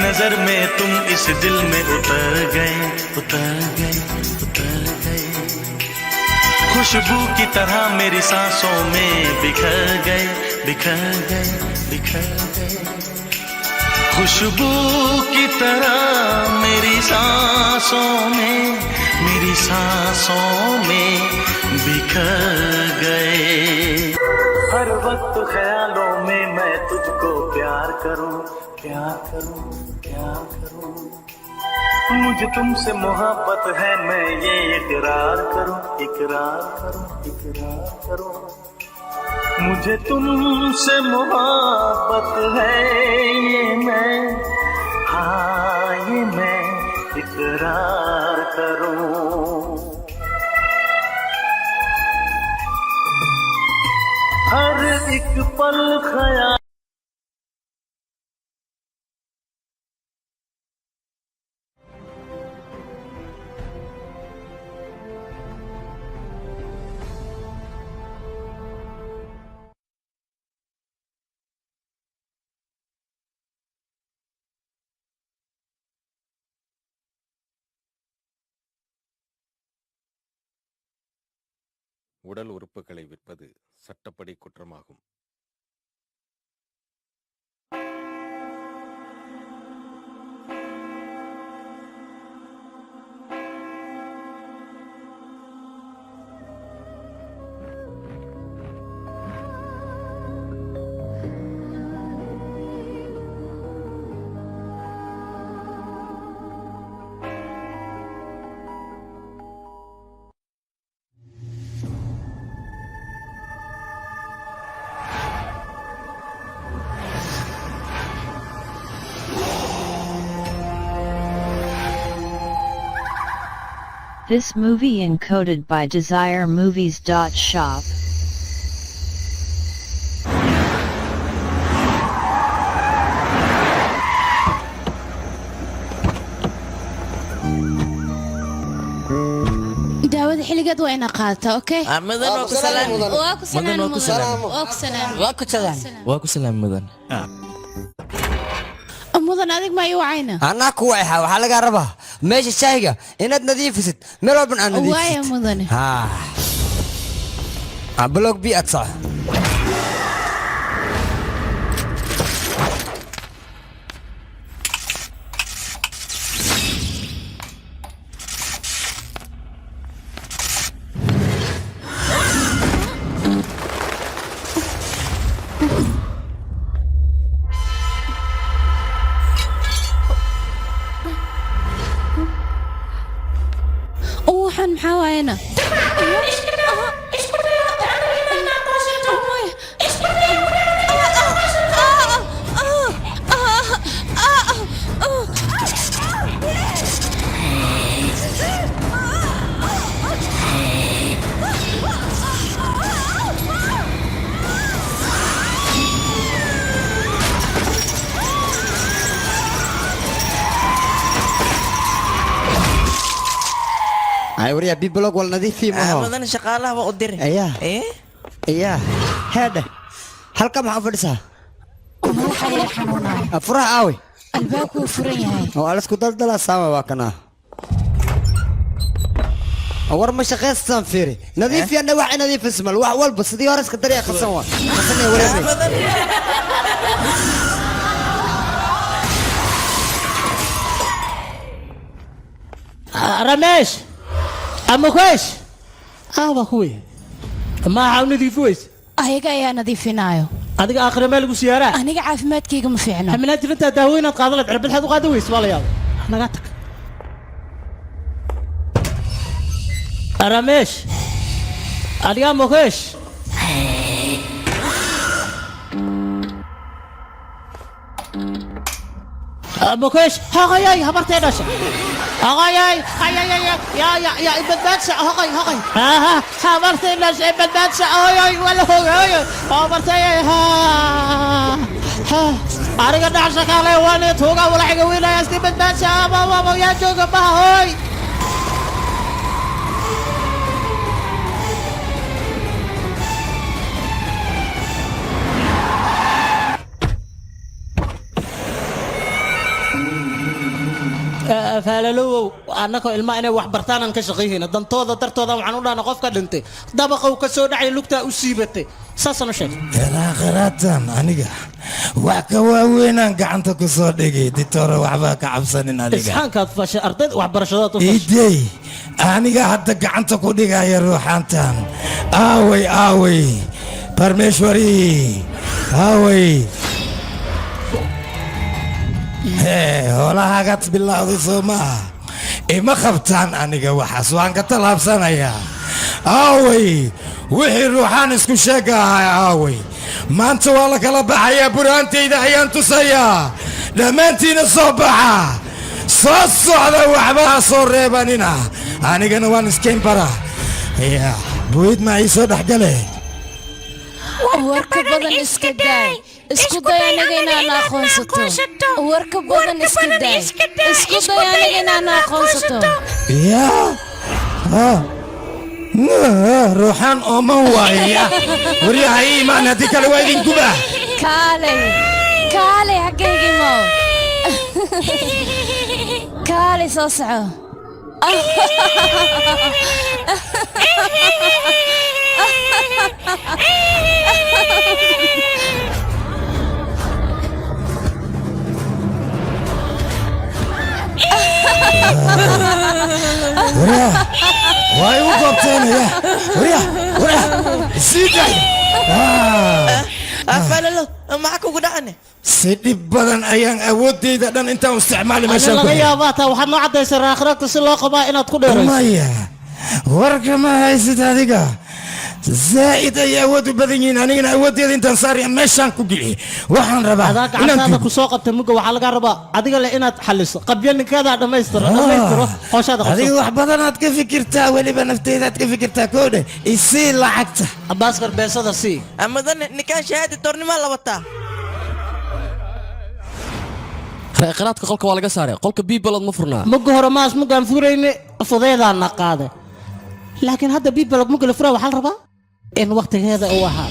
नजर में तुम इस दिल में उतर गए, उतर गए, उतर गए। खुशबू की तरह मेरी सांसों में बिखर गए, बिखर गए, बिखर गए। खुशबू की तरह मेरी सांसों में, मेरी सांसों में बिखर गए। हर वक्त ख्यालों में मैं तुझको प्यार करूं, प्यार करूं, प्यार करूं। मुझे तुमसे मोहब्बत है, मैं ये इकरार करूं, इकरार करूं, इकरार करूं। मुझे तुमसे मोहब्बत है ये मैं, हाँ ये मैं इकरार करूं। हर एक पल ख्याल। உடல் உறுப்புகளை விற்பது சட்டப்படி குற்றமாகும். This movie encoded by DesireMovies.shop. Daawada xilligeed waa ina qaadataa, okay? Mudan, waa ku salaam. Waa ku salaam. Mudan, waa ku salaam. Waa ku salaam. Waa ku salaam. Waa ku salaam, mudan. Mudan, adig ma ii wacayna? Anaa ku wayxa, waxaa lagaa rabaa meesha shaahiga inaad nadiifisid, meel walban aad Waaya, nadiifisid. Mudane. Ha, block B aad soco. Oo, waxaan maxaa waayana? Ay waryaa, B block wal nadiifi maho. Mudan, shaqaalaha waa u diri. Ayaa. Eh? Ayaa heedhe, halka maxaa u fadhisaa? Madaxa ayaa xanuunaya. Furaha aawe? Albaabku wuu furan yahay. Oo alisku daldalaa saama, waa kanaa. War ma shaqaystaan? Fiiri, nadiifiyana wax nadiifismal, wax walba sidii hore iska darya qasan, waa qasan wareemay. Ramesh, Mukesh, aawa kuwii maaxa u nadiifi weyse? Ayaga ayaa nadiifinaayo. Adiga aakhira meel lagu siyaaraa. Aniga caafimaadkayga ma fiicno. Xaminaad jirantaa, daawo inaad qaadan lahayd, cirbad xaad u qaadan weyse? Waa la yaaba. Naga tag, Ramesh. Adiga Mukesh. Mukesh, haqayay, habartay dhasha, haqayay, hayayay, ya ya ya, badbaadsa, haqay, haqay, ha, habartay dhasha, badbaadsa, hoyoy, wala hoyoy, habartay, ha ha, ariga dhasha kale waan tuuga wala xiga wiilaya isti, badbaadsa, ama ama yaa jooga baha, hoy. Faalalowow, annagoo ilmaha inay wax bartaan aan ka shaqayhayna, dantooda dartooda waxaan u dhahna qofka dhintay dabaqow ka soo dhacay, lugtaa u siibatay, saasaan u sheegay. Aakhiraatan aniga wax ka waaweynaan gacanta ku soo dhigay, ditore, waxbaa ka cabsanin adiga. Isxaankaad fashay, ardayda waxbarashadaad u fashay. Idey, aniga hadda gacanta ku dhigaya ruuxaantan. Aaway, aaway Barmeshwari, aaway? Hee, hoolahagaad bilowday soo maaha? Ima qabtaan aniga, waxaas waan ka tallaabsanayaa. Aaway wixii ruuxaan isku sheega ahaa? Aaway? Maanta waa la kala baxayaa, burhaantayda ayaan tusayaa. Dhammaantiina soo baxa, soo socda, waxba ha soo reebanina. Anigana waan iskayn bara ya buid ma ii soo dhexgale. Warka badan iska daay, isku day aniga inaan aqoonsato. Warka badan iska daay, isku day aniga inaan aqoonsato. Ya ruuxaan ooman waaya, waryaha ii imaan, haddii kale waa idin guba. Kaalay, kaalay, xaggayga imow, kaalay, soo soco. Waryaha waa igu goobteenaya. Waryaha, waryaha, sii day. Afalalo, maxaa kugu dhacane? Si dhib badan ayaan awooddayda dhan intaan isticmaali Ani meeshaan ku laga xiray. yaabaa taa waxaad noo caddaysay aakhiraadka si loo qabaa inaad ku dheerayso. Maya, warka ma haysid adiga. Zaa'id ay awood u badan yihiin, anigana awooddeeda intaan saaraya meeshaan ku geliy. Waxaan rabaa Adaa inaan gacantaada ku soo qabta mugga, waxaa laga rabaa adiga le inaad xaliso qabyo ninkeedaa dhammaystiro, dhammaystiro qooshaada qabso. Adiga wax badanaad ka fikirtaa, weliba nafteedaad ka fikirtaa. Koodhe, isii lacagta. Abaaskar, beesada sii. Mudane, ninkaan shahaadi toornimaa la wataa. Reeqiraadka qolka waa laga saaray, qolka bibalod ma furnaa? Mugga hore maas muggaan furayne fudeedaana qaaday, laakiin hadda bibalog mugga la furaa waxaa la rabaa in waktigeeda uu ahaa.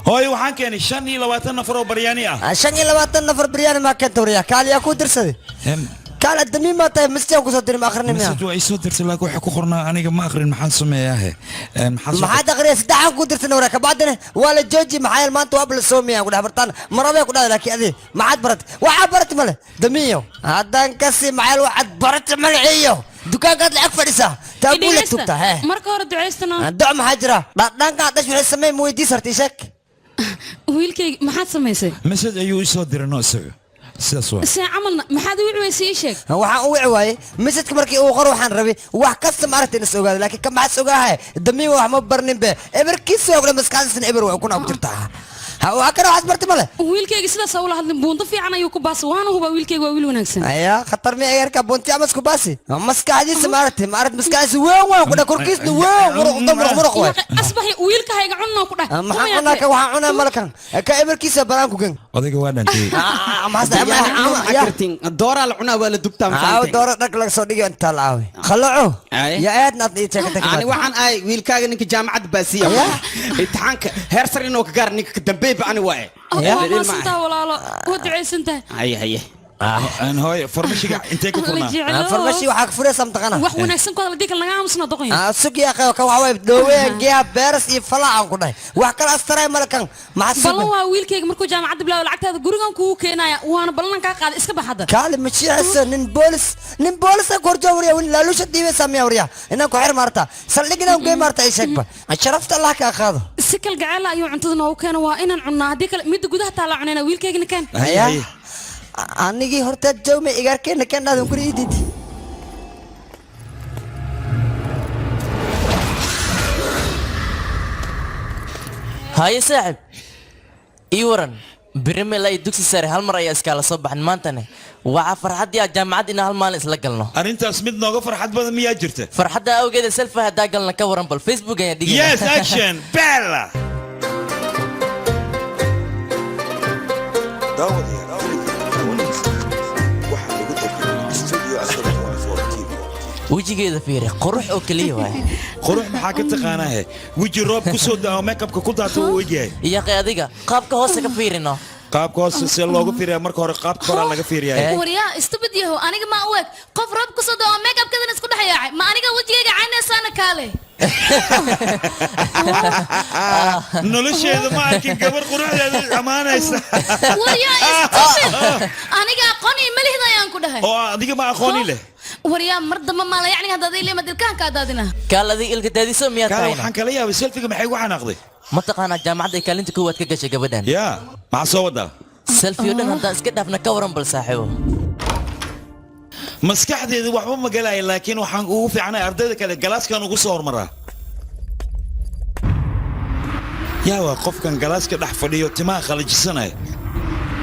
Hooyo, waxaan keenay 25 nafar oo baryaani ah. 25 nafar baryaani maa keenta? Waryaa, kaaliyaa kuu dirsaday? Kaal adamiin maa tahay? Masjid kusoo diray, ma akhrini miya? Message waa isoo dirtay, laakiin waxa ku qornaa aniga ma akhrin. Maxaan sameeyaahe? Maxaa soo Maxaad aqriya? Saddexaan kuu dirsan waraa, kabacdina waa la jooji. Maxaa yeele maanta waa la soomiya ku dhex bartaan marabay ku dhahday, laakiin adi maxaad barat? Waxaa barat male, damiyo haddaan kasi. Maxaa yeele waxaad barat magaciiyo dukaankaad lacag fadhisaa taabuula tugta hee. Marka hore ducaystano. Doc maxaa jira? Dhadhankaa dhash waxay sameyn ma weydiis harta? Ii sheeg. Wiilkayga, maxaad samaysay? Message ayuu isoo diray, no, isaga Sidaas waa. See camalna maxaad u wici weysay ii sheeg. Waxaan u wici waayey mesajka markii uu qoro, waxaan rabay wax kasta maaragta in is ogaado, laakiin ka maxaas ogaahay damiin wax ma barnin be, eberkiisa waa kule, maskaxdiisna eber waa kuna ku jirtaa. Ha waa kana waxaas barti male. Wiilkayga sidaas ha ula hadlin, buundo fiican ayuu ku baasa, waana hubaa wiilkayga waa wiil wanaagsan. Ayaa khatar mi ayarka bunti amas ku baasi maskaxdiisa maaragtay, maaragtay maskaxdiisa weyn weyn ku dha, korkiisna weyn muruq muruq muruq waay. Asbaxi wiilka hayga cunno ku dhah. Maxaan cunaa? Ka waxaan cunaa malakan ka eberkiisa baraan ku gan. Odayga waa dhantay. Dooraa la cunaa, waa la dubtaa. Aaw doora dhag laga soo dhigayo intaa la aawi khalaco yaa aadna aad ii sheegtay. Ani waxaan ahay wiilkaaga ninka jaamacadda baasiya, imtixaanka heer sare inuu ka gaar, ninka ka dambeeyba ani waaye. Waa maasantaha walaalo, waa ducaysantahay. Haye haye. Hooy, farmashiga intee ka furnaa? Farmashi waxaa ka furaysa mataqaana. Wax wanaagsan ku hadla, dii kale naga aamusna doqon. Sug yaa qeyo, kan waxaa waay dhooween geeha beeras iyo falaacan ku dhahay, wax kale astaray malakan maxaa. Ballan waa wiilkayga markuu jaamacadda bilaabo lacagtaada gurigan kugu keenaya, waana ballan kaa qaaday, iska bax hadda. Kaali mashiicisa nin boolis, nin boolis ku horjoo wariya win laalusha dhiibaysa miya wariya inaan ku xir maarta saldhig inaan gey maarta ay sheegba sharafta Allah kaa qaado. Si kal gaceel ayuu cuntada noogu keena, waa inaan cunnaa, haddii kale midda gudaha taala cunayna. Wiilkaygana keen. Haya anigii hortaad jawme igaarkeena kan dhaadan kuri iidid. Haye saaxib, ii waran birimela iyo dugsi sare hal mar ayaa iskaala soo baxan, maantane waxaa farxaddii ah jaamacad inaan hal maalin isla galno. Arrintaas mid nooga farxad badan miyaa jirta? Farxadda awgeeda selfie haddaa galna ka waran, bal Facebook ayaan dhigaya. Yes, action bella. Waxaa lagu tarjumay studio Asal 24 TV. Wejigeeda fiiri, qurux oo keliya waay. Qurux maxaa ka taqaanaa? He weji roob ku soo da'o, makeupka ku daata uu egyahay. Yaqi adiga qaabka hoose ka fiirino. Qaabka hoose see loogu fiiriyaa? Marka hore qaabka horaa laga fiiriyaa. Waryaa stupid yahow, aniga ma u eg qof roob ku soo da'o make-upkadan isku dhex yaacay? Ma aniga wejigayga caynaysaana kaale? Nolosheeda ma arkin gabar quruxdeeda ammaanaysa. Waryaa stupid, aniga aqoon iyo malihda ayaan ku dhahay. Oo adiga ma aqooni leh. Waryaa mar dambe maala yacni haddaad ilima dilkaanka daadina. Kaal adiga ilka daadiso miyaa kaale tahayna? Waxaan kala yaabay selfiga maxay ugu xanaaqday. Ma taqaanaa jaamacadda ay kaalinta koowaad ka gashay gabadhan? Yaa maxaa soo wadaa? Selfie oo dhan haddaan iska dhaafna ka waran bal saaxiibo. Maskaxdeedu waxba ma galaya, laakiin waxaan ugu fiicnay ardayda kale, galaaskan ugu soo hormaraa. Yaa waa qofkan galaaska dhex fadhiyo timaha qalajisanaya?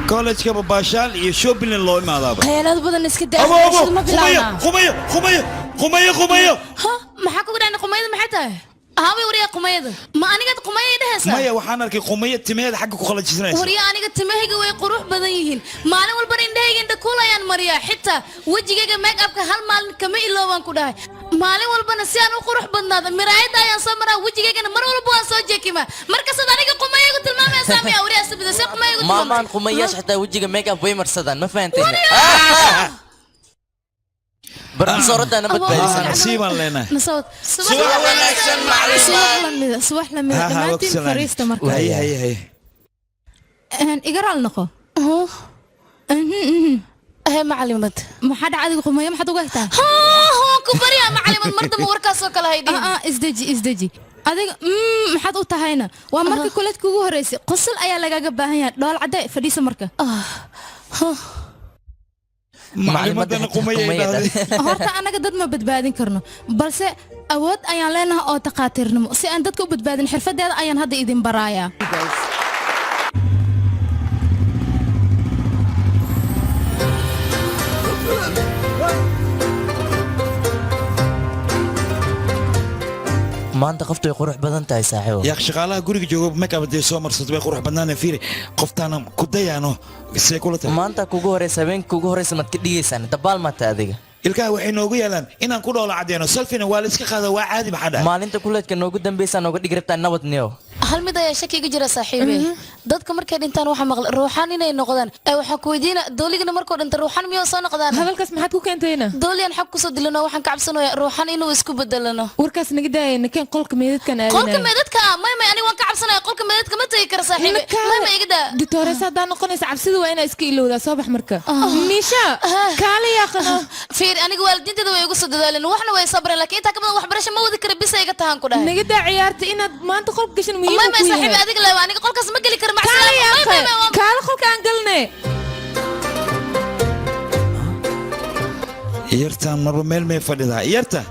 Kollejka babaashaal iyo shopping loo imaadaaba. Khayaalaad badan iska daa. Abo, abo, ma qumayo bilaabnaa? Qumayo qumayo qumayo qumayo. Ha, maxaa kugu dhacay? Qumayada maxay tahay? Haaway waryaa qumayada, ma anigaad qumaya dhehaysaa? Maya, waxaan arkay qumayo timaheeda xagga ku qalajisanaysa. Waryaa aniga timahayga way qurux badan yihiin, maalin walbana indhahayga indha kuul ayaan mariyaa, xitaa wejigayga make upka hal maalin kama iloobaan ku dhahay. Maalin walbana si aan u qurux badnaado miraayadda ayaan soo maraa, wejigaygana mar walba waan soo jeekimaa. Markasaad aniga qumayagu tilmaamaysaa miya? Waryaa sabida see qumayagu? Maamaan qumayaasha xitaa wejiga make up way marsadaan, ma fahanteen? Barbisooradaana badbaadisan. Nasiibaan leenahay. Nasawad. Subax wanaagsan, macallin. Subax lamida, subax lamida. Ha, ha, dhammaantiin waqti fariista marka. Haye haye haye. Iga raal noqo. Hee macalimad. Maxaa dhaca adiga? Qumayo maxaad uga hegtaa? Waan ku baryaa macalimad, mar dambe warkaasoo kale haydhihin. Isdeji isdeji. Adiga maxaad u tahayna? Waa markii kuleedka ugu horreysay, qosol ayaa lagaaga baahan yahay, dhool cadde, fadhiisa marka. Maclimadana qumayo ay dhahday. Horta anaga dad ma badbaadin karno, balse awood ayaan leenahay oo takhaatiirnimo si aan dadka u badbaadin. Xirfadeeda ayaan hadda idin barayaa. Maanta qoftu way qurux badan tahay saaxiibo. Yaa shaqaalaha guriga jooga makeup hadday soo marsato way qurux badnaaneen. Fiiri qoftaana ku dayaano, see kula tahay? Maanta kugu horeysa, habeenka kugu horeysa maad ka dhigaysaan dabaal maata adiga. Ilkaha waxay noogu yaalaan inaan ku dhoola caddeeno, selfina waa la iska qaada, waa caadi. Maxaa dhahay? Maalinta kuleedka noogu dambeysa nooga dhigi rabtaa nabad niyow. Hal mid ayaa shaki iga jira saaxiibe, dadka markay dhintaan waxaa maqlay ruuxaan inay noqdaan. Ee waxaan ku weydiina, dooligana markuu dhinta ruuxaan miyuu soo noqdaan? Hadalkaas maxaad ku keentayna? Dooliyan xag kusoo dilano, waxaan ka cabsanayaa ruuxaan inuu isku bedelano. Warkaas naga daaya, nakeen qolka meedadkan aadanaya. Qolka meedadka ah? May may, aniga waan ka cabsanaya, qolka meedadka ma tegi kara saaxiibe, may may, iga daa. Doctoresa haddaa noqonaysa cabsida waa inaa iska ilowdaa. Soo bax marka, Miisha, kaala yaaqana. Fiir, aniga waalidiinteeda way igu soo dadaaleen, waxna way sabreen, laakiin intaa ka badan waxbarasho ma wadi kara, bisa iga tahan ku dhahay. Naga daa ciyaarta, inaad maanta qolka gashan muhiim may ku may saaxiibe yahay. Adiga leewa, aniga qolkaas ma geli karo. Kaala Macsalama, may may may. Yaaqe, kaala qolka aan galne. Yartaan marba meel may fadhidaa. Yarta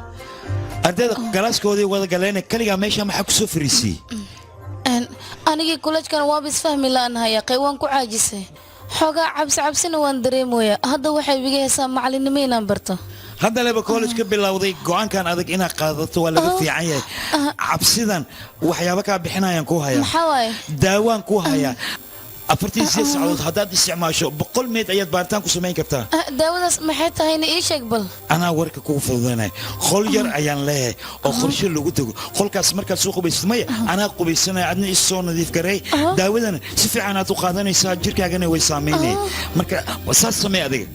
ardayda galaaskoodii wada galeene, kaligaa meesha maxaa ku soo fariisiyey? Anigii kulajkan waaba isfahmi la'aan yaqay, waan ku caajisay xoogaa, cabsi cabsina waan dareemayaa. Hadda waxay iga haysaa macalinimo inaan barto. Hadda leba college ka bilowday, go'aankan adag inaad qaadato waa laga fiican yahay. Cabsidan waxyaabo kaa bixinayaan kuu hayaa. Maxaa waaye? Daawaan kuu hayaa. 48 saacadood haddaad isticmaasho, 100 meed ayaad baaritaan ku samayn kartaa. Daawadaas maxay tahayna? Ii sheeg bal. Anaa warka kugu fududaynaya. Qol yar ayaan leeyahay oo qorshe lagu dego. Qolkaas markaad soo qubaysid, maya, anaa qubaysanaya, adna is soo nadiif gareey. Daawadana si fiican aad u qaadanaysaa, jirkaagana way saamaynaya. Marka saas samee adiga.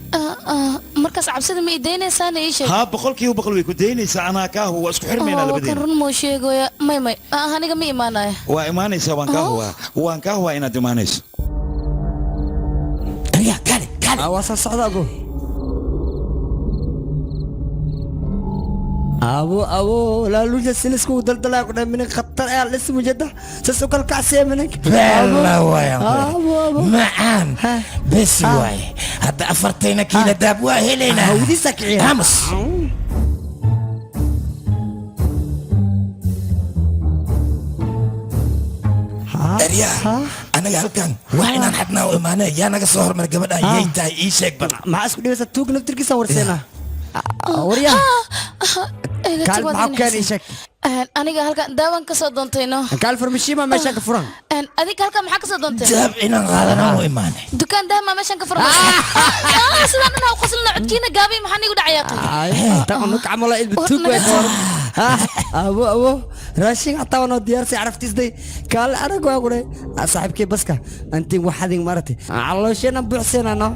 Markaas cabsida ma idaynaysaana? Ii sheeg. Haa, 100% way ku daynaysaa. Anaa kaa huwa, waa isku xirmaynaa Kan labadeena. Run moo sheegaya? May, may, aniga ma imaanaya. Waa imaanaysaa, waan kaa huwaa, waan kaa huwaa inaad imaanayso. Waa soo socda abo. Abo, abo, laaluusha silisku daldalaa ku dhahay minin khatar ayaa la ismu jada sas u kala kacsiya minanka. Bella waayaan. Abo, abo. Macaan bes waaye. Hadda afartayna kiila daab waa helaynaa. Hawdiisa kiciya. Aamus. Eryaa, anaga halkan waa inaan xadnaa u imaanee. Yaa naga soo hormar? Gabadhan yay tahay? Ii sheeg bal. Maxaa isku dhibaysa? Tuug naftirkiisa warseena waryaa. Iga Kaal, tag, waad maxaa ku keenay? inaysan. Sheeg. Aniga halkan daawan ka soo doontay, no. Kaal, farmashiima meesha ka furan. Adiga halkan maxaa ka soo doontay? Dahab inaan qaadanaan u imaanay. Dukaan dahab maa meeshan ka furan? Sidaan dhan ha u qoslina, codkiina gaabay. Maxaa nigu dhacayaa? Tan camal ilbi tuug way koor. Abo, abo, raashin xataa waa noo diyaarsay, caraftiisday kaale arag waa ku dhahay saaxiibkii baska antiin waxadin maaragtay caloosheenan buuxseenano.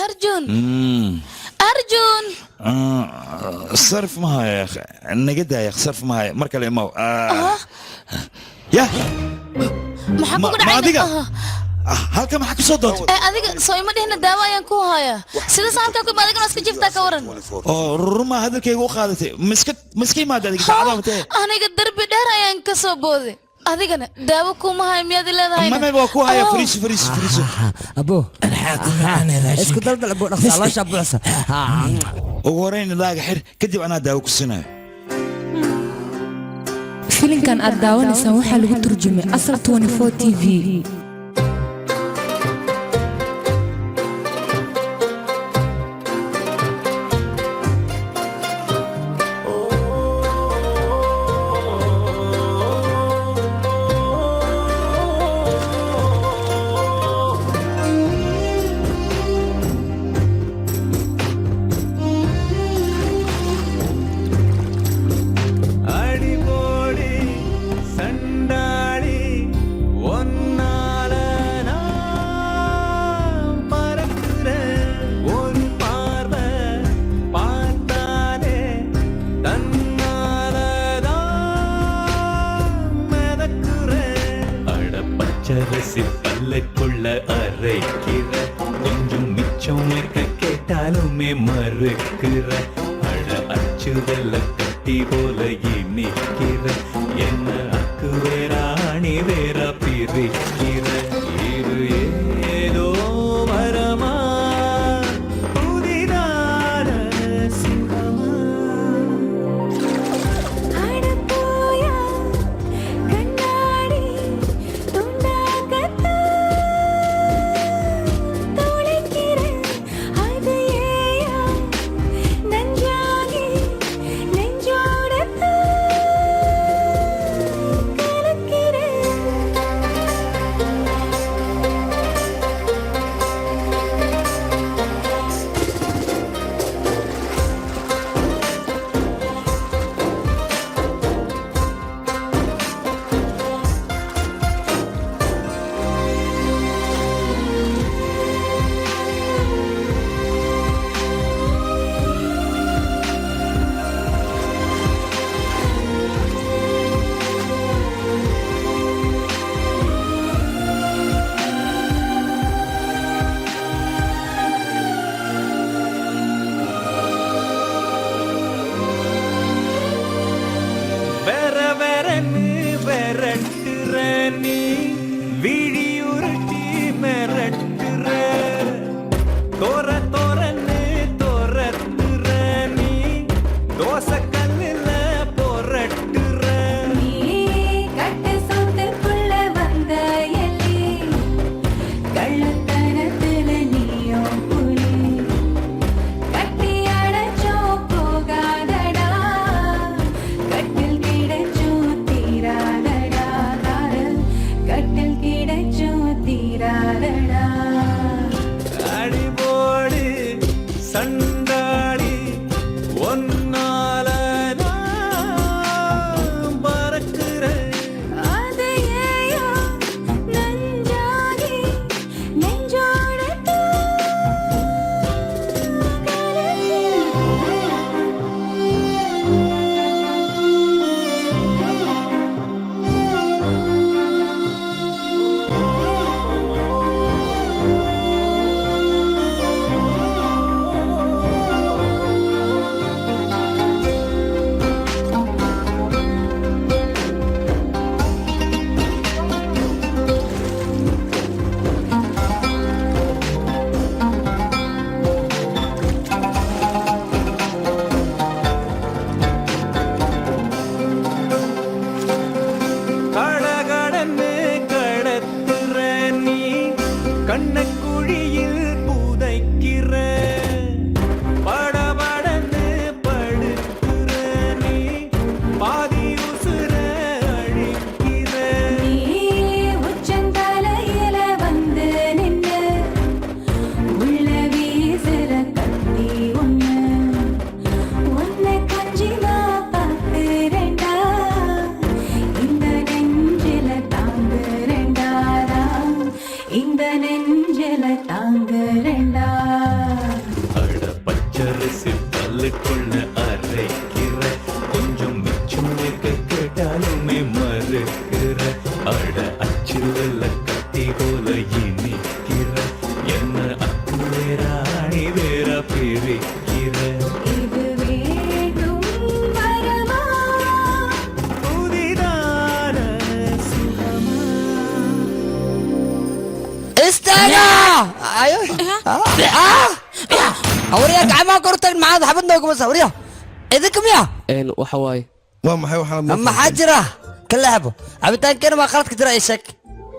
Arjun, Arjun. Sarf ma haya, naga daaya, sarf ma haya. Mar kale imaw ya. Maxaa Ma kugu ma dhacay? Adiga halka maxaa ka soo doontay? Adiga soo ima dhihna daawo ayaan ku hayaa? Sidaas halkaa ku imaad, adigana iska jiftaa, ka waran? Oo ruma hadalkayga u qaadatay? Miska miska imaada adiga dacdaa matee? Aniga darbi dheer ayaan ka soo booday, adigana daawo kuma hayo miyaad leedahay? Mame, waa ku haya. Fariiso, fariiso, fariiso. Abo, isku daldal abo, dhaqsa, caloosha buuxsa. Ugu horeyn laaga xir, kadib anaa daawo ku siinayo. Filimkan aad daawanaysaan waxaa lagu turjumay Asal 24 TV. அடிபோடி சண்டாளி, ஒன்னால நான் பறக்கிறேன். ஒரு பார்வை பார்த்தாலே தன்னாலதான் மிதக்கிறேன். அட பச்சரிசி பல்லுக்குள்ள அரைக்கிற, கொஞ்சம் மிச்சம் வைக்க கேட்டாலுமே மறுக்கிற, அட அச்சு வெள்ள கட்டி போல இனிக்கிற, என்ன அக்கு வேற அணி வேற பிரிக்கிற, இது ஏதோ வரமா, புதிதான சுகமா? கண்ணாடி துளைக்கிறேன், அது ஏயா நஞ்சாகி நெஞ்சோட கலக்கிறேன். பல்லுக்குள்ள அரைக்கிற, கொஞ்சம் மிச்சம் வைக்க கேட்டாலுமே மறுக்கிற. அட அச்சுவல்ல கத்தி போல இனிக்கிற, என்ன அக்கு வேற அணி வேற பிரிக்கிற. இது வேண்டும் வரமா? புதிதான சுகமா? Istaaga! Ayo. Ah! Awriya gacmaha kor u tag, maxaad xabad noogu masa awriya? Idinka miya? Waxa waaye. Waa maxay waxaan? Maxaa jira? Ka leexbo. Cabitaankeena waa qaladka jira, ii sheeg.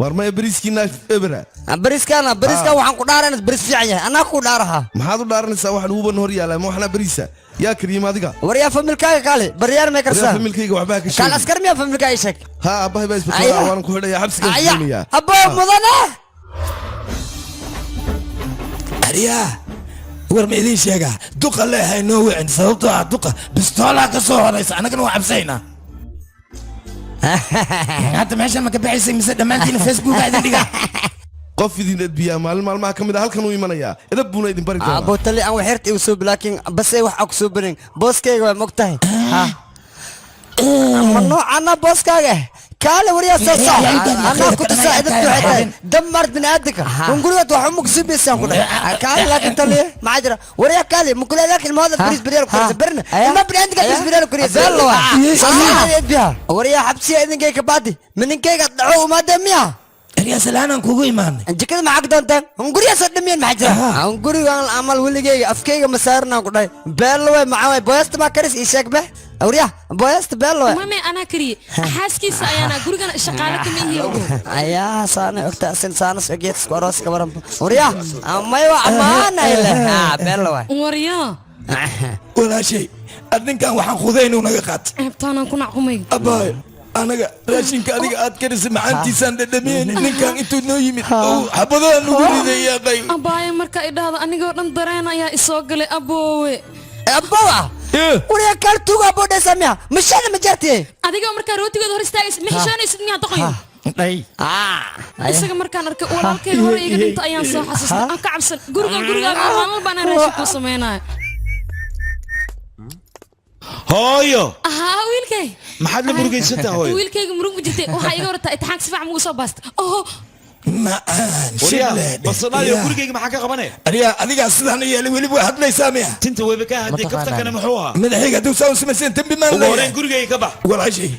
War maya, bariiskiina ebera. Bariiskaana, bariiskan waxaan ku dhaaraa inaad bariis fiican yahay. Anaa ku dhaaraha. Maxaad u dhaaranaysaa? Waxaan uban hor yaalaa ma waxna bariisa yaa kariim adiga. Waryaa, familkaaga kaale baryaan may karsaa? Waryaa, familkayga waxbaa ka sheegin. Kaal, askar miyaa familkaaga, ii sheeg? Ha, aabbahay baa isbitaalka, waan ku xidhayaa, xabsigaan Aya, geynayaa. Abbo mudane. Aryaa, war ma idiin sheegaa, duqa leehay noo wicin, sababtoo ah duqa bistoolaa ka soo horaysa, annagana waa cabsaynaa. Hadda meeshan ma ka baxaysay mise dhammaantiina Facebooka idin dhigaa? Qof idin edbiyaa maalin maalmaha ka mid a halkan uu imanayaa, edab buuna idin bari doonaa. Abo tali aan waxyarta igu soo, laakiin bas ay wax aan ku soo barin booskayga waa mogtahay. Ma noocana booskaaga eh? Kaale waryaa, soo soc, anaa ku tusaa idabtu waxay tahay dab maart bini'aadamka hungurigaad wax uma kusubaysaan ku dhahay. Kaale, laakiin taliye maxaa jira? Waryaa kaale, mukuleelaalka ilmahooda bariis baryaal ku karisa berna ilma bini'aadamka bariis baryaal ku karisa. Waryaa, xabsiya idinkay ka baadi mininkayga dhaco umaadee miya? Aryaa, salaanaan kugu imaanay. Jikada maxaa ka doontaan? Hunguriyaasoo dhamiyeen maxaa jira? Hungurigan amal weligeyga afkayga ma saaranaan ku dhahay. Beelo way, macaan way. Booyasta maa karis, ii sheeg be. Awriya, booyasta beelo way. Mame, anaa kariye, xaaskiisa ayaana gurigan shaqaale kama ihi, ogow. Ayaa saana ogta asin saana sogeed isku aroos ka waran. Awriya, may waa amaanay leh. Beelo way. Waryaa. Walaashay, ad ninkan waxaan khudaynu naga qaat. Ceebtaanaan ku nacqumay. Abaayo, anaga raashinka adiga aad karisay macaantiisaan dhadhamiyeen, ninkan intuu noo yimid oo xabadaha nagu riday yaaqay. Abaayo, marka idhahdo anigoo dhan dareen ayaa isoo galay, aboowe. Abowa, wariya kaal tuuga aboo dhaysaa miya? Mashada ma jartiye? Adigoo markaa rootigooda hor istaagaysid, ma xishoonaysid miyaa, doqoyo? Isaga markaan arkay, walaalkay hore iga dhinta ayaan soo xasuustay. Aan ka cabsan gurigan, gurigaaga maalin walba anaa raashin kuu samaynayo. Hooyo. Haa, wiilkay. Maxaad la murugaysantaa, hooyo? Wiilkayga, murug ma jirtay. Waxaa iga hortaa imtixaanka si fiican mugu soo baasta oho. Macaan. Waryaa, basalayo gurigayga maxaa ka qabanaya? Aryaa, adigaa sidaan u yeelay, weliba waa hadlaysaa miya? Tinta weyba ka hadday, kaftankana muxuu ahaa? Madaxayga hadduu saa u samayseen dembi maan. Ugu horreyn gurigayga ka bax. Walaashay,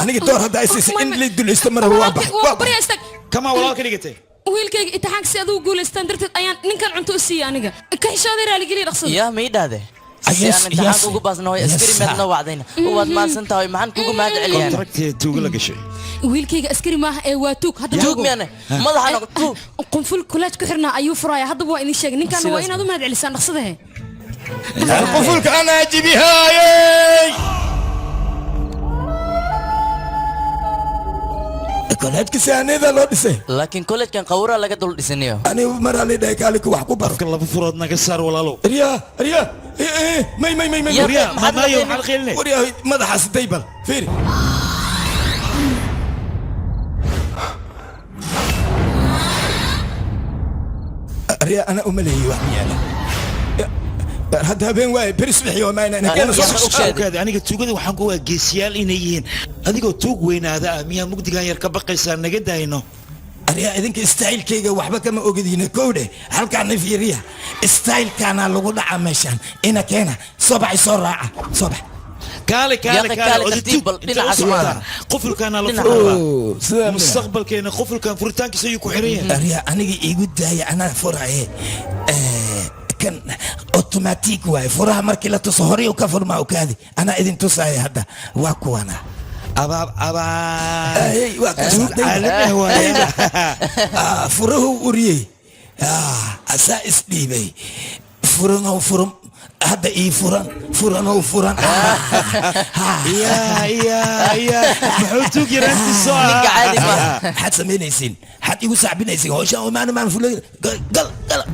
aniga door hadda ay siisay in la dulaysto maraba, waa bax. Waa barya, istaag. Kamaa walaal ka dhigatay? Wiilkayga, imtixaanka si adigu guulaystaan darteed ayaan ninkan cunto u siiyey. Aniga ka xishooday, raaligeliya dhaqsada. Yaa, ma ii dhahde si aan imtixaanka ugu baasna hooy, askari meed noo wacdayna, waad mahadsan tahay, maxaan kugu mahad celiyaan? Kontraktiga tuuga la gashay. Wiilkayga askari maaha ee waa tuug hadda. Tuug miyane? Madaxa noq tuug. Qunful kulaaj ku xirnaa ayuu furaya haddaba, waa idin sheegay. Ninkan waa inaad u mahad celisaan dhaqsadahe. Qufulka anaa jibihaayey. Koleejka saanida loo dhisay. Laakiin koleejkan qawraa laga dul dhisanayo. Anigu maraa la dhahay kaaliku wax ku baro. Afka laba furood naga saar, walaalow. Aryaa, aryaa, may may may may. Yaa, Waryaa, maxaad maayo, la maxaad qeelinay? Waryaa, madaxaas day, bal fiiri. Aryaa, ana uma leeyahay wax miyaana hadda habeen waaye, beri subaxii waa maayna. Ogaada, aniga tuugada waxaan ku waa geesiyaal inay yihiin. Adigoo tuug weynaada ah miyaa mugdigan yar ka baqaysaa? Naga daayno. Aryaa, idinka istaylkayga waxba kama ogadiina. Kowdhe, halkaana fiiriya, istaylkaana lagu dhaca meeshaan. Ina keena, soo baxay, soo raaca, soo bax. Kaale, kaale, kaale, oday tuug, intee u socotaa? Qufulkaana la furabaa, mustaqbalkeena qufulkan furitaankiisa ayuu ku xiran yahay. Aryaa, aniga iigu daaya, anaa furaye. Kan automatic waaye, furaha markii la tuso horey u ka furmaa. Ukaadi, anaa idin tusaya hadda, waa kuwana. Abaab abaab. Ay, waa kaas. Tuug caalami ah waaye. Furahu uriyey, asaa isdhiibay. Furanow furan, hadda ii furan, furanow furan. Ya ya ya, muxuu tuug yaraantiisu ahaa? Ninka caadi maaha. Maxaad samaynaysiin? Maxaad igu sacbinaysiin? Howshaan maan maan fulay. Gal gal.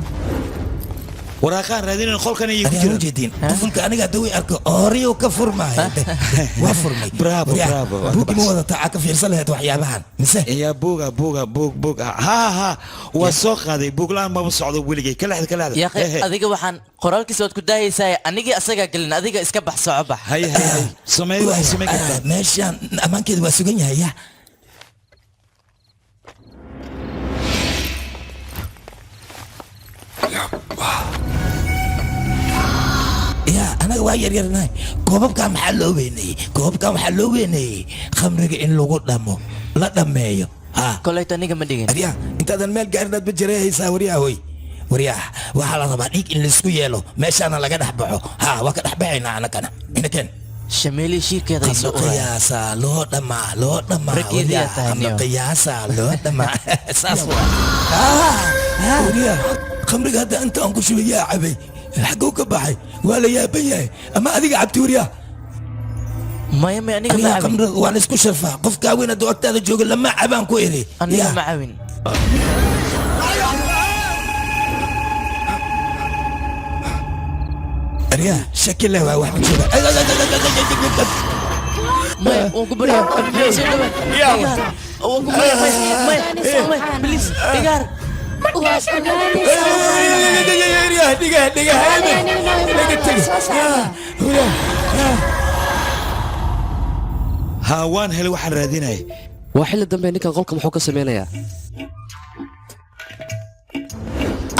Waraaqaan raadinayn qolkan ayay ku jiraan. Ujeediin qofulka aniga hadduu i arko hooriyuu ka furmaayo. Waa furmay. Bravo, Waryaa, bravo. Buuggi ma wadataa aa ka fiirsan lahayd waxyaabahan mise? Ya buuga buuga buug buug ha ha waa soo qaaday buug la'aan maba socdo weligay ka leexda ka leexda. Yaa akhi, adiga waxaan qoraalkiisa waad ku daahaysaa, anigii asagaa gelin, adiga iska bax, soco bax. Hay hay hay, samee waxay samayn kartaa. Meeshaan ammaankeedu waa sugan yahay ya. Ya anaga waa yaryarnahay, koobabkan maxaa loo weyneeyey? Koobabkan waxaa loo weyneeyey khamriga in lagu dhamo, la dhammeeyo. Ha koleyta aniga ma dhigin. Aryaa, intaadan meel gaarin aad ba jareehaysaa. Waryaa, hoy waryaa, waxaa la rabaa dhiig in laisku yeelo, meeshaana laga dhex baxo. Ha, waa ka dhex baxaynaa anagana inaken. Shameeli shiirkeeda ay soo Khamro uraya. qiyaasaa loo dhammaa, loo dhammaa. Raggeedii Waryaa, aad tahay, khamro niyo. qiyaasaa loo dhammaa, saas waa. Waryaa, khamriga hadda inta aan ku shubay yaa cabay? Xagguu ka baxay? Waa la yaaban yahay. Ama adiga cabti, waryaa? Maya maya, aniga ma Waryaa, cabin. Khamriga waa la isku sharfaa. Qofkaa weyn hadduu agtaada jooga lama cabaan ku iri. Aniga Yaa. ma cabin. Aryaa, shaki leh waa wax ma jooga. Maya, waan ku baryaa, maya, soo dhawaad. Igaar, waan ku baryaa, maya maya maya, please, igaar. Dhiga dhiga dhiga tegi. Ha, waan helay waxaan raadinayay. Waa xilli dambe, ninkan qolka muxuu ka sameynayaa?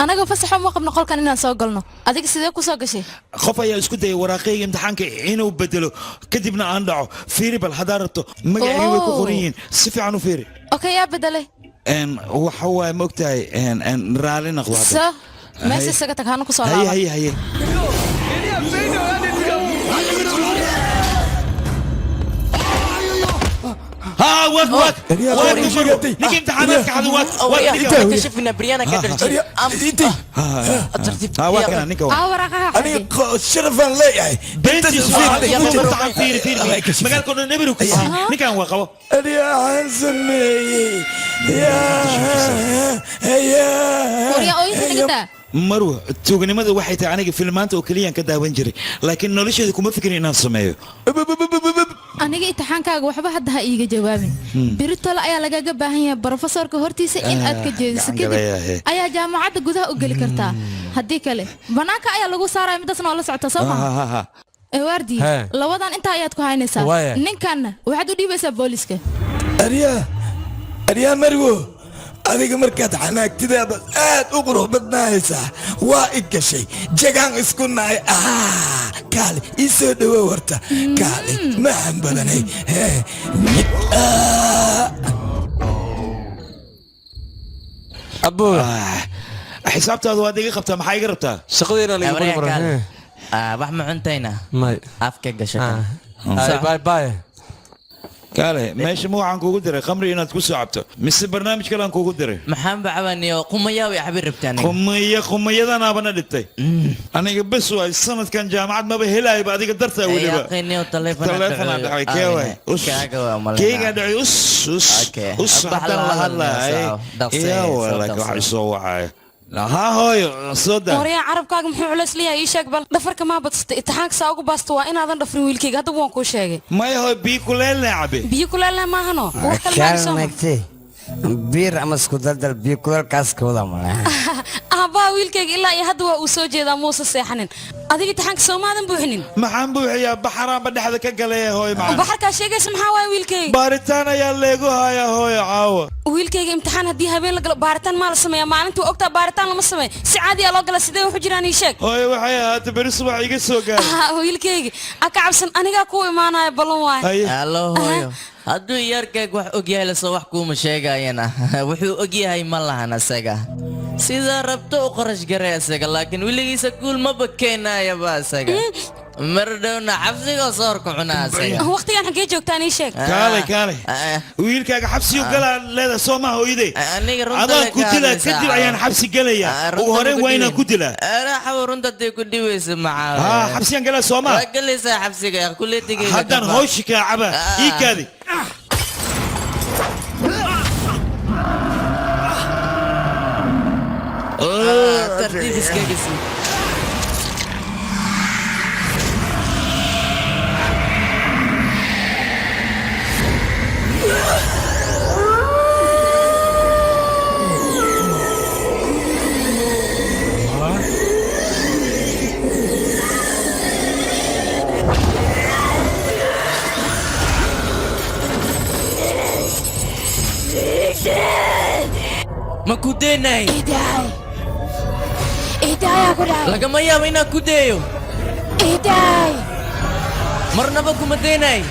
Anaga fasaxo ma qabno qolkan inaan soo galno. Adiga sidee ku soo gashay? Qof ayaa isku dayay waraaqayga imtixaanka inuu bedelo, kadibna aan dhaco. Fiiri bal haddaa rabto, magacayga way ku qoran yihiin, si fiican u fiiri. Okay, yaa bedelay? Waxa waaye, ma ogtahay, raali noqdo hadda. So meesha isaga tag, hana ku soo Haye. laaba. Haye haye. Ha, waak waak waak, ninka imtixaanaadka xaday, waak waak ninka. Kashifina Brianna ka dharji. Ha, waa kana ninka waa. Aa, waraaqaha. Aniga sharafaan leeyahay. Beentiisu fiiri, fiiri fiiri, magaalka oo dhan eberu ka siiyey ninkan, waa qabo. Aryaa, waxaan sameeyey. Waryaa, ooyinta naga daa. Marwa, tuuganimada waxay tahay aniga filmaanta oo keliyaan ka daawan jiray, laakiin nolosheeda kuma fikirin inaan sameeyo. Aniga imtixaankaaga waxba hadda ha iiga jawaabin. Beri tole ayaa lagaga baahan yahay brofesorka hortiisa in aad ka jeediso. Gacan Kadib galayahe. ayaa jaamacadda gudaha u geli kartaa, haddii kale banaanka ayaa lagu saaraya. Midaasna waa la socota, soo maha? Waardi. Hee. Labadan intaa ayaad ku haynaysaa. Waaya. Ninkanna waxaad u dhiibaysaa booliska. Aryaa, aryaa marwo, adiga markaad xanaagtidaaba aad u qurux badnaaysaa. Waa i gashay, jagaan isku nahay. Kaale ii soo dhawow horta, kaale maxan badanay. Hee, Abu, xisaabtaadu waad iga qabtaa, maxaa iga rabtaa? Shaqadeena. Wax ma cuntayna? May. Afka gasho. Bye bye. Kaale, meesha ma waxaan kuugu diray khamri inaad ku soo cabto mise barnaamij kale aan kuugu diray? Maxaan bacabaniyo qumayaa way xabir rabtaa aniga. Qumaya qumayadan aabana dhibtay aniga. Bes waay, sanadkan jaamacad maba helaayba adiga dartaa weliba. Yaqiiniyo, taleefon. Taleefonaa dhacay, kee waay? Us. Keygaa dhacay, us us us, haddaan la hadlaay yaa walak wax isoo wacaya. Ha hooyo, soo daa. Waryaa, carabkaaga muxuu culays leeyahay? Ii sheeg bal, dhafarka maa badsatay? Imtixaanka saa ugu baasta waa inaadan dhafrin wiilkayga. Hadda waan kuu sheegay. Maya hooy, biyo kuleelna cabe. Biyo kuleelna maahano, wax kale maa soo. Nagti biir ama isku daldal biyo kuleelkaas ka wada male. Aabbaha wiilkayga ilaa iyo hadda waa uu soo jeedaa, muusa seexanin. Adiga imtixaanka soomaadan buuxinin. Maxaan buuxiyaa? Baxaraanba dhexda ka galaya hooy macaan. Baxarkaa sheegaysa maxaa waaya, wiilkayga? Baaritaan ayaa leegu hayaa hooyo caawa. Wiilkayga, imtixaan haddii habeen la galo baaritaan maa la sameeyaa? Maalintii waa ogtaa, baaritaan lama sameeyo, si caadi aa loo gala. Sidee waxu jiraan? Ii sheeg. Hooyo, waxay ahaatay beri subax iga soo gaaray. Wiilkayga, ha ka cabsan, anigaa kuu imaanaya, ballan waay. Allo hooyo, hadduu yarkayg wax og yahay lasoo wax kuuma sheegayana. Wuxuu og yahay ma lahan asaga. Sidaa rabto u qarash garay asaga, laakiin weligiisa guul maba keenayaba asaga. Mar dhowna xabsiga soorka cunaa asaga. Waqtigan xaggee joogtaan? Ii sheeg. Kaalay kaalay, wiilkaaga xabsiyu galaa leeda soo maha hooyaday? Aniga runta Adaan le ku ka dilaa hadlaysaa. kadib ayaan xabsi gelayaa. Runta Ugu horreyn ma ku waa inaan dhibin. ku dilaa. Raaxo, runta hadday ku dhibaysa maxaa? Haa, xabsiyaan galaa soo maha? Waa galaysaa xabsiga, kuleetigayga. Haddaan hooshi kaa caba ii kaadi. Tartiib iskaga sii. Ma ku deenay. Idaay. Idaay aku dhahay. Lagama yaabo inaan ku deeyo. Idaay. Marnaba kuma deenay.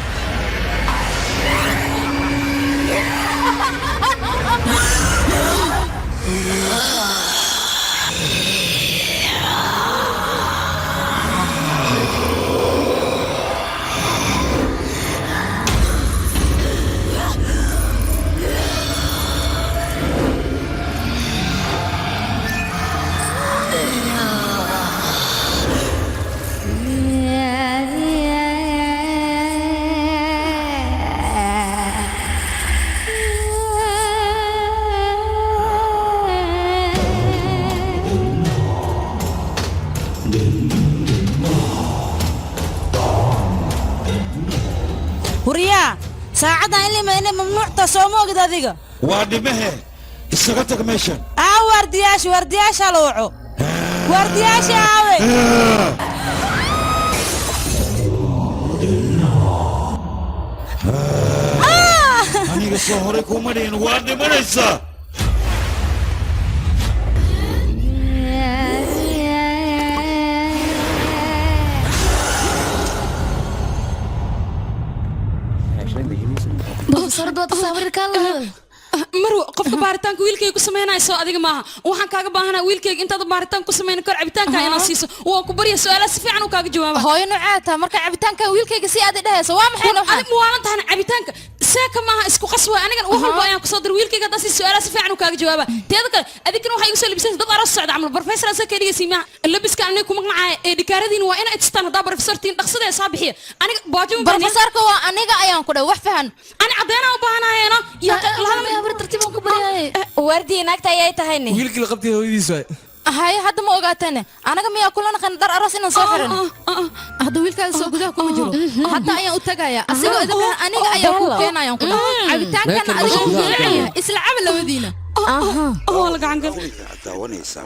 Huryaa, saacaddan in lima inay mamnuuc tahay soo ma ogid adiga. Waa dhimahe, isaga tag meeshan. Aa, waardiyaasha, waardiyaasha la waco, waardiyaasha aawe. Aniga soo horay kuma dhihin, waa dhimanaysaa. Marwo, qofka baaritaanka wiilkayga ku sameynaya soo adiga maaha. Waxaan kaaga baahanaa wiilkayga intaad baaritaan ku sameyn kor cabitaanka inaad siiso. Waan ku barya, su'aalaha si fiican uu kaaga jawaaba. Hooyo, noocee tahay marka cabitaanka wiilkayga si aad i dhehayso? Waa maxay noocan? Adig muwaalan tahan. Cabitaanka seeka maaha, isku qas waay. Anigan wax walba ayaan kusoo diray. Wiilkayga haddaa si su'aalaha si fiican uu kaaga jawaaba. Teeda kale, adinkana waxaa igu soo labisanaysa dad aroos socda camal. Professor asaa ka dhigaysi maaha labiska aniga kuma qanacaya ee dhikaaradiina waa inaa itustaan. Haddaa professortiin dhaqsada ee saa bixiya, aniga baajo ma baahniya. Professorka waa aniga ayaan ku dhahay, wax fahan. Ani caddeynaa u baahanayeeno. Waardiya, naagta ayay tahayne. Wiilkii la qabtay hooyadiis waay. Haye, hadda ma ogaatane anaga miyaa kula naqan dhar aroos inaan soo xiran? Hadda wiilkaada soo gudaha kuma jiro. Hadda ayaan u tagayaa asigoo idin aniga ayaa ku keenayaan ku dhahay cabitaankan adiga ku fiicanya isla caba labadiina. Waa la gacan gal. Daawanaysaa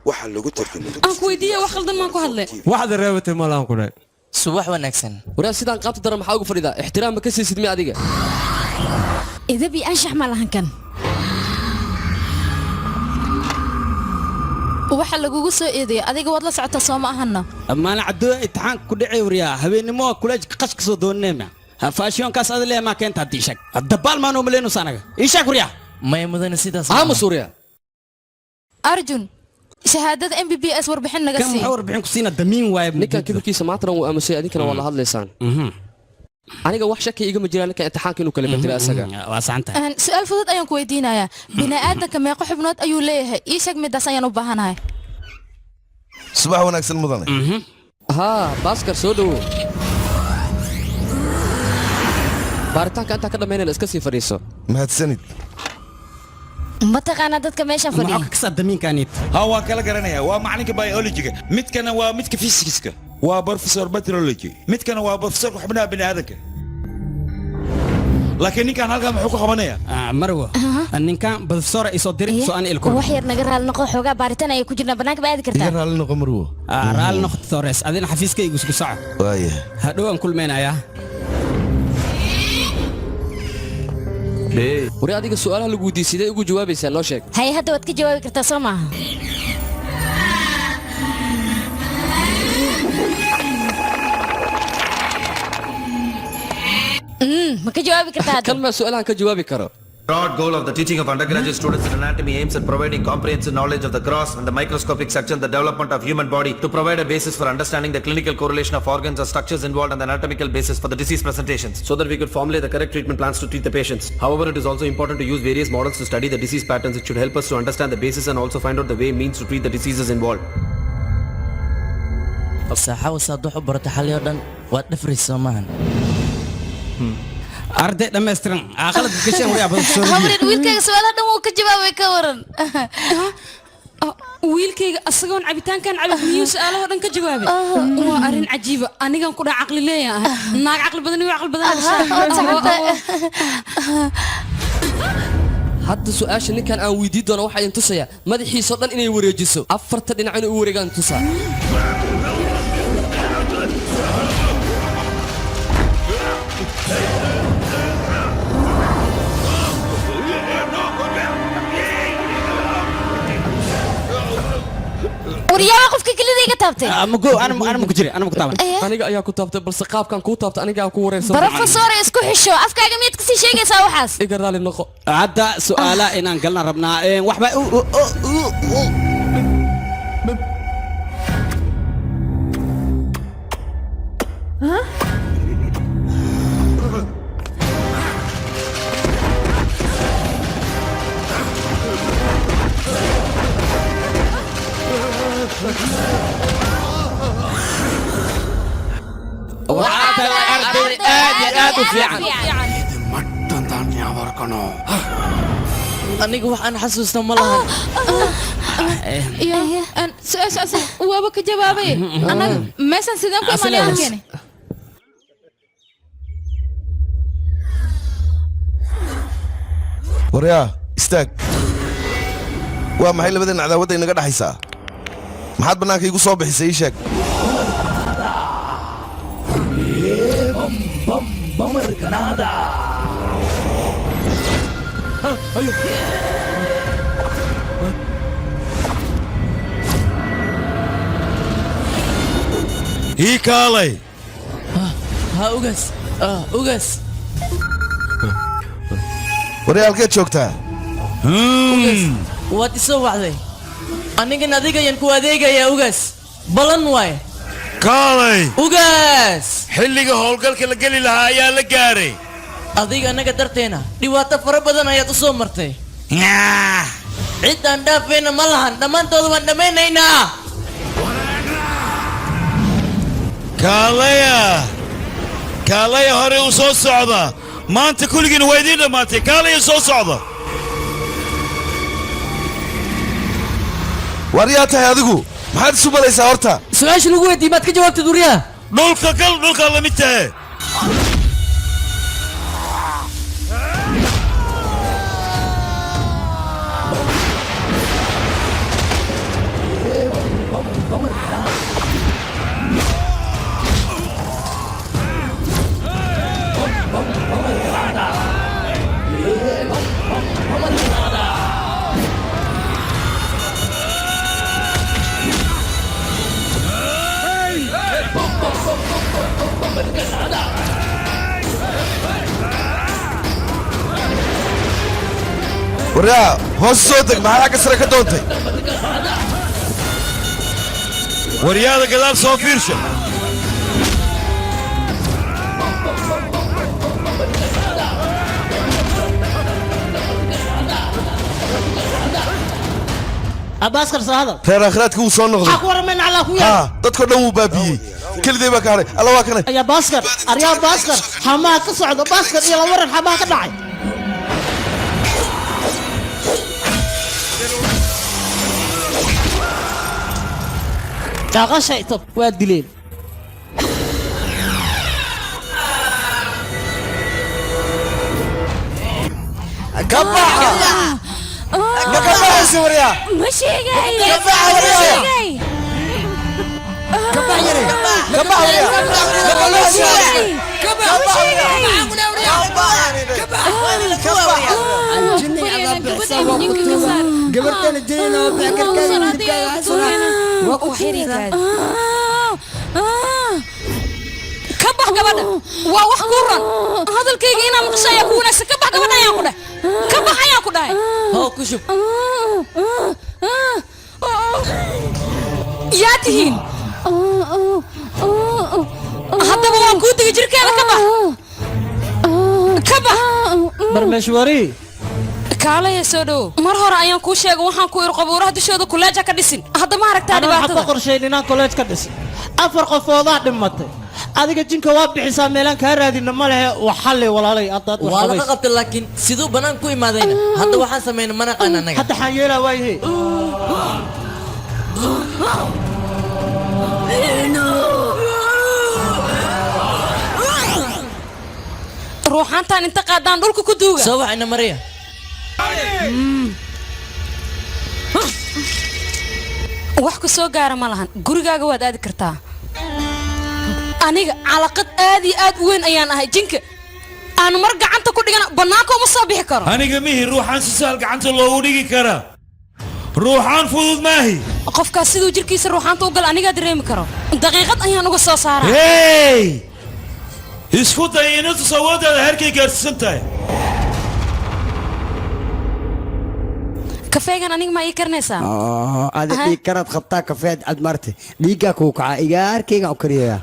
waxaa lagu tarjumay Aan ku weydiiya, wax khaldan maan ku hadle? Waxaad reebatay malaan ku dhahay. Subax wanaagsan. Waraa, sidaan qaabta daran maxaa ugu fadhidaa? Ixtiraam ma ka siisid mi adiga? Edab iyo anshax ma lahan kan. Waxa lagugu soo eedeeyay adiga waad la socotaa, soo ma ahana? Maalin cabdoo imtixaanka ku dhacay, waryaa, habeennimo kuleejka qash kasoo doonanayma faashiyonkaas ada lee maa keenta haddii sheeg dabaal maan umaleynaysa anaga ii sheeg, waryaa. Maya mudane, sidaas aamus waryaa. Arjun, shahaadada MBBS warbixin naga kan sii. Muxuu warbixin ku siina? Damiin waaye. Ninkan kibirkiisa maanta dhan wuu aamusay, adinkana waa la hadlaysaan. Aniga wax shaki igama jiraan ninkan imtixaanka inuu kala bedela asaga. Waa saxantahay. Su'aal fudud ayaan ku weydiinayaa. Bini'aadanka meeqo xubnood ayuu leeyahay? Ii sheeg, midaas ayaan u baahanahay. Subax wanaagsan, mudane. Haa, Baaskar, soo dhowo. Baaritaanka intaa ka dhammaynayna iska sii fadhiiso. Mahadsanid. Ma taqaanaa dadka meeshan fadhiya? Ha, waan kala garanayaa. Waa macalinka biologiga, midkana waa midka physicska, waa professor meteorology, midkana waa professorka xubnaha bini'aadanka. Laakiin ninkan halkan muxuu ku qabanayaa? Marwo, ninkan professor isoo diray soo aan ilko. Wax yar naga raali noqo, xoogaa baaritaan ayay ku jirnaa. Bannaanka ma aadi kartaa? Raalli noqo, marwo. Raali noqo, Torres. Adina xafiiskaygu isku soco. Waaya. Hadhow aan kulmaynayaa. Wari, adiga su'aalaha lagu weydiiyey sidee ugu jawaabaysaa? Noo sheeg. Haye, hadda waad ka jawaabi kartaa, soo maaha? Ma ka jawaabi kartaa hadda? Kan maa su'aalahan ka jawaabi karo? Broad goal of the teaching of undergraduate students in anatomy aims at providing comprehensive knowledge of the gross and the microscopic section, the development of human body, to provide a basis for understanding the clinical correlation of organs or structures involved and the anatomical basis for the disease presentations, so that we could formulate the correct treatment plans to treat the patients. However, it is also important to use various models to study the disease patterns. It should help us to understand the basis and also find out the way means to treat the diseases involved. Saaxawa, saad wax u barata xalay oo dhan waad dhafraysa, soo maahan? Arday dhammaystiran aa qaladka gasheen, waryaa, professor. Habrin, wiilkayga su'aalaha dhan wuu ka jawaabay, ka waran? Wiilkayga asagoon cabitaankan cabin miyuu su'aalahoo dhan ka jawaabay? Waa arrin cajiiba. Anigan ku dhaa caqli leeyahay, naag caqli badan iyo caqli badan. Hadda su'aasha ninkan aan weydiin doono waxaa idin tusayaa madaxiisoo dhan inay wareejiso, afarta dhinac inay u wareegaan tusaa. iga taabtay? Mugo ana ana ma ku jira, ana ma ku taaban. Aniga ayaa ku taabtay, balse qaabkan kuu taabtay anigaa ku wareersan. Brofesor, isku xisho, afkaaga miyaad kasii sheegaysaa waxaas? Iga raali noqo. Hadda su'aala inaan galna rabnaa. Waxba waxaa tahay arday aad iyo aad u fiican. Aniga waxaan xasuusta ma lahan. Ya, su-aashaas waaba ka jawaabay. Annaga meeshan sideen ku imaanay halkeeni? Waryaa, istaag! Waa maxay labadan cadaawadda inaga dhaxaysaa? Maxaad bannaanka igu soo bixisay? Ii sheeg. Ii kaalay. Ha, ugas, ugas. Waryaa, halkeed joogtaa? Ugas, waad isoo wacday, anigan adiga ayaan ku adeegayaa, ugas, balan waay. Kaalay. Ugas, xilliga howlgalka la geli lahaa ayaa la gaaray. Adiga annaga darteena dhibaato fara badan ayaad u soo martay. Cid aan dhaafayna ma lahan, dhammaantooda waan dhammaynaynaa. Kaalaya, kaalaya, hore u soo socda. Maanta kulligiin waa idiin dhammaatay. Kaalaya, soo socda. Waryaa, tahay adigu maxaad isu balaysaa horta? Su-aasha lagu weydiiyey maad ka jawaabtid, waryaa? Dhulka gal, dhulkaa la mid tahe. Waryaa, hoos soo deg! Maxaad xagga sare ka doontay? Waryaada, gadaal soo fiirsha. Abaaskar, soo hadal. Reer aakhiraadka wuu soo noqday. Maxaa ku waramayn calaa ku yaal? Haa, dadkoo dhan wuu baabi'iyey, keligay baa ka hadhay. Alla, waa kanay. Ayaa Baaskar, aryaa Baaskar, xamaa ka socda Baaskar iyo la waran, xamaa ka dhacay. Daaqashay tab waa dileen. Kabaxa! Ma kabaxaysa, waryaa? Ma sheegay. Kabaxa, waryaa! Kabax yare! Kabax, waryaa! Kabax, waryaa! Gabartana jinina oo bixi karkaa. Ka bax gabadha, waa wax kuu ran. Hadalkayga inaa maqasho ayaa ku wanaagsan. Ka bax gabadha ayaan ku dhahay, ka bax ayaan ku dhahay. Hoo, ku shub. Yaa tihiin haddaba? Waan kuu digay, jirkeeda ka bax, ka bax. Barmeshwari. Kaalaya, soo dhowow. Mar hore ayaan kuu sheegay, waxaan ku iri qabuuraha dushooda kuleeja ka dhisin. Hadda ma aragtaa Ana waxaan ka dhibaatada? qorshayn inaan college ka dhisin. Afar qofoodaa dhimatay. Adiga jinka waa bixisaa, meelaan kaa raadina ma lehe. Wax xalli, walaalay, haddaad wax Waa laga qabayso. qabtay, laakiin siduu bannaan ku imaadayna hadda waxaan samayna mana qaan annaga. Hadda xaan yeelaa waayahe? Ruuxaantaan inta qaadaan dhulka ku duuga. Soo waxayna mariya. Wax ku soo gaara ma lahan, gurigaaga waad aadi kartaa. Aniga calaqad aad iyo aad u weyn ayaan ahay. Jinka aan mar gacanta ku dhigana bannaanka uma soo bixi karo. Aniga mihi ruuxaan si sahal gacanta loogu dhigi karaa. Ruuxaan fudud maahi. Qofkaas siduu jirkiisa ruuxaanta u gal anigaa dareemi karo. Daqiiqad ayaan uga soo saaraa. Hey! Isku day inaad awooddaada heerkay gaarsiisan tahay. Kafeegan aniga ma ii karinaysaa? Ada dhiig karaad qabtaa, kafeed cad maarte dhiiggaa kuu kacaa, igaarkaygaan u kariyayaa.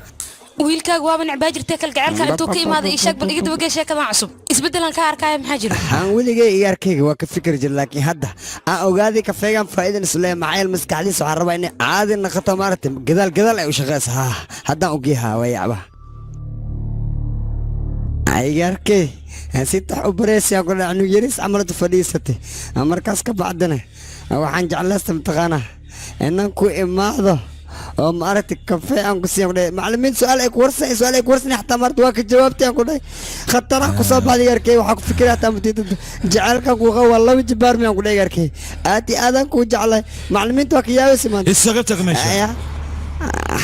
Wiilkaaga waaba necbaa jirtee, kalgaceelkan intuu ka imaaday ii sheeg bal, iga dabagee sheekadan cusub. Isbeddelan ka arkaya, maxaa jiro? Aan weligay igaarkayga waa ka fikri jir, laakiin hadda aan ogaaday kafeegan faa'iidan isu leeyahay. Maxaa yeele maskaxdiisa waxaan rabaa inay caadi noqoto, maaragtay, gadaal gadaal ay u shaqeysa. Haa, haddaan ogeehaa waa yacba igaarkay si tax u bareysayaan ku dhacnu yaris camaladu fadhiisatay. Markaas ka bacdina waxaan jeclaysta mataqaanaa inaan ku imaado oo maaragtay kafee aan ku siiyan ku dhahay. Macallimiin su'aal ay ku warsan, su'aal ay ku warsan, xataa maaragtay waa ka jawaabtay aan ku dhahay. Khatara ku soo baxday igaarkay. Waxaa ku fikiraya xataa mutiida jacaylkan kuu qabo waa laba jibaar miyaan ku dhahay. Igaarkay aad iyo aadaan kuu jeclay, macallimiinta waa ka yaabaysa maanta. Isaga tag meesha.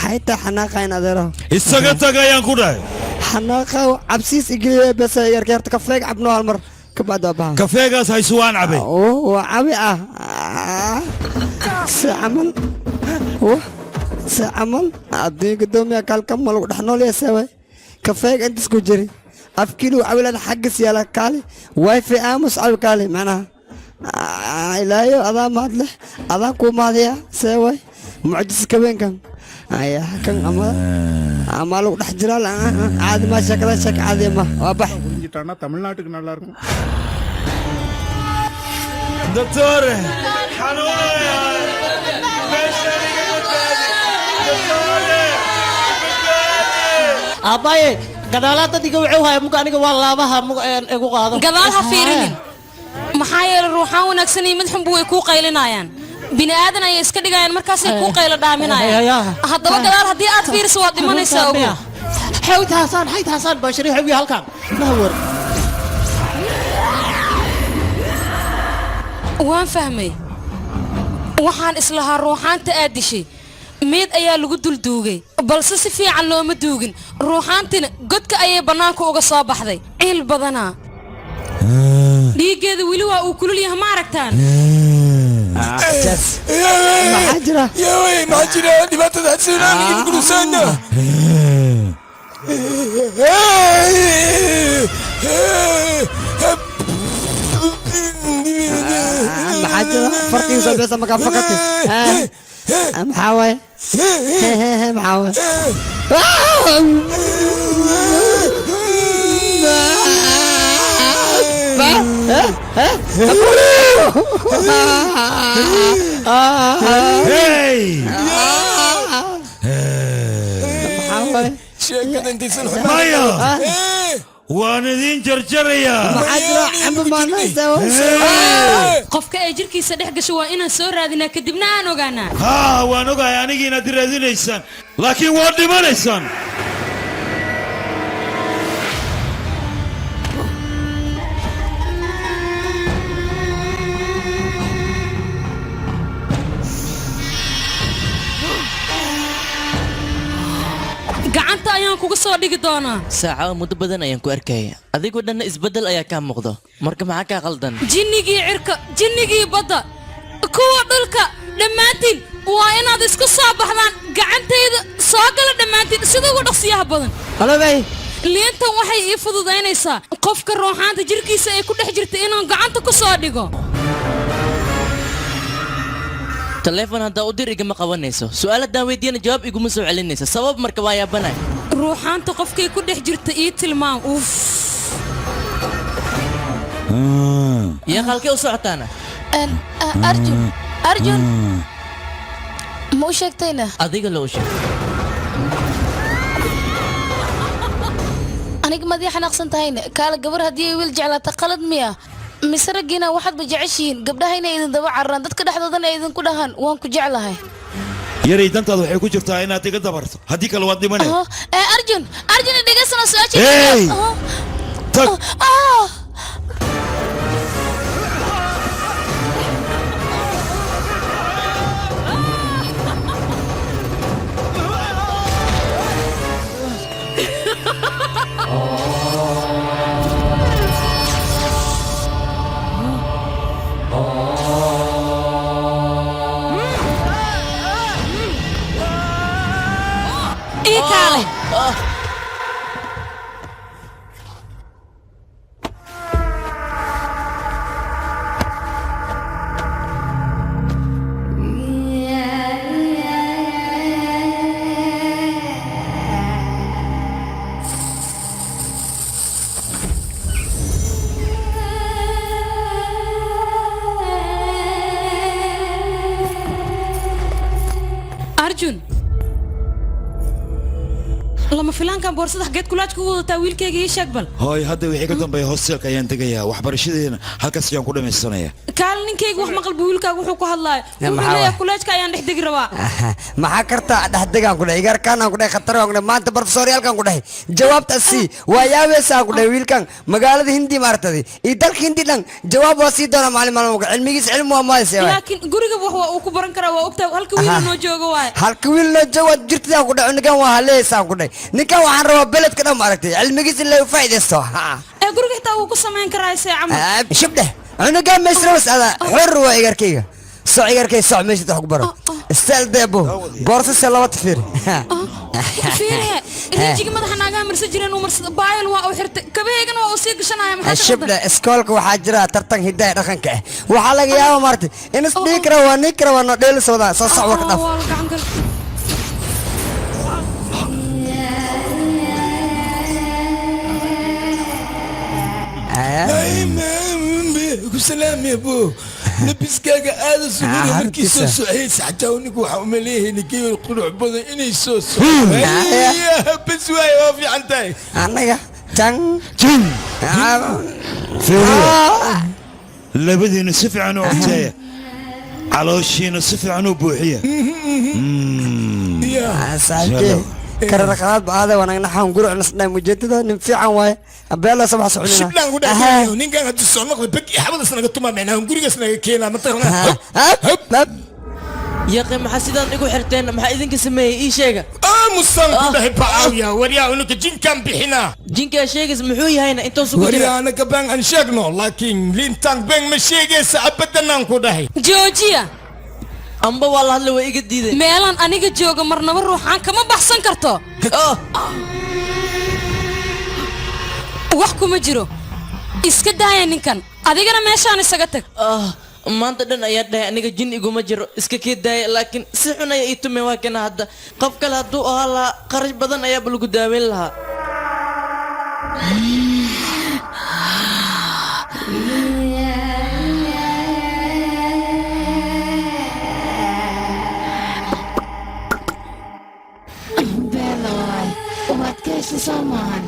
Xaytaa xanaaqa in adeero. Isaga tag ayaan ku dhahay. Xanaaqa cabsiis igeliya bes. Igaarkay horta kafeeg cabno hal mar, ka bacdi waa baxa. Kafeegaas haysu waan cabay. Waa cabi ah si camal, si camal adduunka doomiya kalka ma lagu dhex nool yahay waay. Kafeega intaas ku jiri afkiilu cawilan xaggas yaala, kaali wifi aamus cawi kaali macnaha. Ilaahayo adaa mahad leh, adaan kuu mahadiya. See waay mucjis kabeenkan aya kan ama ama lagu dhex jiraa caadi ma sheekada, sheeka caadi ma waa bax. புரிஞ்சிட்டான்னா தமிழ்நாட்டுக்கு நல்லா இருக்கும். Doctor. Aabbaye, gadaalaad dad iga wuxuu haya muga aniga waa laabaha muga igu qaado. Gadaal ha fiirinin, maxaa yeelay ruuxaan wanaagsan iyo mid xunbu way kuu qaylinayaan. Bini aadan ayay iska dhigayaan, markaasay kuu qaylo dhaaminayaan. Haddaba gadaal haddii aad fiiriso waad dhimanaysaa, ogow. Xawd haasaan, xayd haasaan bashari xawi halkan nahwar. Waan fahmay, waxaan islahaa ruuxaanta aad dishay meed ayaa lagu dulduugay, balse si fiican looma duugin. Ruuxaantina godka ayay bannaanka uga soo baxday. Ciil badanaa, dhiiggeeda weli waa uu kulul yahay, ma aragtaan? Maxaa jira? Yawey, maxaa jira? Dhibaatada xasilaaniga gulusana. Maxaa jira? Farqiga soo besa makaa fakati. Maxaa waaye? Maxaa waaye? Hey! Sheekada intaysan Maya! Waan idin jarjarayaa. Maxaa jira? Camba maanaysa. Qofka ay jirkiisa dhex gasho waa inaan soo raadinaa, kadibna aan ogaanaa. Haa, waan ogahay anigii inaad i raadinaysaan, laakiin waad dhimanaysaan. Gacanta ayaan kuga soo dhigi doonaa. Saaca muddo badan ayaan ku arkaya, adigoo dhanna isbeddel ayaa kaa muuqdo. Marka maxaa kaa qaldan? Jinnigii cirka, jinnigii badda, kuwa dhulka, dhammaantiin waa inaad isku soo baxdaan. Gacantayda soo gala dhammaantiin sida ugu dhaqsiyaha badan. Halobay. Liintan waxay ii fududaynaysaa qofka ruuxaanta jirkiisa ay ku dhex jirta inaan gacanta ku soo dhigo. Taleefon haddaa u dir igama qabanayso, su'aal haddaan weydiiyana jawaab iguma soo celinayso. Sabab marka waa yaabanay. Ruuxaanta qofkay ku dhex jirta ii tilmaam, uff. Yaa, halkee u socotaana? Arjun, Arjun, ma u sheegtayna? Adiga loo sheeg. Aniga madii xanaaqsan tahayna? Kaala gabar haddii ay wiil jeclaata qalad miya? Mise raggiina waxaadba jeceshihiin gabdhaha inay idin daba cararaan, dadka dhexdoodana ay idinku dhahaan waan ku jeclahay? Yaray, dantaada waxay ku jirtaa inaad iga dabarto, haddii kale waad dhimanay. Ee Arjun, Arjun, dhegeysana su-aasha. Hey! Tag. Imtixaankan boorsada xageed kulaaj kugu wadataa wiilkayga ii sheeg bal. Hooy, hadda wixii ka dambeeya hostelka ayaan tegayaa, waxbarashadeena halkaas ayaan ku dhammaysanayaa. Kaal ninkayga wax maqal buu wiilkaaga wuxuu ku hadlaayo. Ya, Wuxuu maxaa leeyahay waay? Kulaajka ayaan dhex degi rabaa. Maxaa kartaa dhexdegaan ku dhahay, igaarkaan aan ku dhahay, khatar aan ku dhahay, maanta barofesoryaalkan ku dhahay jawaabta sii waa yaabaysa aan ku dhahay. Wiilkan magaalada Hindi maaragtay iyo dalka Hindi dhan jawaab waa sii doonaa maalin maalin, cilmigiis cilmi waa maayse. Laakiin guriga wax waa uu ku baran karaa, waa ogtahay halka wiil noo joogo waay. Halka wiil noo joogo waad jirtid aan ku dhahay. Ninkan waa haleeysa aan ku dhahay, ninkan waxaan rabaa beledka dhan maaragtay cilmigiis in la faa'iidaysto. Ee guriga xitaa wuu ku samayn karaa see camal. Shibdheh cunugan meesrawas ada xor waa igarkayga, soc igarkay, soc meesha wax ku baro istaal deebo boorsa se laba tafiir. Fiirhe, rinjiga madaxa naagaha marsan jireen uu marsada, baayal waa uu xirtay, kabahaygana waa uu sii gashanaya, maxaa ka Shibdhe, iskoolka waxaa jira tartan hidaha dhaqanka ah, waxaa laga yaabaa maaragtay in is dhihi kara waa nin kara waa noo dheelis wadaa soo soc warka dhaf. Waa la gacan gal. Ku salaamaya bo, labiskaaga aada sugura markii soo socaysa, xataa ninku waxaa umaleeyahay ninkii qurux badan inay soo soco bas waay, waa fiican tahay. Annaga tan jin fiiriya, labadiina si fiican u cunteeya, calooshiina si fiican u buuxiya. Saaxiibkey karar qalaad ba aada wanaag naxan guri cunasnaa mujeedada nin fiican waaye abeela sabax soconina. Shiblaan ku dhahay, ninkan haddii soo noqda beg iyo xabadaas naga tumaa, micnaha gurigaas naga keenaa mataqanaa. Yaqi, maxaa sidaan igu xirteen? Maxaa idinka sameeyey? Ii sheega. Aamusan ku dhahay, bacaawiya waryaa, unuka jinkaan bixinaa. Jinkaa sheegays muxuu yahayna intuusu ku jira? Waryaa, anaga baan aan sheegno, laakiin liintaan been ma sheegaysa abadanaan ku dhahay. Joojiya. Amba waa la hadlay, waa iga diiday. Meelaan aniga jooga marnaba ruuxaan kama baxsan karto. Wax kuma jiro, iska daaya ninkan, adigana meeshaan isaga tag. Maanta dhan ayaa dhahay aniga jin iguma jiro, iska kii daaya, laakiin si xun ayaa ii tumay. Waa kana hadda qof kale hadduu ahaa lahaa qarash badan ayaaba lagu daaweyn lahaa. Beela waay, waad ka heshay soo maahan?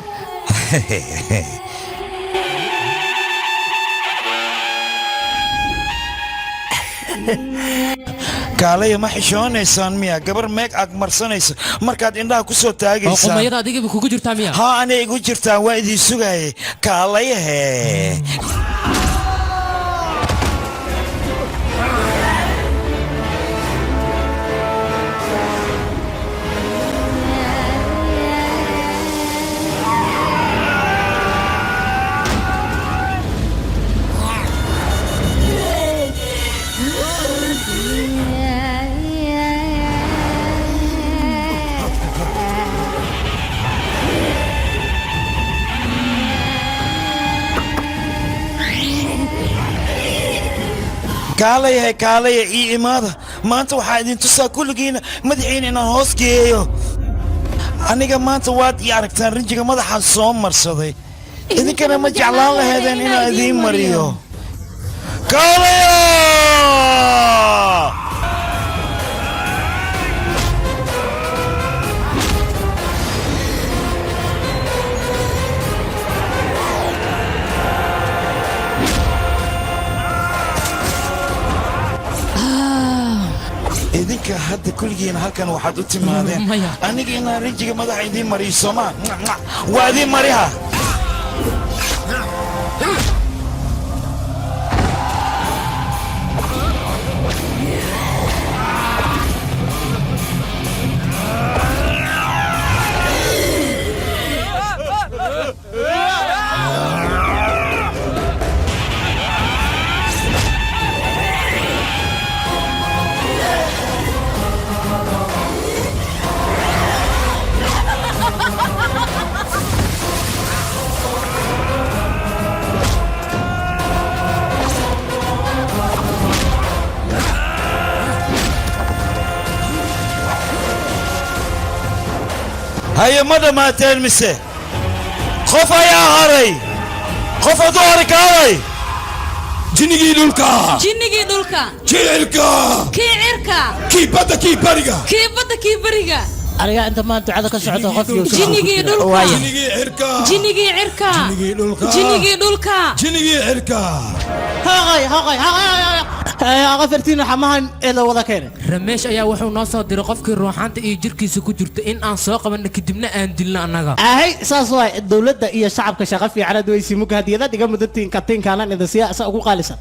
Kaalaya, ma xishoonaysaan miya? Gabar meeg ag marsanaysa markaad indhaha ku soo taagaysaan. Qumayada adigaba kugu jirtaa miya? Haa, anay igu jirtaan, waa idin sugaayay, kaalayahe. Kaalayahe, kaalaya, ii imaada. Maanta waxaa idin tusaa kulligiina madaxiina inaan hoos geeyo. Aniga maanta waad ii aragtaan, rinjiga madaxaan soo marsaday, idinkana ma jeclaan laheedeen inaan idiin mariyo? Kaalaya. Idinka hadda kulligiina halkan waxaad u timaadeen aniga inaan rinjiga madaxa idiin mariyo soomaa? Waa idiin mariha. Haye, ma dhammaateen mise qof ayaa haray? Qof hadduu haray, kaalay. Jinnigii dhulka. Jinnigii dhulka. Kii cirka. Kii cirka. Kii badda, kii bariga. Kii badda, kii beriga. Aniga inta maanta ducada ka socoto qof iyo Jinnigii dhulka. Jinnigii cirka. Jinnigii cirka. Jinnigii dhulka. Jinnigii dhulka. Jinnigii cirka. Haqay haqay haqay qafartiin xamahan ee la wada keenay. Ramesh ayaa wuxuu noo soo diray qofkii ruuxaanta iyo jirkiisa ku jirta in aan soo qabanno kadibna aan dilno annaga. Ahay saas waay dowladda iyo shacabka shaqo fiican aad weysi mug hadiyada dhiga mudantiin katiinkaana idin siya sa ugu qaalisan.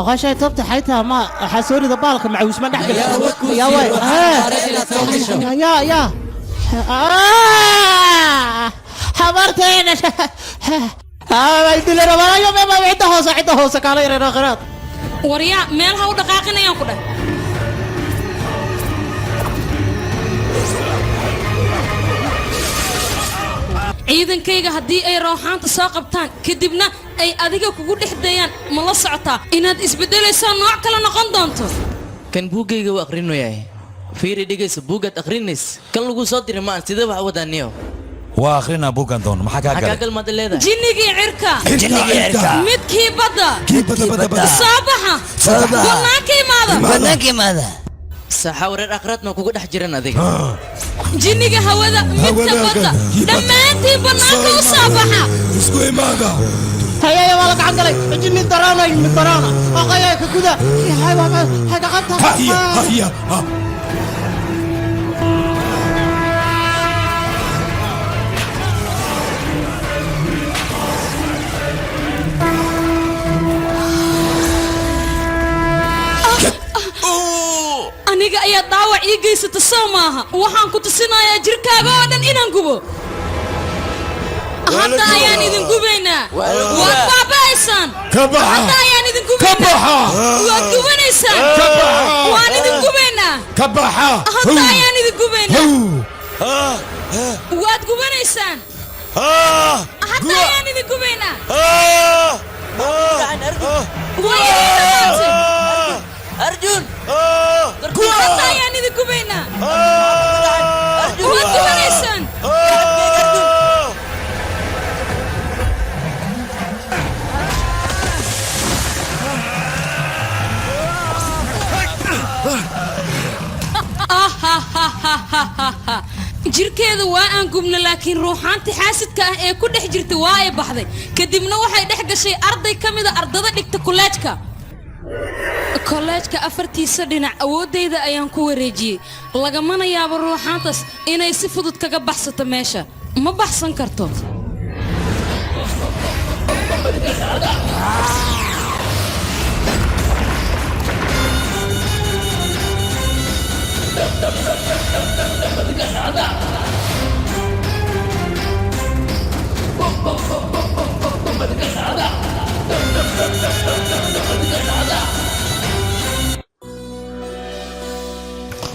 Qashay tabta xaytaa ma waxaa soo rida baalka macawisma dhex gala yaa waay yaa yaa habarteena cidda hoose cidda hoose kaala yareer akhiraad. Waryaa meel ha u dhaqaaqinayaan ku dheh. Ciidankayga haddii ay rooxaanta soo qabtaan kadibna ay adiga kugu dhex dayaan ma la socotaa inaad isbeddelayso nooc kale noqon doonto. Kan buuggayga wuu akhrinayaa. Fiiri dhegayso buuggaad akhrinaysa kan lagu soo diray ma aan sidee wax u wadaaniyo. Waa akhrinaa buuggan doono maxaa kaa Maxaa kaa galay? galmaad leedahay? Jinnigii cirka. Jinnigii cirka. Midkii badda. Kii badda, badda, badda. Soo baxa. Soo baxa. Bannaanka imaada. Bannaanka imaada. Saxa wareer akhraad ma kugu dhex jiran adiga. Jinniga hawada midka badda dhammaantiin bannaanka u soo baxa. Isku imaada. Hayaya waa la gacan galay jinni daraana mid daraana aqaya ka guda hay waa hay gacanta. Haya haya. Aniga ayaa dhaawac ii geysata soo maaha. Waxaan ku tusinayaa jirkaaga oo dhan inaan gubo. Hadda ayaan idin gubaynaa. Waad baaba'aysaan. Ka baxa. Hadda ayaan idin gubaynaa. Ka baxa. Waad gubanaysaan. Ka baxa. Waan idin gubaynaa. Ka baxa. Hadda ayaan idin gubaynaa. Waad gubanaysaan. Hadda ayaan idin gubaynaa. Waa idin dhammaatay. Arjun. Hadda ayaan idin gubaynaa. Waad gubanaysaan. Jirkeeda waa aan gubna laakiin ruuxaantii xaasidka ah ee ku dhex jirta waa ay baxday kadibna waxay dhex gashay arday ka mida ardada dhigta kolleejka. Kolleejka afartiisa dhinac awooddayda ayaan ku wareejiyey lagamana yaabo ruuxaantaas inay si fudud kaga baxsato meesha ma baxsan karto.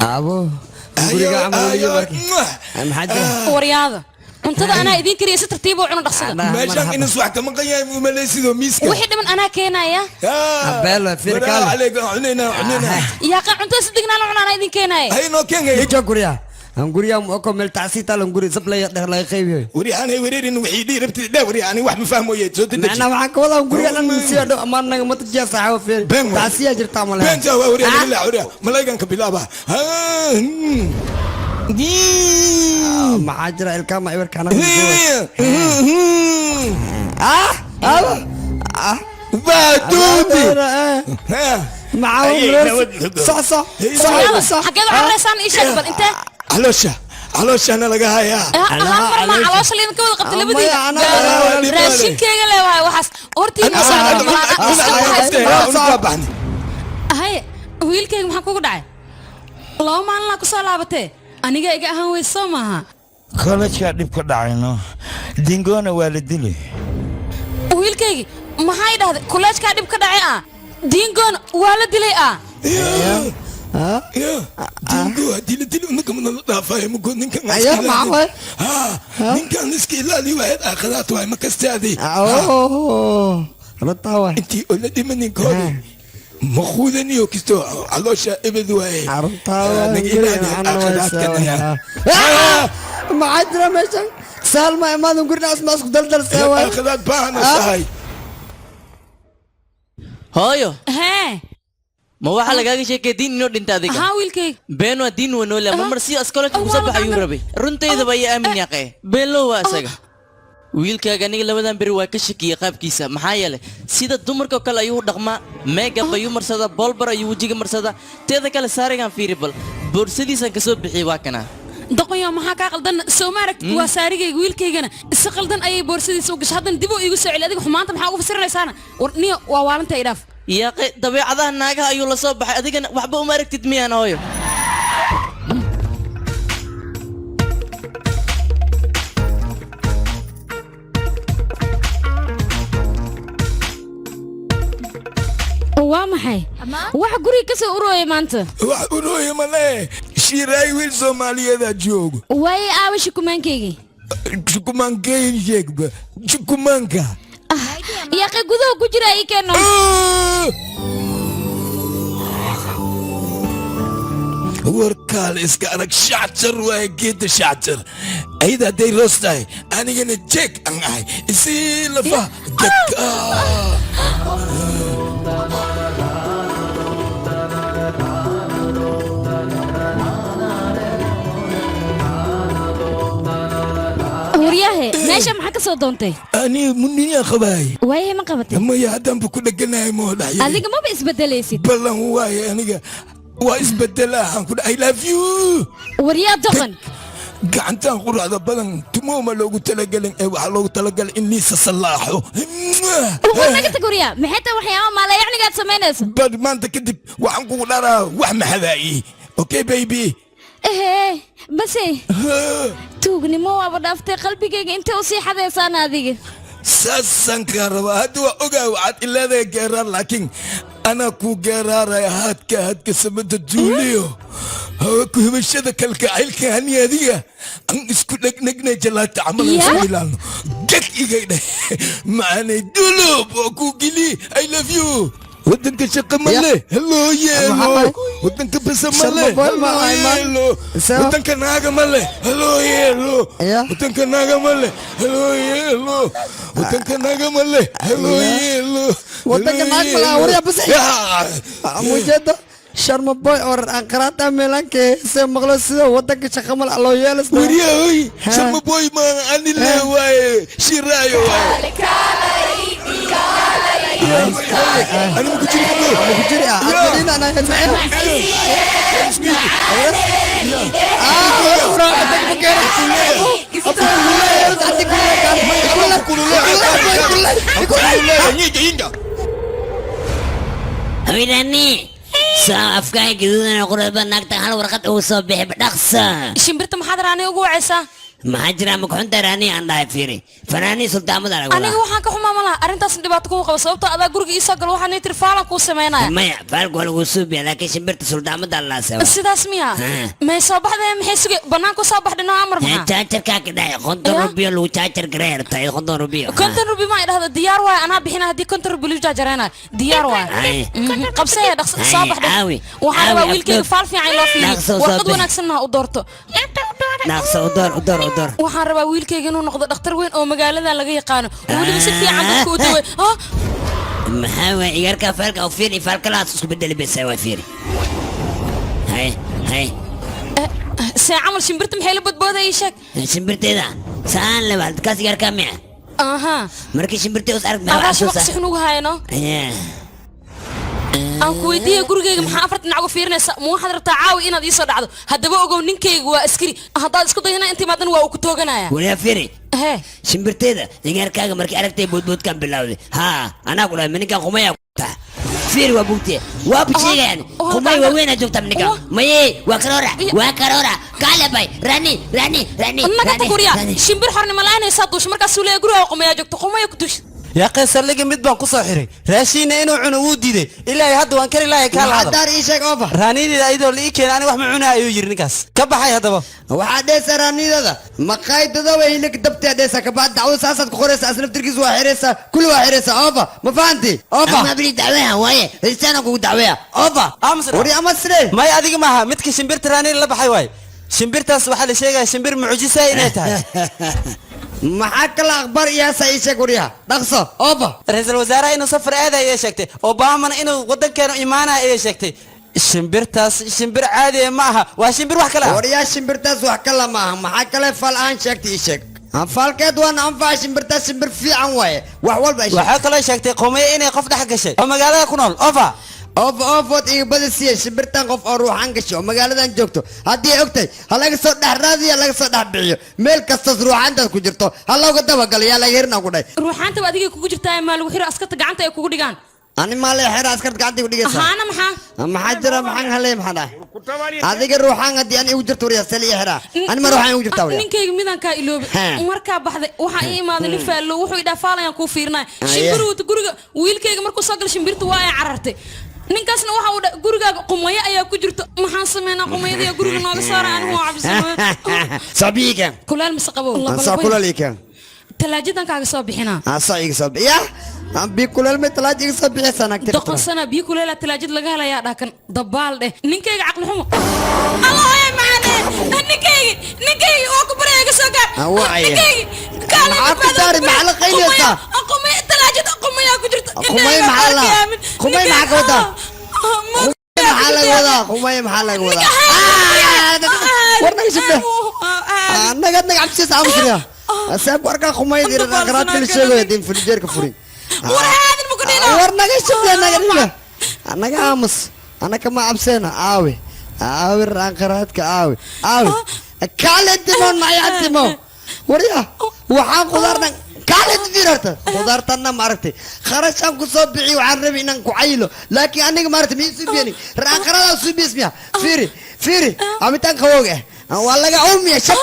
Abo guriga camal weliga maxaa jira? Waryaada cuntada anaa idiin kariya si tartiib oo cuna dhaqsada. Meeshaan inas wax kama qanyahay umalaysidoo miiska. Wixii dhiman anaa keenaya. Abeelo fiir kaale. Cunayna cunayna. Yaaqa cuntada si degnaan cuna anaa idin keenaya. Haynoo keenaya. Ijo guriga aan guriga ma oko meel tacsiita lan guri sab la dhex laga qaybiyo. Wari aanay wareerin wixii dhii rabtid dhaa wari aanay wax ma fahmoye soo dedeji. Macnaa waxaan ka wadaa guriga dhan siya dhow amaan naga ma tajiya saaxiibo fiir. Tacsiya jirtaa ma lehe. Beenta waa wari aan la wari malaygan ka bilaaba. Maxaa jira ilkaama ibarkaana. Ah abo ah Baduudi. Maxaa sax sax sax. Xageed u cararaysaan ii sheeg bal intee. Caloosha calooshana laga hayaa. Hal mar ma caloosha laydin ka wada qabtay labadiina. Raashinkeyga leewahay waxaas hortiina socda. Haye wiilkayga maxaa kugu dhacay? 2 maalin ku soo laabatee aniga iga ahaan weys soo maaha. Kollejkaa dhib ka dhacayno dingoona waa la dili. Wiilkaygi maxay dhahday kolleejkaa dhib ka dhacay ah diingoona waa la dilay ah. Dingo haddii la dili unaka mana la dhaafayo mugo ninkan ninkan iska ilaali waayad aakhiraad waay ma kastaadi. Intii oo la dhimanin koodi maquudaniyo kisto caloosha ebed waaye. Naga ilaali aakhiraadka. Maxaa jira meeshan saalma imaadan gurinaas ma isku daldalsee waay. Aakhiraad baahana sahay. Hooyo. Hee. Ma waxaa lagaaga sheekay diin inoo dhinta adiga? Haa, wiilkayga. Been waa diin waa noole, ma mar si askoloji kusoo bax ayuu rabay. Runtaydaba ayaa aamin yaqee. Beenlow waa isaga. Wiilkaaga aniga labadan beri waa ka shakiyey qaabkiisa, maxaa yeelay sida dumarka oo kale ayuu u dhaqmaa, makeup ayuu marsadaa, boolbar ayuu wejiga marsadaa. Teeda kale saarigan fiiri, bal boorsadiisaan kasoo bixiyey, waa kana. Doqonyo, maxaa kaa qaldan? Soo ma aragtid? Waa saarigayga. Wiilkaygana si qaldan ayay boorsadiisa u gashay, haddana dib uu iigu soo celi. Adiga xumaanta maxaa ugu fasiranaysaana? War niyo, waa waalanta, idhaaf. Yaaqe, dabeecadaha naagaha ayuu la soo baxay, adigana waxba uma aragtid miyaan, hooyo? Waa maxay waxa guriga ka soo urooya maanta? Wax urooya male, shiiraay wiil soomaaliyeedaa joogo. Waaye, aawa shukumaankaygii? Shukumaankay sheegba, shukumaanka. Yaaqe, gudaha ku jira, ii keeno. Warkaal iska arag, shacjar waaye geedda shacjar. Ayada hadday roos tahay, anigana jeeg aan ahay, isii lafa gedka. Waryahe, meesha maxaa ka soo doontay? Ani muniyaa qabaay. Waaye, ma qabatay? Maya, haddaanba ku dheganahay moo dhaxyay. Adiga maba isbedelaysid. Ballan waaye, aniga waa isbedelaa, aan ku dhahay I love you. Waryaa doqon. Gacantaan quraacda badan tumooma loogu talagelin ee waxaa loogu talagalay in liisa sallaaxo. War naga tag, waryaa. Maxay tahay waxyaaba maalayacnigaad samaynaysa? Bad maanta kadib waxaan kugu dharaa wax maxadaayi. Okay baby. Ehe, base tuugnimo waaba dhaaftay, qalbigayga intee u sii xadeysaan adiga? Saasaan kaa rabaa. Hadda waa ogaa waxaad ileedahay geeraar, laakiin anaa kuu geeraaraya haadka haadka samada duuliyo hawa ku hibashada kalgacaylka hani adiga aan isku dhegdhegnay, jalaata camal aan isku ilaalno, geg igay dheh macaanay dulub oo kuu geli. I love you. Wadanka shaqa male, haloo yeelo. Wadanka basa male, haloo yeelo. Wadanka naaga male, haloo yeelo. Wadanka naaga male, haloo yeelo. Wadanka naaga male, haloo yeelo. Wadanka naag malaha, waryaa bas. Mujeda Sharma Boy oo reer Anqaraata meelanka heese maqlo sida wadanka shaqa mal loo yeelas. Waryahoy, Sharma Boy ma ani le waaye, shiraayo waaye. Ani ma ku jiri karno. Ma ku jiri ah. Adina ana Haweenani saa afkaan gaduudan qurba naagta hal warqad ugu soo bixi dhaqsa. Shimbirta maxaad raani ugu wacaysaa? Maxaa jira, ma kuxunta raani aan dhahay? Fiiri, fanaanii sultaamada lagu Aniga waxaan ka xumaa malaha arrintaas, dhibaato kugu qabo, sababtoo adaa guriga ii soo galo waxaan ii tiri faalan kuu samaynaya. Maya, faalku waa lagu suubiya, laakiin shimbirta sultaamada laasaba. Sidaas miya? May soo baxdee, maxay sugay bannaanku soo baxdhe noo amar maxaa? Jaajarkaa ka dhahay 50 rubiyo lagu jaajar garay rabtaa, 50 rubiyo. 50 rubi ma idhahdo, diyaar waay, anaa bixina haddii 50 rubi lagu jaajareynayo, diyaar waay. Qabsaya, dhaqso soo baxdhe. Waxaan rabaa wiilkayga faal fiican loo fiiriyo, warqad wanaagsanna ha u doorto. Dhaqso, u door, u door, u door. Waxaan rabaa wiilkayga inuu noqdo dhakhtar weyn oo magaaladan laga yaqaano oo weliba si fiican dadka u dawey. Maxaa waay igarka faalka u fiiri, faalkalaas isku bedeli besa waa fiiri. Hay hay. See camal shimbirta maxay la badbooday, ii sheeg? Shimbirteeda saan leba kaas igarka miya? Aha. Markii shimbirtee us arag. Adaa shabaq si xun ugu hayno. Aan ku weydiiyey, gurigayga maxaa afar dhinac uga fiirinaysa? Ma waxaad rabtaa caawi inaad ii soo dhacdo? Haddaba ogow, ninkayga waa askari, haddaad isku dayana intii maadan waa uu ku tooganaya. Waliyaa fiiri, shimbirteeda igaarkaaga markii aragtay boodboodkan bilowday. Haa, anaa ku dhahay ninkan qumaya taa fiiri, waa bugtee, waa busheegayaan qumay waaweynaa joogtaa ninkan. Maye, waa karoora, waa karoora kaalebay rani rani rani. Naga tag waryaa, shimbir xornimo la-aanaysaa duusha markaasuu leeyahay guriga qumayaa joogto, qumaya ku duusha. Yaa saldhigga mid baan ku soo xiray, raashiinna inuu cuno wuu diiday. Ilaa hadda waan kari lahay kaa lahadal. Daar ii sheeg oofa. Raanideeda ayadoo la ii keenay ani wax ma cunaa ayuu yidhi ninkaas ka baxay haddaba. Waxaa dheesa raanidada maqaydada way hilig dabtee dheesa, kabacdi dacwada saasaad ku qoraysa, asna naftirkiisa waa xiraysaa, kulli waa xiraysaa oofa. Ma fahanti oofa? Ama bili dacweha waaye, ristaana kugu dacweya. Oofa wari ama sidee? May, adiga maaha, midka shimbirta raanida la baxay waay. Shimbirtaas waxaa la sheegaya shimbir mucjisa inay tahay. Maxaa kala akhbaar iyaasa ii sheeg waryaha dhaqso ooba. Ra'iisul wasaaraha inuu safar aadaya ayay sheegtay, Obamana inuu waddankeenu imaanaya ayay sheegtay. Shimbirtaas shimbir caadi ah ma aha, waa shimbir wax kale ah. Waryaa, shimbirtaas wax kale ma aha. Maxaa kale fal aan sheegtay ii sheeg. Faalkeed waana anfaca, shimbirtaas shimbir fiican waaye, wax walba ay sheeg. Waxaa kaloo sheegtay qomeye inay qof dhex gashay oo magaalada ku nool ofa. Oof oofood iga badisiya. Shimbirtan qof oo ruuxan gashay oo magaaladan joogto haddii ay ogtahay, ha laga soo dhex raadiya, laga soo dhex bixiyo. Meel kastaas ruuxaantaas ku jirto ha looga dabagalo, yaa laga hirna ku dhahay. Ruuxaantaba adigay kugu jirtaa, maa lagu xiro askarta gacanta ay kugu dhigaan. Ani maa lee xira askarta gacanta ku dhigaysa? Ahaana maxaa? Maxaa jira? Maxaan helay? Maxaa dhahay adiga? Ruuxaan haddii ani igu jirto waryaa, sali xiraa. Ani ma ruuxaan igu jirtaa waryaa? Ninkayga midaan kaa iloobi. Markaa baxday waxaa ii imaaday nin faallo, wuxuu idhaa faalayaan kuu fiirinaya. Shimbir wata guriga wiilkayga markuu soo gala, shimbirta waa ay carartay. Ninkaasna waxa uu gurigaaga qumayo ayaa ku jirto. Maxaan sameynaa? Qumayada ayaa guriga nooga saara, anigu waa cabsanaa. Sabiikan. Kulaal mise qabow? Saa kulaal ii keen. Talaajadan kaaga soo bixinaa. Saa iga soo bixiya bi kuleel may talaaj iga soo bixiysaa naagta? Doqon sana, biyo kuleela talaajad laga helayaa dhakan dabaal dheh. Ninkayga caqli xumo, allah ay macaane. Ninkaygi, ninkaygi waa ku baraya, iga soo gaar. Wacaya. Ninkaygi kaale. Maxaa ku saari? Maxaa la qayliyeysaa? Qumay talaajada qumayaa ku jirta. Qumay maxaa la qumay? Maxaa ka wadaa? Qumay maxaa laga wadaa? Qumay maxaa laga wadaa? War naga shibde, naga naga cabsiis aamusriya saab warkaa qumaydii qaraadka la sheegayo din firijeerka furin. War naga shibde, naga dhibde, naga aamus, anaka ma cabseena. Aawe, aawe raanqaraadka? Aawe, aawe? Kaale timo naya timo. Warya, waxaan khudaartan kaale fiirarta, khudaartanna ma aragtay? Kharashaan ku soo bixiy, waxaan rabay inaan ku cayilo, laakiin aniga ma aragtay mii suubiyani raanqaradaa suubiyas miya? Fiiri, fiiri, cabitaan qabowga ah waa laga umiya. Shab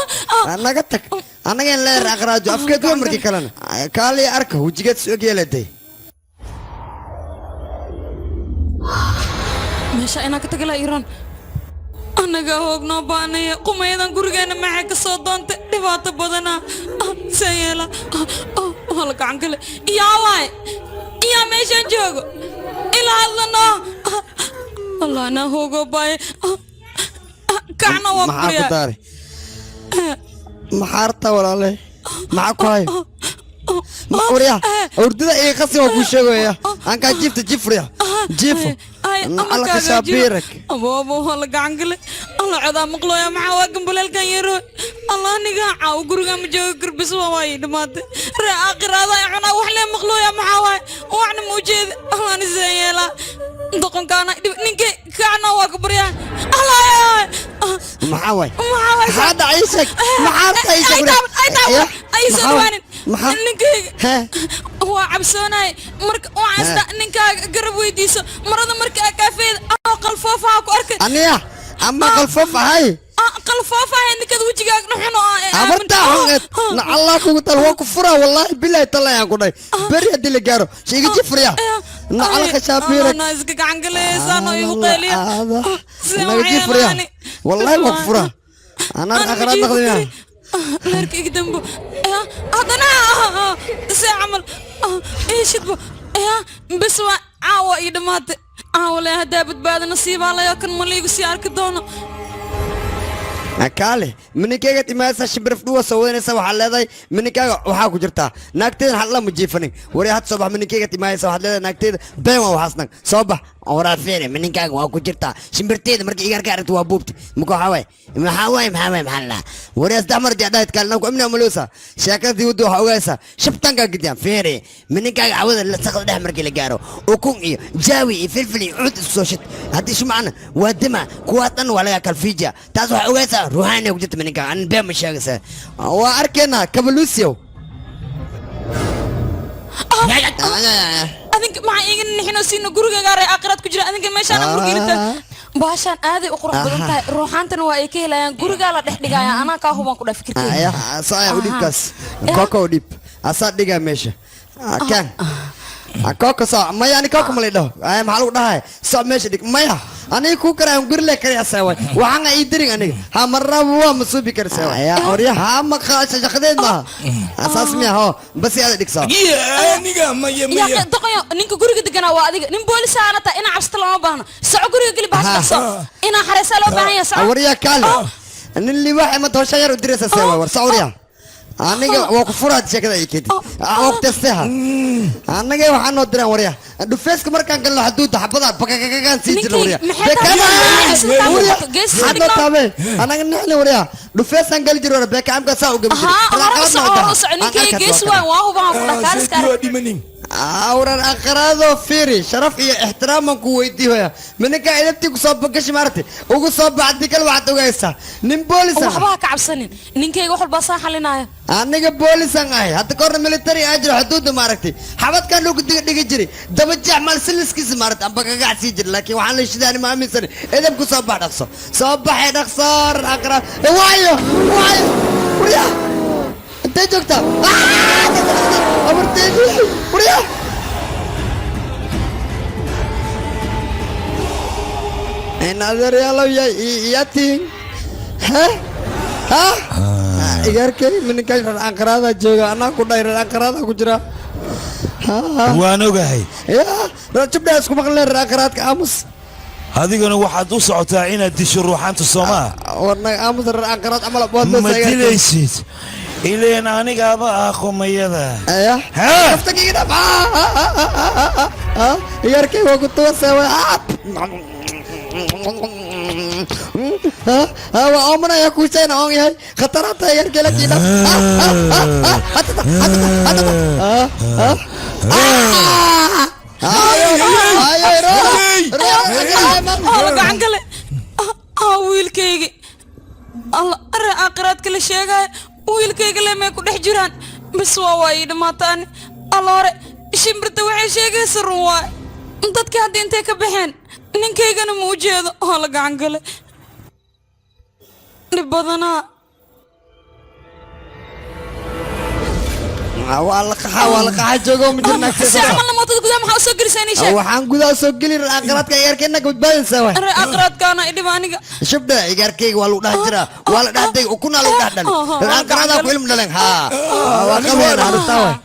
naga tag, annaga in leer aqraajo afkeed waa markii kalena kaale arka wejigeed is og yeeladay. Meesha inaan ka tagalaa iran, annagaa hoog noo baanaya. Qumayadan gurigeena maxay ka soo doontay? Dhibaato badana see yeela? Waa la gacan gale. Yaa waay, yaa meeshaan joogo ilaa hadlanoo? Allah, anaa hoogoo baaye kacna waa Maxaa ku guryaa. daaray? Maxaa arta walaale? Maxaa ku hayo? Warya, hurdada ii qasi, waa kuu sheegaya ankaa. Jiifta jifriya, jiifo alla kashaabiirak. Aboobo, waa la gacan gale. Alla, codaa maqlooya. Maxaa waa gambaleelkan yaro? Allah, aniga caaw guriga ma jooga garbis waa waay dhamaatay. Ree aakhiraada ay cunaa wax lee maqlooya. Maxaa waay? Waxna ma ujeeda. Allah, ni seen yeelaa doqonkaana ninkay kacna waa ka baryaa. Allah. Maxaa waay? Maxaa waay? Maxaa dhacay? Ii sheeg, maxaa arta? Ii sheeg. Ay soo dhawaanin. Maxaa? Ninkayga waa cabsoonaay marka waxaan isdha ninkaaga garab weydiiso marada marka kaafeeda anoo qalfoofaha ku arkay. Aniya ama qalfoof ahay? Qalfoofaha ninkada wejigaaga xuno. Abartaa xungeed nacallaa kugu tal, waa ku furaa wallaahi bilaahi talayaan ku dhahay. Beri haddii la gaaro shayga jifriya nacala khashaabiirak. Anaa iska gacan galeysaan oo igu qayliya. Naga jifriya, wallaahi waa ku furaa anaa aqraad naqdimiya. Leerka iga dambo haddana see camal iishidbo bes waa caawa ii dhammaatay. Caawa le haddaa badbaado nasiibaa layo kan ma liigu sii arki doono. Kaale, mininkayga timaasa shimbirif dhuwa soo wadanaysa. Waxaad leedahay mininkaaga waxaa ku jirtaa naagteeda hadla ma jiifanin. Wari had soo bax, mininkayga timaaysa. Waxaad leedahay naagteeda been waa waxaas nag soo bax. Waraa fiiri, mininkaaga waa ku jirtaa shimbirteeda. Markii igaarka aragta waa buubta. Maka waxaa waay? Maxaa waay? Maxaa waay? Maxaa la wari saddex mar jecdhahayd? Kaale nanku amni amaloosa sheekadii wadda waxaa ogaaysa shabtankaa gidiyaan. Fiiri, mininkaaga cawada la saqda dhex markii la gaaro ukun iyo jaawi iyo filfil iyo cud isku soo shid. Haddii shumacna waa dima kuwaas dhan waa laga kalfiija. Taas waxaa ogaaysaa ruuxaan ku jirta mininkaaga. Anin been ma sheegaysaa? Waa arkaynaa kabaluusiyow. Adinka maxaa iiga nixinoo siina? Gurigaaga aray aakhiraad ku jira adinka meeshaan murgelinta. Baashaan aaday u qurux badan tahay, ruuxaantana waa ay ka helayaan. Gurigaa la dhex dhigaya, anaa kaa hubaan ku dhaa fikirkeyga. Saya u dhibkaas koko u dhib asaa dhigaa meesha kan koko soo maya. Ani koko ma la dhaho? Maxaa lagu dhahay? Soo meesha dhig maya. Aniga kuu karaya guri le karaya seeway waxaan ii dirin aniga ha marnaba waa ma suubi kara seeway orya ha ma shaqadeed maaha asaas miya ho basi aada dhigsaa. Aniga maya maya. Yaa doqoyo, ninka guriga deganaa waa adiga. Nin boolis aana tahay, inaa cabsata looma baahno. Soco, guriga geli, bahasha dhaqso, inaa xareysaa loo baahan yahay. Soco. Warya kaale, nin libaax ma toosha yar u diraysa seeway? War sawriya Aniga waa ku furaad sheekada ay keentid. Waa ku testeha. Anaga waxaan noo diraan warya. Dhufeeska markaan galno xaduudda xabada bakakakaan sii jirna warya. Hadda tabe. Anaga nixni warya. Dhufeesaan gali jiro warya. Beekaamka saa u gabi jiray. Haa, hore u soco, hore u soco. Ninkayga geesi waan, waa hubaan ku dhahay, kaaliska arag. Awran aqraado fiiri sharaf iyo ixtiraaman ku weydiiyo minka idabti ku soo bagashi maartay ugu soo baxdi kal waxaad ogaysaa nin boolis ah. Waxba ha ka cabsanin, ninkayga wax walbaa saan xalinaya. Aniga boolisan ahay, hadda korna military aan jiro, xuduudda maaragtay xabadkan dhulka diga dhigi jiray, daba jeex maal siliskiisa maaragtay amba kagac sii jira, laakiin waxaan la shidaani ma aaminsan. Edab ku soo bax, dhaqso soo baxay, dhaqso aqra waayo waayo warya, intee joogtaa abarteedi warya? In adeeryaalow yaa tihin? He ha, igaarkay mininkaa reer Anqaraada jooga, anaa ku dhahay reer Anqaraada ku jira. Waan ogahay. Ya reer Jubdhaa isku maqleen reer Anqaraadka, aamus. Adiguna waxaad u socotaa inaad disho ruuxaanta, soomaa? Warnaga aamus, reer Anqaraad camal waad Ma dilaysid, ileen anigaaba ah qumayada. Ya kaftagiga dhab, igaarkay waa ku tuwasee. Waa oomanaya kuusayna oon yahay khataraata igaarkay la kiidhab. Alla gacan gale, wiilkaygi, alla arrin aakhiraadka la sheegaayo, wiilkayga le may ku dhex jiraan? Bis waa ii dhammaataani. Alla hore shimbirta waxay sheegaysa run waay. Dadkii hadda intay ka baxeen, ninkaygana ma u jeedo. Alla gacan gale, dhib badanaa. Waa la qaxaa, waa la qaxaa, joogo ma jirna. Si camalna mootada gudaha maxaa usoo gelisay? Inii sheeg. Waxaan gudaha soo geli reer aqraadka igaarkeenna badbaadaysa waay. Reer aqraadkaana idhib aniga. Shubdha igaarkayga waa lagu dhex jiraa, waa la dhex degay, ukunaa lagu dhex dhalay. Reer aqraadaa ku ilmi dhalen haa, waa qabeen arrintaa waay.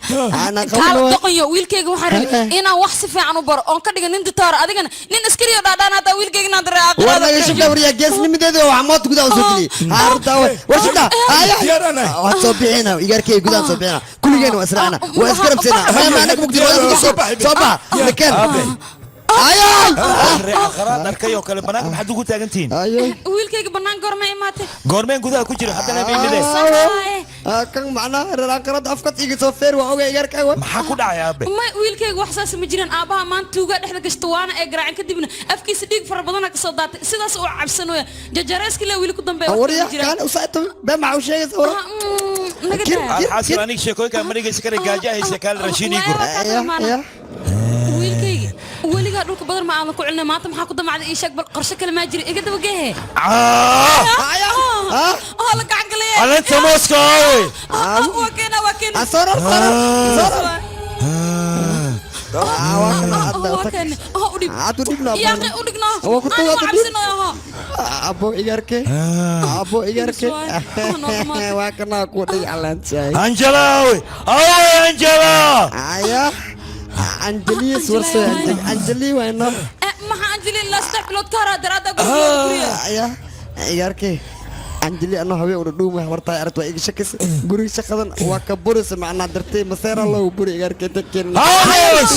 Ana kaal qabno. Doqonyo, wiilkayga waxaan rabay inaan wax si fiican u baro oon ka dhiga nin ditaara, adigana nin askariyo dhaadhaan hataa wiilkayga inaad reer war aqraada. Naga shubdha waryaa, geesnimadeedu waxaa moota gudaha usoo geliyay haa, arrintaa waay. War shubdha haya, waad soo bixina igaarkayga, gudaha soo bixina, kulligeen waa israacna, waa isgarabsayna. Ma anaga mugdi soo baxa nakeen. Reer aqraad arkay oo kale banaanka maxaad ugu taagantihiin? Wiilkayga banaanka gorma imaatay? Goormeen gudaha ku jira haddana meymide? Kan macnaha reer aqraad afkad iga soo feer, waa ogay igaarkayga waay. Maxaa ku dhacay aabe? May, wiilkayga wax saas ma jiraan. Aabbaha maanta tuugaa dhexda gashta, waana ee garaacin, kadibna afkiisa dhiig fara badana ka soo daatay, sidaas uu cabsanooya jajareeskii le wili ku dambeeya wax warya kama jiraan. Kaale usaato bee, maxaa u sheegaysa wara? Naga daa. Alxaasil aniga sheekooyinka ma dhegeysan kara, gaajo haysa, kaal raashin ii gur. Wiilkayga weligaa dhulka badan ma aadan ku celinay, maanta maxaa ku damacday? Ii sheeg bal, qorshe kale maa jira? Iga daba gehe. La gacan galaya. Caleenta mooska aawey? Waa keena, waa keena. Sorar sorar sorar. Waa keena, u dhib. Yaaqe, u dhigno. Waa ku Aan tuwa. cabsinayo ha. Abo igarke, abo igarke, waa kana ku dhig caleenta. Angela aawey? Aawey Angela? Aya Anjali warse, Anjali waa inoo. Maxaa Anjali ilaa 3 bilood ka haraa daraadda guriga? Aya igarke, Anjali anoo habeen una dhuuma wartaa aragt waa iga shakisa, guriga shaqadan waa ka burisa macnaa dartay maseera loogu buri igarke inta keenin. Aamus!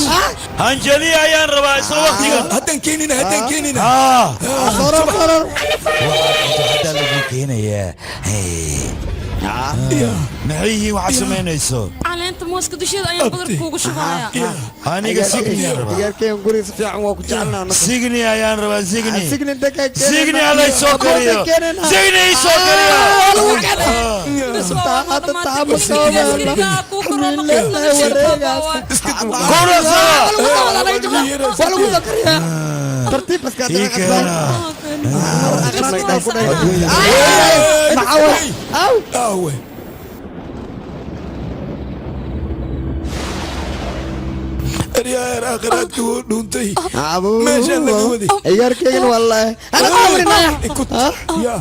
Anjali ayaan rabaa isla waqtigan. Haddaan keenina, haddaan keenina. Sorar sorar. Haddaa lagu keenayaa. Maxay yihiin waxaad samaynayso? Caleenta mooska dusheeda ayaan badar kuugu shubaya. Aniga signi ayaan rabaa. Igarkeen guriga si fiican waa ku jecelnaa. Signi ayaan rabaa, signi. Signi inta ka keenina. Signi alla isoo kariyo. Signi isoo kariyo. Aryaar aakhiraadka wuu dhuuntay, meeshaan laga waday. Ciyaarkeygan wallaahi ana qawrinaya. Ya.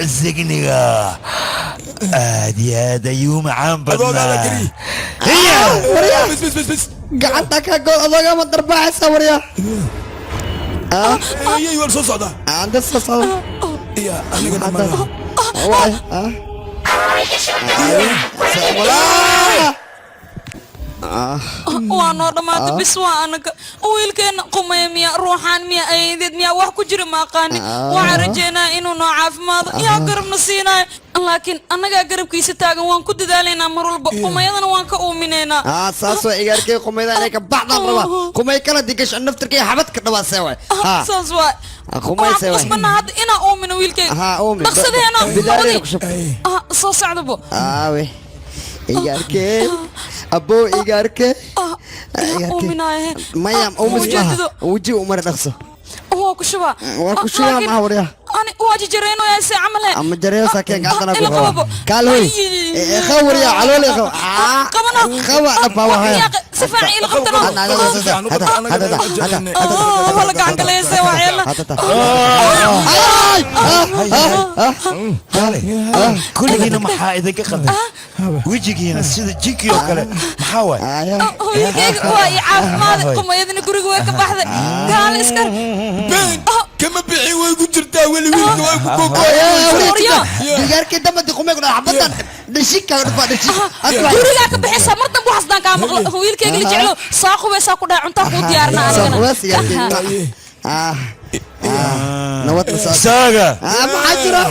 Signiga aad iyo aad ayuu macaan badnaa. Waryaa. Bis bis bis bis. Gacanta ka gool adoga ma darbaaxaysa waryaa. Ayay war soo socdaa. Anda soo socda. Iya, aniga dhammaan. Waay, ah. Waa noo dhammaatay, bis waa anaga. Wiilkeenna qumaya miya, ruuxaan miya, ayadeed miya, wax ku jira ma aqaani. Waxaan rajeynaya inuu noo caafimaado, yaa garabna siinayo, laakiin annagaa garabkiisa taagan, waan ku dadaalaynaa mar walba, qumayadana waan ka uuminaynaa. Ah, saas waa igaarkay, qumayda inay ka baxdaan rabaa. Qumay kala digasho naftirkay xabad ka dhawaasee waay. Ha. Saas waay. Qumay Waxaan see waay. qasbanaa hadda inaan uumino wiilkeyga. Ha, uumi. Dhaqsadeena. Bidaarina ku shub. Ah, soo socdabo. Aawe. Igaarkee. Aboo igaarkee. Uuminaaye. Maya, uumis maaha. Ujeedado. Weji umar dhaqso. Waa ku shubaa. Waa ku shubaa, Laakiin maxaa waryaa? Ani waa jajareynayaa see camal he. Ama jareeyo saakeen gacantana ku Ila qaba. qababo. Kaal hoy. Qaw waryaa, calool qaw. Qabana. Qawa dhaba waa haya. Si fiican ila qabtana. Wala gacan galeysay waa ceelna. Kulligiina maxaa idinka qaldan? Wejigiina sida jinkii oo kale maxaa waay? Wiilkayga waa ii caafimaad, qumayadina guriga way ka baxday. Gaal iska. Been kama bixin, way ku jirtaa weli, wiilka way ku Waryaa. Igaarkee damadi qumay ku dhaca xabadan. Dhashika dhufa dhashik. Gurigaa ka bixaysaa mar dambe, waxaas daan kaa maqlo. Wiilkayga la jeclo saa qubaysaa ku dhaca, cuntaa kuu diyaarnaa Soo qubays anigana. igaarkee. Ah. Nabad la socod. Istaaga. Ah, maxaa jira?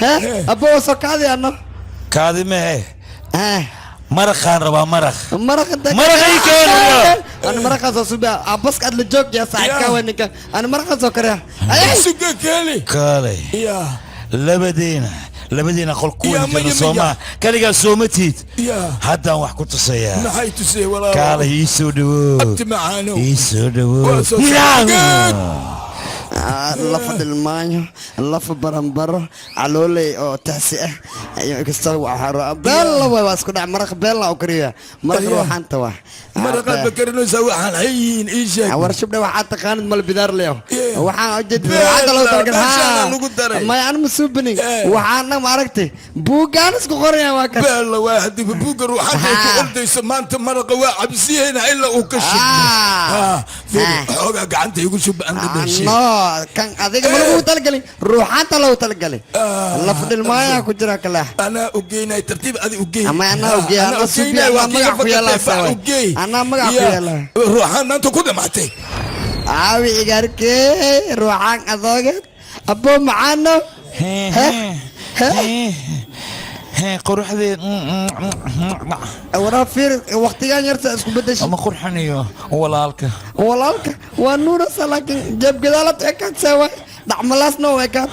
He? Aboo soo kaadi ano. Kaadi mehe. Maraqaan rabaa, maraq. Maraq Maraq ii keen waryaa. Ana maraqaan soo subaa. Abaska aad la joog yaa saaxiibkaa waa ninka. Ana maraqaan soo kariya. Suga keeli. Kaalay. Iya. Labadiina qol ku Ya, wada maya, jirna soo maya. maaha? Kaligaa sooma tiid. Ya. Haddaan wax ku tusayaa. Maxay tusay walaal? Kaalay, ii soo dhawow. Abti macaano. Ii soo dhawow. Waa soo Yaa. Lafa dhilmaanyo, lafa baranbaro, calooley oo taxsi ah iyo kasta waxaa beella way, waa isku dhac. Maraq beella u kariya, maraq ruuxaanta waa. Maraqaad ba karinaysaa, waxaan hayiin ii sheeg. War shubdhe, waxaad taqaanid mal bidaar leeyo, waxaan ujeed Beella, ruuxaanta loo talagalay. meeshaana lagu daray. Maya, aan ma suubanin, waxaana ma aragtay buuggaan isku qoraya waa kan. Beella waa haddii buugga ruuxaanta ay ku ordayso maanta, maraqa waa cabsiyeyna ilaa uu ka shubmo. Fiiri, xoogaa gacanta igu shub aan dhadhanshe. No, kan adiga ma lagu talagalin, ruuxaanta loogu talagalay, laf dhilmaayaa ku jira kale. Anaa ogeynay, tartiib adi ogeyn. Ama anaa ogeey, anaa suubi, anaa magac ku yeelaa saway. Anaa magac ku yeelaa. Ruuxaan maanta ku dhamaatay. Caawi igaarkee, ruuxaan adoogeed, aboo macaano. Quruxdeed. Waraa fiir, waqtigan yarta isku bedeshay. Ama qurxanayo walaalka. Walaalka waa nuurasa, laakiin jeeb gadaalad ekaad seeway, dhacmalaasna u ekaad.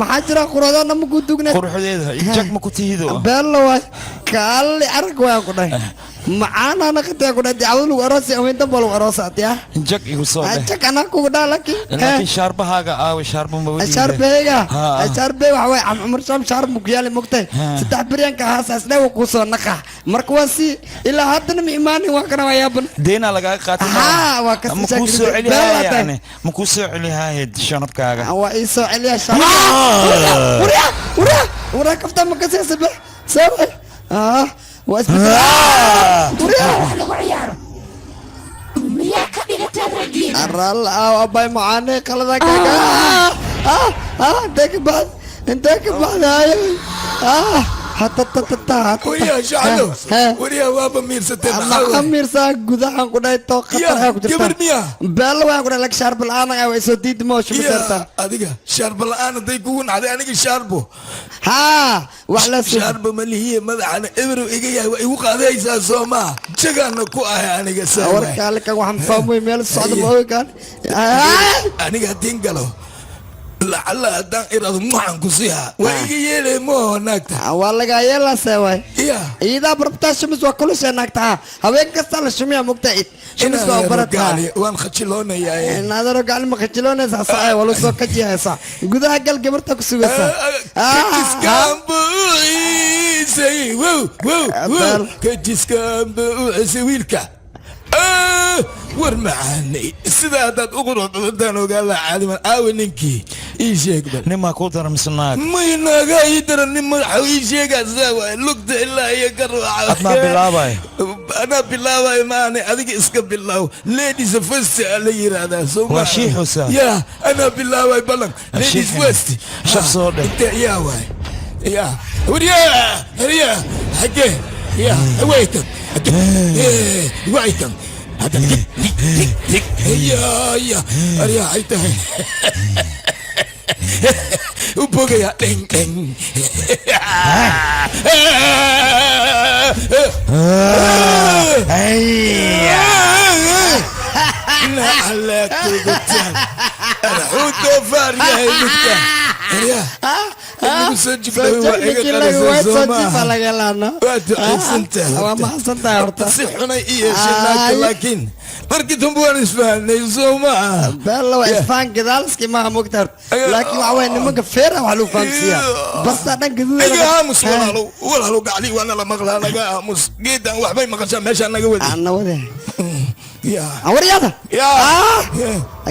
Maxaa jira, quruxdaana ma ku dugnay? Quruxdeeda jag ma ku tihido. Beella waay, kaali arag waan ku dhahay, macaanaana qatee ku dhahay, dacwad lagu aroosi aweentan baa lagu aroosa atiya. Jag igu soo dheh. Jag anaa kugu dhaha, laakiin laakiin shaarbahaaga aawe? Shaarba ma wadi? Shaarbeyga, shaarbey waxa waay cumar shaam, shaar mukuyaali mogtay, saddex biryanka ahaa saasdhe wa kuu soo naqa. Marka waa si ilaa haddana ma imaanin, waa kana waa yaaban. Deynaa lagaaga qaatay. Haa, waa kasi. Ma kuu soo celihaa yani? Ma kuu soo celihaaye shanabkaaga? Waa ii soo celiyaa shaar. Waryaa, waryaa, waryaa, kaftaa ma kasii sabe sabe. Ah, waa isbedel. Waryaa. Aral abay macaane, qalada kaaga. Ah ah, intee ka baxd, intee ka baxday? Ah, hata ta ta ta. Wariyaa shaclo, wariyaa waaba miirsatay. Maxaa miirsaa? Gudahan ku dhahay too khatar ah ku jirta. Gabar miyaa? Beelo waan ku dhahay, lak shaarba la'aan ah way soo diidi moo shumaseerta. Adiga shaarba la'aan hadday kugu nacday, aniga shaarbo. Haa, wax la shaarba ma lihiye, madaxana eberow iga yahay, waa igu qaadaysaa soo maa? Jagaana ku ahay aniga saa. Warka halkan waxaan fahmay meel socda ma ogi kaan. Aniga haddii galo lacala haddaan irado maxaan ku siihaa, waa iga yeelay mooho naagta. Waa lagaa yeelaa see waay. Iidaa barabtaa shumis waa kulusha naagta. Ha, haween kasta la shumiyaa mugta id shumis waa barataa. Waan khajiloonayaa. Naadaro gacan ma khajiloonaysaa saa? Waa lasoo kajiyaysaa, gudaha gal, gabarta ku sugaysaa. Kajiskaan buu ciisay, wow wow wow, kajiskaan buu ciisay wiilka. War macaanay, sida haddaad u qurux badantaan ogaa laa caadiman. Aawe ninkii? Ii sheeg bal. Nimaa kuu daran mise naag? May naagaa ii daran, nin madaxa ii sheegaa saa waay, lugta ilaa iyo ka raaca. Adnaa bilaabay. Anaa bilaabay maane, adiga iska bilaaw. Ladies first aa la yiraahdaa, soo Waa shiixusa. Ya, anaa bilaabay ballan. Ladies Shiixin. first. Shaf soo dheh. Inte yaa waay, ya waryaa waryaa, xagee ya waytan waytan hadda ya ya aryaa ay tahay u bogaya dheng dheng. Nacala kugutaan arxuu doofaar yahay lugta. Waa ducaysantahay si xunay i yeesheen naagta, laakiin markii dambe waan isfahanay, soo maaha? Bella waa isfahan gadaalski maaha, mogta horta, laakiin waxa waye nimanka feera wax lagu fahamsiiyaa basta dhan gaduud. Iga aamus walaalow, walaalow gacli waana la maqlaa, naga aamus. Geedan waxbay maqashaa, meeshaa naga wadi. Ana wade waryada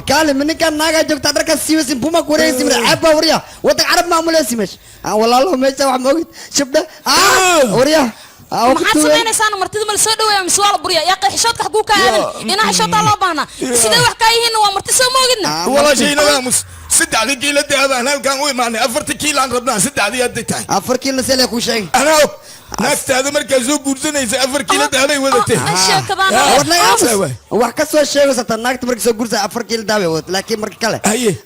kaale, ninkan naagaa joogta dharkaas siiwaysin buma ku wareegaysi mira ceeb baa warya, wadanka carab maamuleysi meesha. Walaalo meesha wax ma ogid shibdhe warya. Maxaad samaynaysaan? Martida ma la soo dhaweeya mise waa la buriya? Yaa xishoodka xaguu ka aadan? Inaa xishoodaa loo baahnaa. Sidee wax kaa yihiin? Waa marti, soo moogidna. Walaashay naga aamus. 3 kiilo dahabaan halkaan u imaanay, 4 kiilaan rabnaa, 3dii hadday tahay. 4 kiilo sele kuu sheegay. Anaa og naagtaada markaa soo guursanaysa 4 kiilo dahabay wadatee. Wax ka soo sheegaysa naagta markii soo guursa 4 kiilo dahabay wadat, laakiin marka kale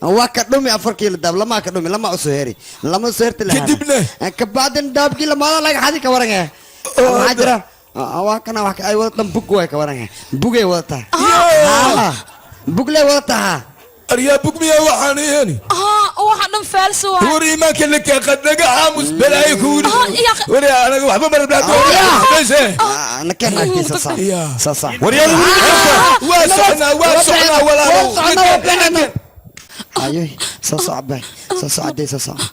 waa ka dhumi 4 kiilo dahab, lama ka dhumi, lama usoo heri, lama soo herti lahaa. Kadibna kabacdin dahabkii lamaada laga xadi ka waran. Maxaa jira? Waa kana wax ay wadatan, bug way ka waran, bugay wadataa, buglay wadataa. Aryaa bug miyaa waxaan ihani? Waxa dhan faalso waa. War iimaanka la kaaqad, naga aamus, balaayo kuwili. War anaga waxba marabnaa. Waa soconaa, waa soconaa walaalow. Ayoy, soo soco bay, soo soco dee, soo soco.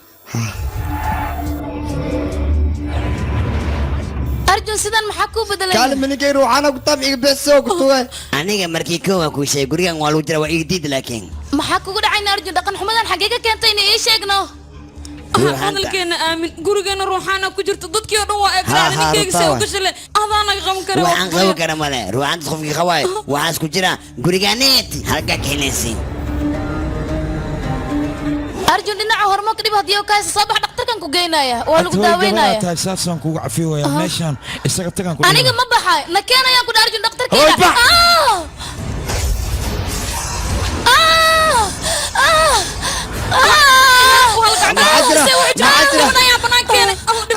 Arjun, sidan maxaa kuu bedelay? Kaalin, ninkay ruuxaana ku taab iga beesoo ku tuwe. Aniga markii koowan kuu sheegay gurigan waa lagu jira, waa iga diid, laakiin Maxaa kugu dhacayna Arjun? Dhaqan xumadan xaggee ka keentay? Ina ii sheegno. Hadalkeena aamin, gurigeena ruuxaana ku jirto, dadkii oo dhan waa eegraacday. Ninkeyga see u gashale adaa naga qaban kara. Waxaan qaban kara male, ruuxaantas qofkii qabaay waxaan isku jira guriganeet halkaa ka helaysin. Arjun, dhinaca hormoonka dhib haddii oo ka haysa, soo bax, dhakhtarkan ku geynaya, waa lagu daaweynaya. Tahay saasaan kugu cafiyo waya, meeshaan isaga tagaan ku. Aniga ma baxay, na keenayaan ku dha Arjun dhakhtarkeena.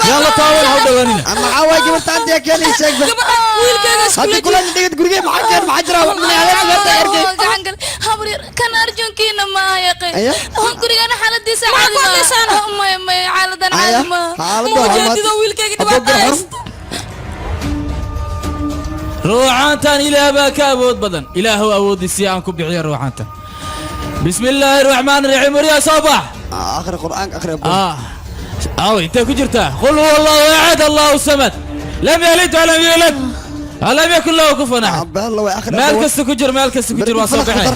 Yalla taawan, ha u dhawaanina. Maxaa waay gabarta hadda keenay? Sheeg ba haddii kula dhigid gurigee maxaa keen? Maxaa jira? Habaryar, kan Arjunkiina maaha yaqay. Gurigana xaaladiisa caadi maaha. Maya maya, xaaladan caadi maaha. Maujeedido wiilkayga dhibaato haysta. Ruuxaantan Ilaah baa ka awood badan. Ilaahow awooddiisii aan ku bixiyo ruuxaantan. Bismi illaahi raxmaan raxiim. Waryaa, soo bax. Akhri qur'aanka, akhri. Aw, intee ku jirtaa? Qul huwa allahu axad, allahu samad, lam yalid walam yuulad walam yakun lahu kufuwan axad. Meel kasta ku jir, meel kasta ku jir, waa soo baxay.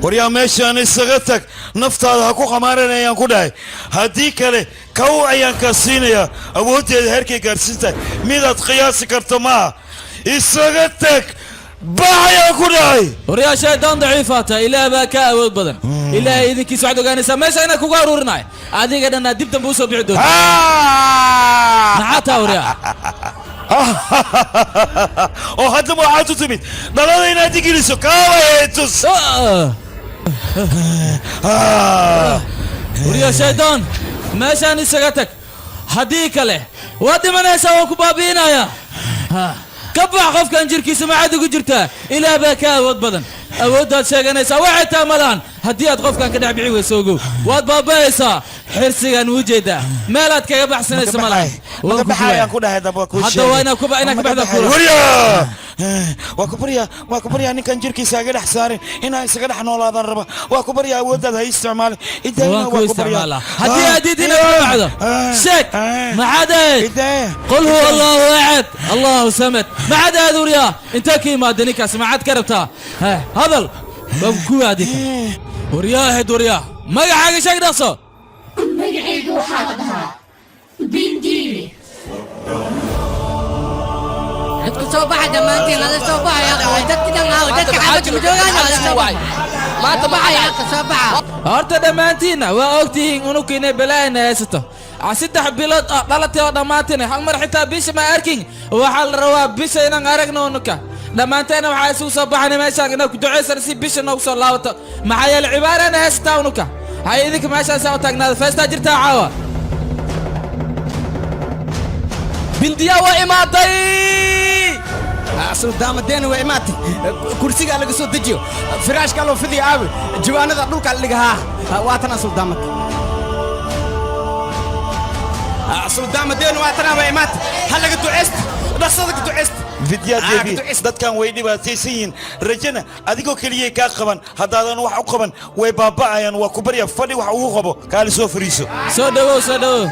Waryaa, meeshaan isaga tag, naftaada ha ku khamaareen ayaan ku dhahay. Haddii kale kaw ayaan kaa siinayaa. Awooddeeda heerkay gaarsiin tahay midaad qiyaasi karto maaha. Isaga tag, bax ayaan ku dhahay. Waryaa, shaydaan daciifaa tahay, Ilaah baa ka awood badan. Ilaahay idinkiisa waxaad ogaanaysaa meesha inaan kugu aruurinayo, adiga dhanna dib dambe usoo bixi doonta. Maxaa taa, waryaa? Oo haddaba waxaad u timid dhalada inaad igeliso, kaalay tus. Waryaa shaydaan, meeshaan isaga tag, haddii kale waad dhimanaysaa, waan ku baabi'inayaa. Ka bax qofkan jirkiisa, maxaad ugu jirtaa? Ilaah baa ka awood badan. Awooddaad sheeganaysaa waxay taa ma lahan. Haddii aad qofkan ka dhex bixi weyso ogow waad baaba'aysaa. Xirsigan wuu jeedaa meelaad kaga baxsanayso ma laha. Maka baxayaan ku dhahay dab waa kuu Hadda waa inaad ku inaad ka baxdaa kula. Waryaa! Waa ku baryaa, waa ku baryaa, ninkan jirkiisa haga dhex saarin, inaan isaga dhex noolaadaan raba. Waa ku baryaa, awooddaada ha isticmaalin. Idayna Waan ku waa ku baryaa. isticmaalaa haddii aad diid inaad ka baxdo. Sheeg, maxaad ahayd? Qul huwa allahu axad allahu samad. Maxaad ahayd uryaa? Intee ka imaada ninkaas? Maxaad ka rabtaa? Hadal waa kuwa adika waryaa ahayd. Waryaa, magacaaga sheeg, dhaqso. Magacaygu waxaa la dhahaa Bindiile. Isku soo baxa dhammaantiin, lala soo baxaya dadka dhan aaw, dadka xaafadda ma joogaan, lala soo baxa maanta baxaya, soo baxa. Horta dhammaantiinna waa ogtihiin unugka inay balaayana haysato. 3 bilood oo dhalatay oo dhammaantiin hal mar xitaa bisha ma arkin. Waxaa la rabaa bisha inaan aragno unuka. Dhammaanteena waxaa isugu soo baxanay meeshaan inaan ku ducaysan si bisha noogu soo laabato, maxaa yeelay cibaarana haysataa unuka. Hay idinka meeshaasaa u taagnaada. Feestaa jirtaa caawa. Bindiya waa imaaday. Suldaamadeena waa imaatay. Kursigaa laga soo dejiyo, firaashkaa loo fidiyo, aabe jawaanada dhulkaa la dhiga. Haa, waa tanaa suldaamad. Suldaamadeena waa tanaa, waa imaatay. Ha laga duceysta, dhaqsada ka duceysta. Vidya Devi, dadkan way dhibaataysan yihiin, rajana adigoo keliyay kaa qaban. Haddaadan wax u qaban way baaba'ayaan. Waa ku barya, fadhi wax ugu qabo, kaali soo fariiso. Soo dhawow, soo dhawow.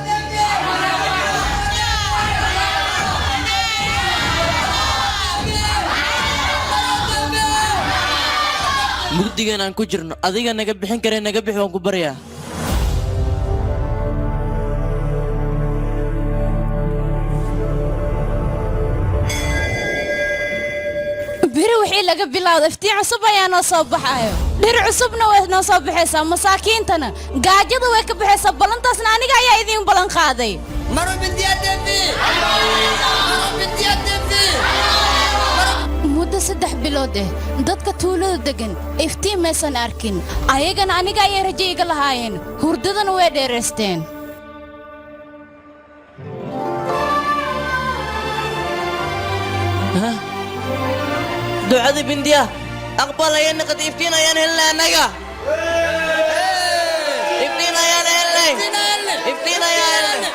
Mugdigan aan ku jirno adiga naga bixin kare, naga bix, waan ku baryaa. Beri wixii laga bilowda iftiin cusub ayaa noo soo baxayo, dhir cusubna way noo soo baxaysaa, masaakiintana gaajada way ka baxaysaa. Ballantaasna aniga ayaa idiin ballan qaaday. Muddo 3 bilood dadka tuulada degan iftiin maysan arkin. Ayagana aniga ayay rajo iga lahaayeen, hurdadana way dheeraysteen. Ducadii Bindiya aqbal ayay noqotay. Iftiin ayaan helnay annaga, iftiin ayaan helnay, iftiin ayaan helnay.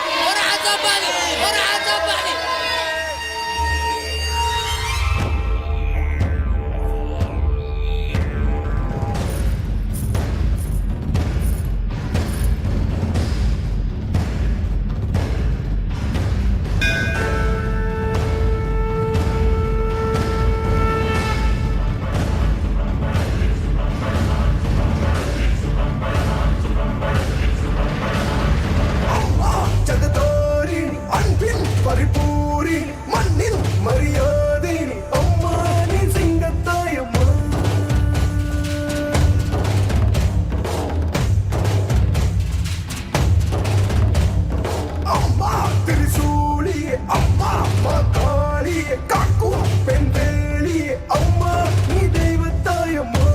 ஜகதோரிணி அன்பின் பரிபூரிணி மண்ணில் மரியாதை அம்மா நீ சிங்கத்தாயம்மா. அம்மா திரிசூலியே, அம்மா மாகாளியே, காக்கும் பெண் வேலியே, அம்மா நீ தெய்வத்தாயம்மா.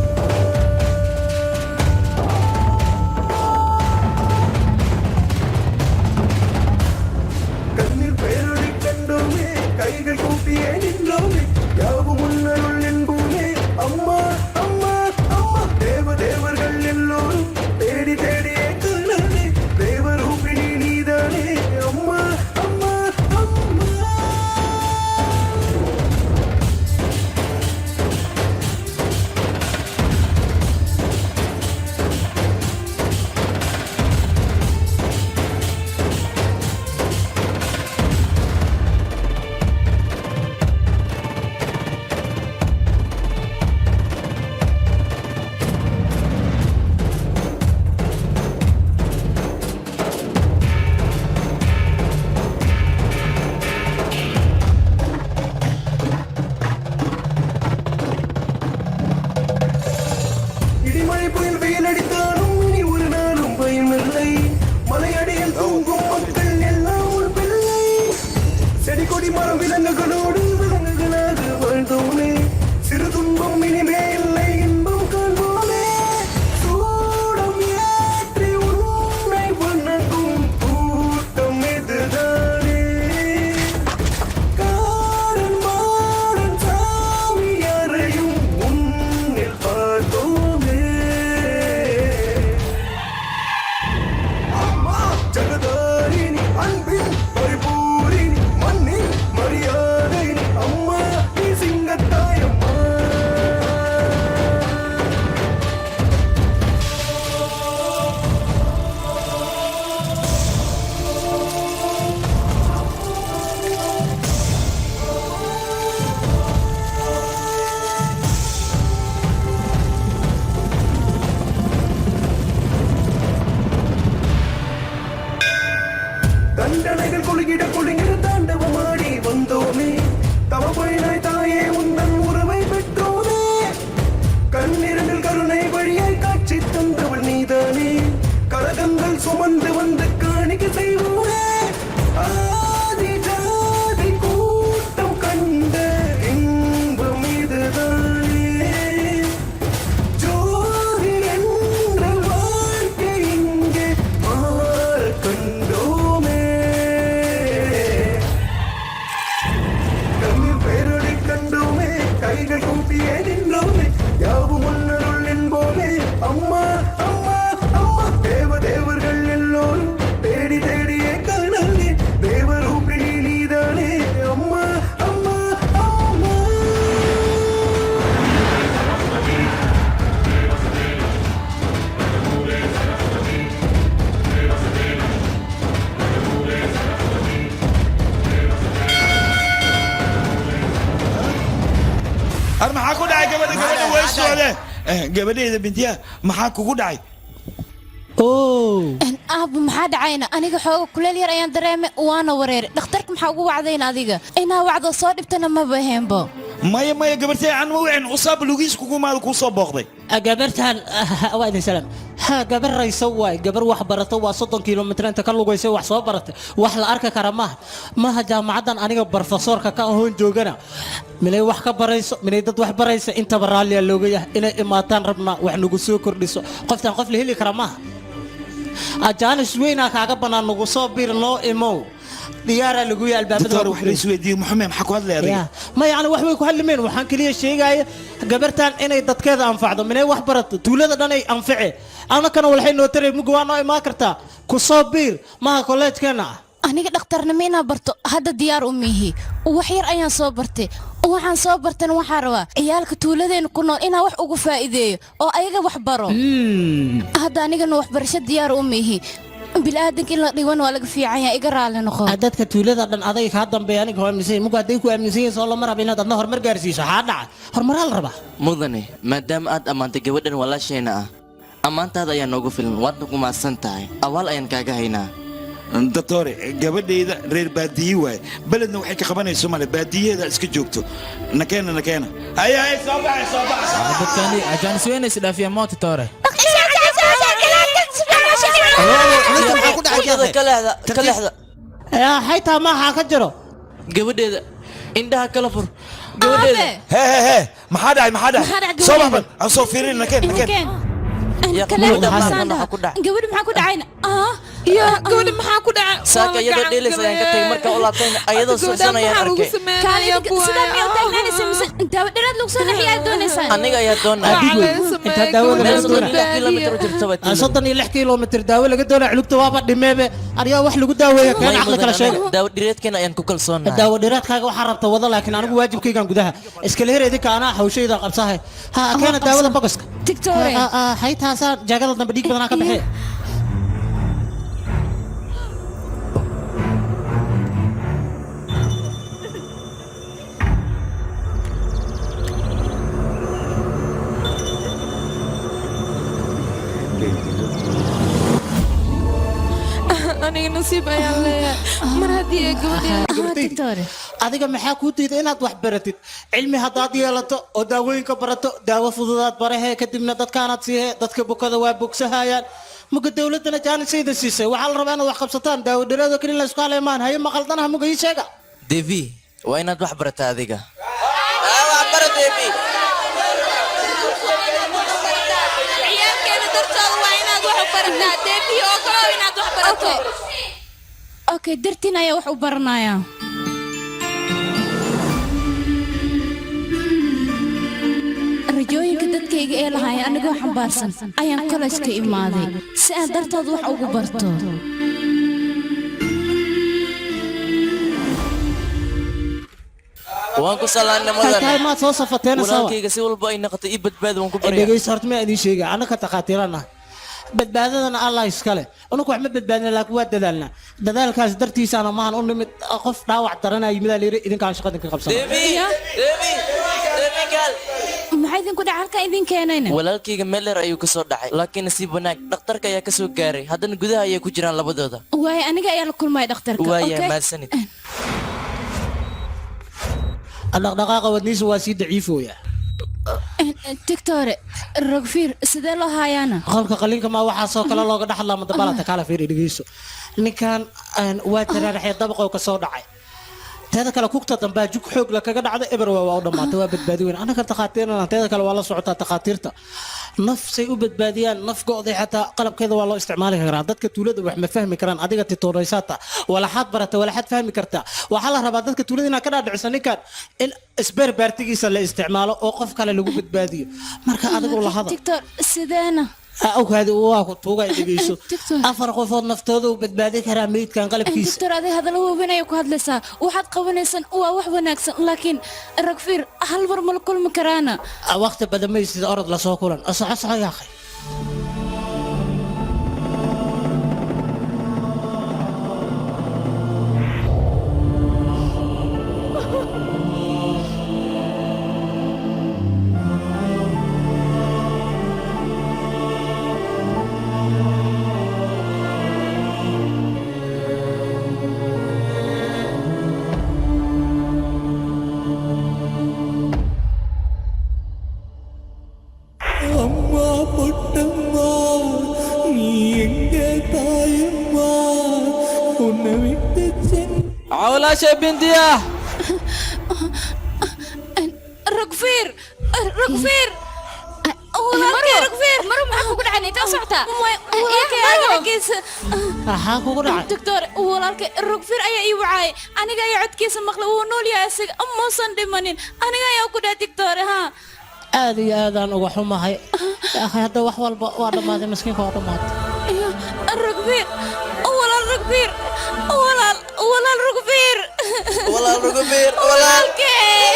கண்ணில் பேரொளி கண்டோமே, கைகள் கூப்பியே நின்றோமே, யாவும் முன்னருள் என்போமே. அம்மா அம்மா அம்மா, தேவ தேவர்கள் எல்லோரும் தேடி தேடியே காணாதே, தேவரூபிணி நீதானே அம்மா அம்மா அம்மா. இடிமழை புயல் வெயில் அடித்தாலும் இனி ஒரு நாளும் பயமில்லை. மலையடியில் தூங்கும் மக்கள் எல்லாம் ஒரு பிள்ளை. செடி கொடி மரம் விலங்குகளோடு விலங்குகளாக வாழ்ந்தோமே. சிறு துன்பம் இனிமே இல்லை, இன்பம் காண்போமே. சூடம் ஏற்றி உன்னை வணங்கும் கூட்டம் இதுதானே. காரன் மாறன் சாமியாரையும் உன்னில் பார்த்தோமே. Ar maxaa ku dhacay gabadha? Gabadha way socdeen. Gabadheeda bintiya, maxaa kugu dhacay? Aabba, maxaa dhacayna? Aniga xooga kuleel yar ayaan dareemay, waana wareeray. Dhakhtarka maxaa ugu wacdayna? Adiga inaa wacdo soo dhibtana maba heenbo. Maya, maya, gabartay aan ma wicin. Usaab lugiis kugu maada kuu soo booqday. Gabartan waa idin salaam. Ha, gabar rayso waay, gabar wax barato waa. 30 kilomitir inta ka lugaysay wax soo baratay, wax la arki kara maaha. Maaha jaamacaddan aniga barofesoorka ka ahoon joogana minay wax ka barayso, minay dad wax baraysa, intaba raalliya looga yahay. Inay imaataan rabnaa, wax nagu soo kordhiso. Qoftan qof la heli kara maaha. Ajaanis weynaa kaaga bannaan, nagu soo bir, noo imow, diyaaraa lagu yahay albaabada. Doctor, wax la isweydiiyey muxume, maxaa ku hadlay adiga? Ma yacni wax way ku hadlimayn. Waxaan keliya sheegaya gabartan inay dadkeeda anfacdo, minay wax barato, tuulada dhan ay anfice, annakana waxay noo taray. Muga waa noo imaan kartaa, ku soo biir maha kolleejkeena ah. Aniga dhakhtarnimo inaa barto hadda diyaar u miihi. Wax yar ayaan soo bartay. Waxaan soo bartana waxaa rabaa ciyaalka tuuladeena ku nool inaan wax ugu faa'iideeyo oo ayaga wax baro. Hadda anigana waxbarasho diyaar u miihi. Bilaadanka in la dhiwan waa laga fiican yahay. Iga raali noqo. Dadka tuulada dhan adayga kaa dambeeya aniga waa aaminsan yahay. Muga hadday ku aaminsan yihiin, soo lama raba inaad adna horumar gaarsiiso? Xaa dhaca? Horumaraa la rabaa. Mudane, maadaama aad ammaantay gabadhan walaashayna ah, ammaantaada ayaa noogu filan. Waadna ku mahadsan tahay, awaal ayaan kaaga haynaa. Doctore, gabadhayda reer baadiye waaye, beledna waxay ka qabanayso male, baadiyaheeda iska joogto. Nakeena, nakeena, haye, haye, soo baxay, soo baxay. Dadkani ajaanis weyn is dhaafiyeen moota toore. Xaytaa maaha ka jiro. Gabadheeda indhaha kala fur. Gabadheeda, he he he, maxaa dhacay? Maxaa Maxaa dhacay? dhacay? Soo bax bal, aan soo fiirin. Nakeen, nakeen. Gabadhi maxaa ku dhacayna? Ya, gabadhi maxaa ku dhacay? Saaka iyadoo dheelaysa ayaan ka tagay. Markaa u laabtayna ayadoo suuxsan ayaan arkay. Sidaa miyaa u taagnaanaysa mise daawo dheeraad lagu soo leexiyaa doonaysaan? Aniga ayaa doonaya. Intaa daawo laga Meel 36 doonaa. kilomitir u jirta baa tuulada. 36 kilomitir daawo laga doonaa, culugta waaba dhimeebe. Aryaa wax lagu daaweeya keen, caqli kala sheega. Daawo dhireedkeena ayaan ku kalsoonahay. Daawo dheeraadkaaga waxaa rabta wada, laakiin anigu waajibkaygan gudaha iskala her. Idinka anaa hawshayda qabsahay. Ha keena daawada bogoska. Tigtore. Haytaasaa jaagada dambe dhiig badanaa ka baxee. Aniga nasiib ayaan leeyahay mar haddii ay gabadheeda. Adiga maxaa kuu diiday inaad wax baratid? Cilmi haddaad yeelato oo daawooyinka barato, daawo fududaad barahe, kadibna dadkaanaad siihe, dadka bukada waa bogsahayaan. Muga dowladdana jaanisayda siisay, waxaa la rabaa inaad wax qabsataan. Daawo dhereedoo keli la isku haleemaan haye, maqaldanaha? Muga ii sheega. Devi, waa inaad wax barataa adiga. Ciyaalkeena dartooda waa inaad wax u barataa, Deebi oo kale inaad wax barato. Okay, dartiin ayaa wax u baranayaa. Rajooyinka dadkayga ee lahaaya anigoo xambaarsan ayaan college-ka imaaday si aan dartood wax ugu barto. Waan ku salaamnay, Tahay mudane. Maad soo safateena sawa. Walaalkayga si walba ay noqotay ii badbaadi, waan ku baryaa. Dhegeyso horta, miyaa idiin sheegay? Annaka takhaatiirana, badbaadadana Allah iskale. Unuku wax ma badbaadina, laakiin waa dadaalnaa. Dadaalkaas dartiisaana maahan u nimid. Qof dhaawac daranaya yimidaa layidhi, idinkaan shaqadin ka qabsana. Devi, Devi, Devi, gaal. Maxaa idinku dhaca halkan idin keenayna? Walaalkayga meel dheer ayuu ka soo dhacay, laakiin nasiib wanaag dhakhtarka ayaa ka soo gaaray. Haddana gudaha ayay ku jiraan labadooda. Waayo, aniga ayaa la kulmaya dhakhtarka. Waaya. Okay? Mahadsanid. Dhaqdhaqaaqa wadnihiisa waa sii daciifooya. Tictore Rogfiir, sidee loo haayaana? Qolka qaliinka maa waxaasoo kale looga dhaxlaa madabalata kala fiiri. Dhegeyso, ninkan waa taraaraxee dabaqoo ka soo dhacay. Teeda kale kugta dambaa jug xoog la kaga dhacda. Eber waa u dhammaatay, waa badbaadi weyn. Annaka takhaatiirna, teeda kale waa la socotaa, takhaatiirta naf say u badbaadiyaan, naf go'day xataa qalabkeeda waa loo isticmaali karaa. Dadka tuulada wax ma fahmi karaan. Adiga titooraysaata, walaxaad barata, walaxaad fahmi kartaa. Waxaa la rabaa dadka tuulada inaad ka dhaadhiciso ninkan in isbeer baartigiisa la isticmaalo oo qof kale lagu badbaadiyo. Marka adigu la hadal. Tictor, sideena? Awkaadi waa ku tuuga. Dhegeyso, afar qofood naftooda u badbaadin karaa meydkan qalabkiisa. Doctor, adiga hadallo waaweyn ayaa ku hadlaysaa. Waxaad qabanaysan waa wax wanaagsan, laakiin Ragfiir hal mar ma la kulmi karaana? Waqti badan maysid, orod lasoo kulan. Soco, soco, yaaqay. Walaashay Bindiya. Rugfiir, Rugfiir, walaalkay Rugfiir. Maro, maxaa kugu dhacay? Intee u socotaa? Walaalkay xaggiisa. Maxaa kugu dhacay? Doctor, walaalkay Rugfiir ayaa ii wacay. Aniga ayaa codkiisa maqlay. Wuu nool yahay isaga, muusan dhimanin. Aniga ayaa ku dhahay, doctor, ha. Aad iyo aadaan uga xumahay akhi. Hadda wax walba waa dhammaaday, miskiinka waa dhammaaday. Rugfiir, walaal Rugfiir, walaal, walaal Rugfiir. Walaal Rugfiir, walaal. Walaalkay,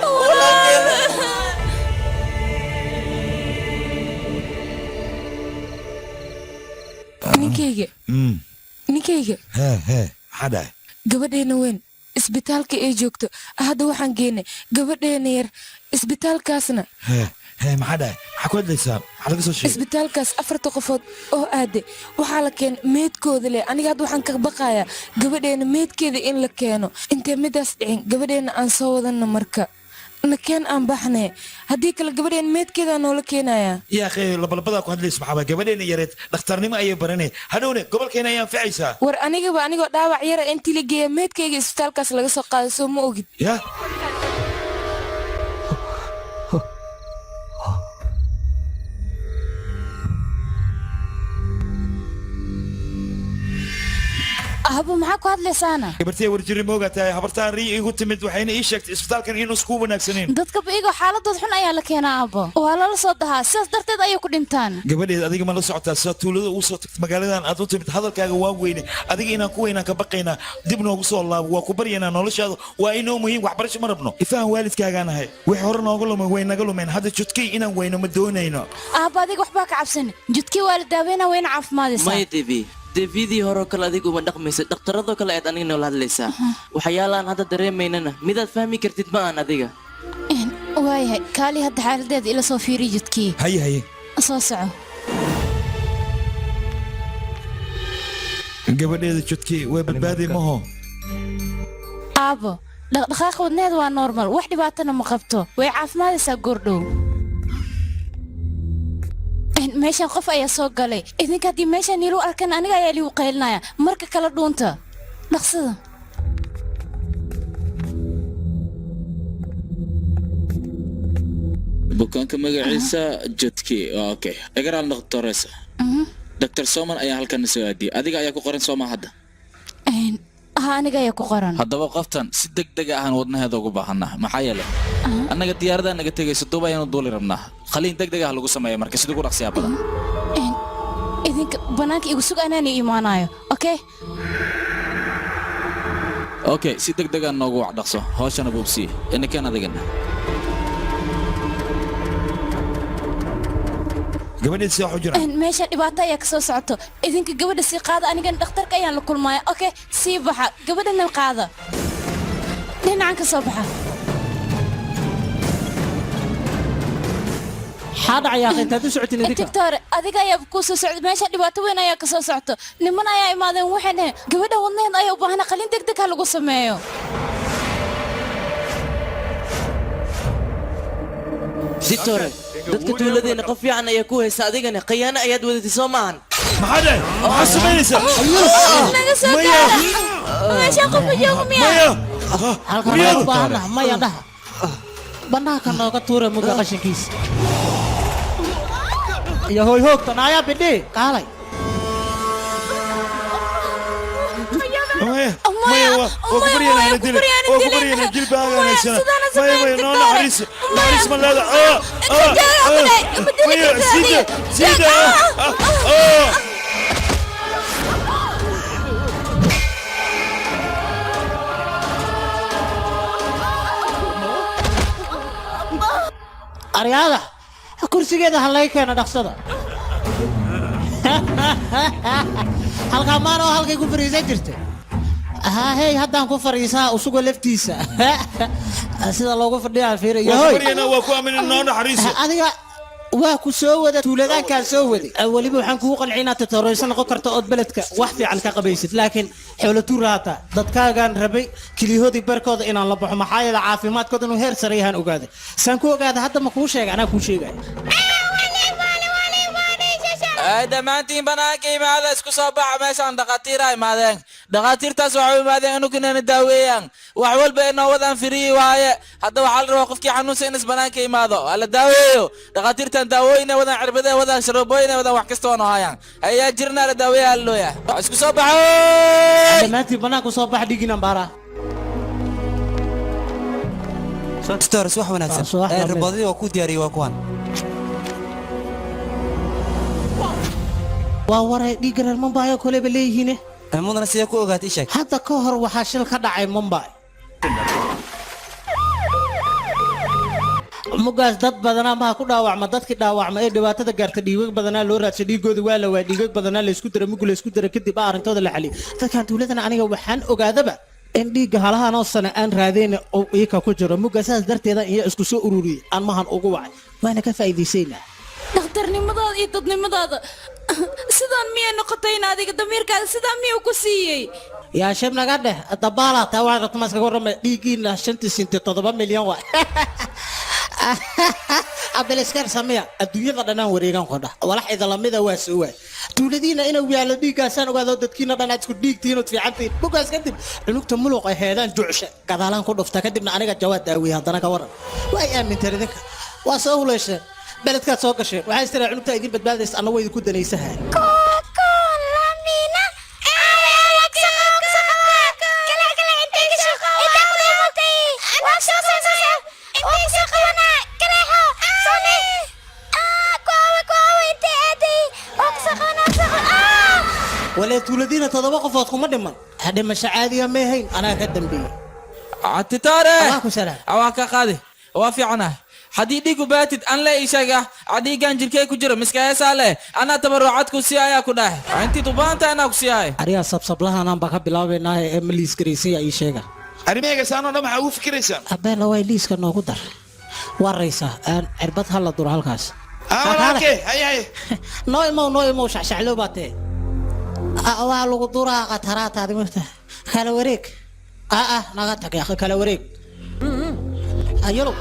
walaal. Ninkayga, ninkayga. Hee hee, maxaa dhahay? Gabadheena weyn isbitaalka ay joogto hadda waxaan geynay gabadheena yar isbitaalkaasna. Hee hee, maxaa dhahay? Maxaa ku hadlaysaa? Maxaa laga soo sheegay? Isbitaalkaas afarta qofood oo aaday waxaa la keenay meedkooda leh. Aniga hadda waxaan ka baqayaa gabadheena meedkeeda in la keeno. Intee midaas dhicin, gabadheena aan soo wadanna. Marka nakeen aan baxnay, haddii kale gabadheena meedkeedaa noola keenayaa. Yaa akhi, labalabadaa ku hadlaysa maxaa waay? Gabadheena yareed dhakhtarnimo ayay baranay, hadhowne gobolkeena ayay anficaysaa. War anigaba anigoo dhaawac yara intii la geeya meedkayga isbitaalkaas laga soo qaaday, soo ma ogid? Ya. Ahbo, maxaa ku hadlaysaana? Gabartay warjiri moogaa tahay. Habartaan rii igu timid, waxayna ii sheegtay isbitaalkan inuu isku wanaagsaneyn. Dadkaba iyagoo xaaladood xun ayaa la keenaa, aabbo. Waa lala soo dahaa, sidaas darteed ayay ku dhintaan. Gabadheed, adiga ma la socotaa sida tuulada ugu soo tagtay magaaladan aad u timid? Hadalkaaga waa weyne. Adiga inaan ku weynaan ka baqaynaa. Dib noogu soo laabo, waa ku baryaynaa. Noloshaada waa inoo muhiim, waxbarasho ma rabno. Ifahan, waalidkaagaan ahay. Wixii hore nooga lumay way naga lumeen. Hadda judkay inaan weyno ma doonayno. Aabbo, adiga waxbaa ka cabsan. Judkii waa la daaweynaa, wayna caafimaadaysaa. Maya Devi, Devidii horeo kale adigu uma dhaqmaysa. Dhakhtaradoo kale ayaad aniga noola hadlaysaa. Waxyaalaan hadda dareemaynana midaad fahmi kartid ma aan adiga. Waayahay, kaali hadda xaaladeeda ila soo fiiriy judkii. Haye haye. Soo soco. Gabadheeda judkii way badbaadi maho? Aabbo, dhaqdhaqaaqa wadneeda waa normal, wax dhibaatana ma qabto. Way caafimaadaysaa goordhow. Meeshan qof ayaa soo galay. Idinka haddii meeshan niilu arkan, aniga ayaa liigu qaylinaya. Marka kala dhuunta, dhaqsada. Bukaanka magaciisa Jodki. Okay, igaraal noqtoresa. Dr Soman ayaa halkan soo aadiyay. Adiga ayaa ku qoran sooma hadda? Ha, aniga ayaa ku qoran. Haddaba qoftan si deg deg ahaan wadnaheeda ugu baahanaa, maxaa yeelay annaga diyaaradaa naga tegayso, duba ayaanu duuli rabnaa. Khaliin deg deg ah lagu sameeya, marka sida ugu dhaqsiyaa badan. Idinka bannaanka igu sug, anaana imaanayo, okay? Okay, si deg deg ah noogu wac, dhaqso hawshana buubsiye inakaan adigana. Gabadheed sidaa waxu jiraan? Meesha dhibaato ayaa ka soo socoto. Idinka gabadha sii qaada, anigana dhakhtarka ayaan la kulmaya. Okay, sii baxa, gabadhana qaada, dhinacan ka soo baxa. Maxaa dhacay akhi? Intaad u socotin idinka? Doctor, adiga ayaa ku soo socda. Meesha dhibaato weyn ayaa ka soo socoto. Niman ayaa imaadeen, waxay dhaheen gabadha wadnaheed ayaa u baahan qalin deg deg ha lagu sameeyo. Ditore, dadka tuuladeena qof fiican ayaa ku haysta, adigana khiyaano ayaad wadatay, soo maahan? Maxaa dhahay? Maxaa samaynaysaa? Naga soo gaara meesha, qof ma joogo miya? Halkan waxaan u baahannaha maya dhaha bannaanka nooga tuura muga qashinkiisa iyo hooy hoogta naayaa bidhi kaalay. Maya, maya, waa ku baryanaa na dilin, waa ku baryanaa, jilbaaga haysana. Maya, maya, noo naxariis, naxariis ma leeda. Ah, ah, ah. Maya, siida, siida. Ah, ah. Aryaada, kursigeeda ha laga keeno dhaqsada. Halkaa maanoo halkay ku fariisan jirtay. Haa, hey, haddaan ku fariisaa usugoo laftiisa sida loogu fadhiyaa fiiriyo. Waa ku baryanaa, waa ku aaminay, noo naxariiso. Adiga waa ku soo wada tuuladaankaan soo waday. Weliba waxaan kugu qancin inaad tatoreysan noqon karto ood beledka wax fiican ka qabaysid, laakiin xoolo tuuraata dadkaagaan rabay keliyahoodii barkooda inaan la baxo, maxaa yeele caafimaadkooda inuu heer sare yahaan ogaaday. Saan ku ogaada hadda ma kuu sheega, anaa kuu sheegaya. Ay, dhammaantiin banaanka imaada, isku soo baxa. Meeshaan dhakhaatiira imaadeen. Dhakhaatiirtaas waxay u imaadeen inuu inayna daaweeyaan. Wax walba ay noo wadaan free waaye. Hadda waxaa la rabaa qofkii xanuunsan in is banaanka imaado hala daaweeyo. Dhakhaatiirtan daawooyin ay wadaan, cirbada ay wadaan, sharoobooyin ay wadaan, wax kasta waa noo hayaan. Ayaa jirna la daaweeya hallooya. Isku soo baxo. Dhammaantiin banaanku soo bax dhiiginan baara. Doctor, wax wanaagsan. Subax Ee, lamid. riboodadii waa ku diyaariyey, waa kuwan. Waa waray, dhiigga reer Mumbai oo koleba leeyihiine. Mudana, sidee ku ogaatay? Sheeg. Hadda ka hor waxaa shil ka dhacay Mumbai. Mugaas dad badanaa maha ku dhaawacma. Dadkii dhaawacma ee dhibaatada gaarta dhiigag badanaa loo raadshay, dhiigooda waa la waayay. Dhiigag badanaa laysku dara, mugu laysku dara, kadib baa arrintooda la xaliyay. Dadkan tuuladana aniga waxaan ogaadaba in dhiigga halahan oo sana aan raadayna oo iika ku jiro muga, saas darteeda iyo isku soo ururiyey aan mahan ugu wacay, waana ka faa'iidaysaynaa. Dhakhtarnimadaada iyo dadnimadaada sidaan miyay noqotay? In adiga damiirkaada sidaan miyuu ku siiyey? Yaa shib naga dheh, dabaala taa. Waxaan rabta ma iskaga warramay? Dhiiggiina shantii sinti 7 milyan waa abeliskar sameya. Adduunyada dhanaan wareegan qodha, walax idalamida waa soo waay. Tuuladiina inuu yaallo dhiiggaasaan ogaado, dadkiina dhan aad isku dhiigtihiin ood fiicantihiin. Bogaas kadib cunugta muluq ay heedaan jucsha gadaalaan ku dhufta, kadibna aniga jawaad daawiya. Haddana ka waran, way aaminteen idinka, waa soo huleesheen, beledkaad soo gasheen. Waxaa istiraa cunugtaa idin badbaadaysa, anna waa idinku danaysaha. Walee, tuuladiina 7 qofood kuma dhiman. Dhimasho caadiya may hayn, anaa ka dambeeyey. Titore. Allah ku salaam. Waa ka qaadi, waa fiicanahay. Haddii dhiigu baatid an le ii sheega. Dhiigan jirkee ku jiro miska heesaa leh, anaa tabarucad ku sii ayaa ku dhahay, intii ubaanta anaa ku siihay. Ariyaa sabsablahanaan baa ka bilaabaynaa ee ma liis garaysay ii sheega. Arrimahayga saanoo dhan maxaa ugu fikiraysaan? Abeela, way liiska noogu dar. Waa raysaa aan cirbad ha la duro halkaas. Walaalkee, haye haye. Noo imow, noo imow, shacshacloo baa tee. Waa lagu duraa qataraataadi mafta. Kala wareeg, naga tag yaakhi, kala wareeg ayalow.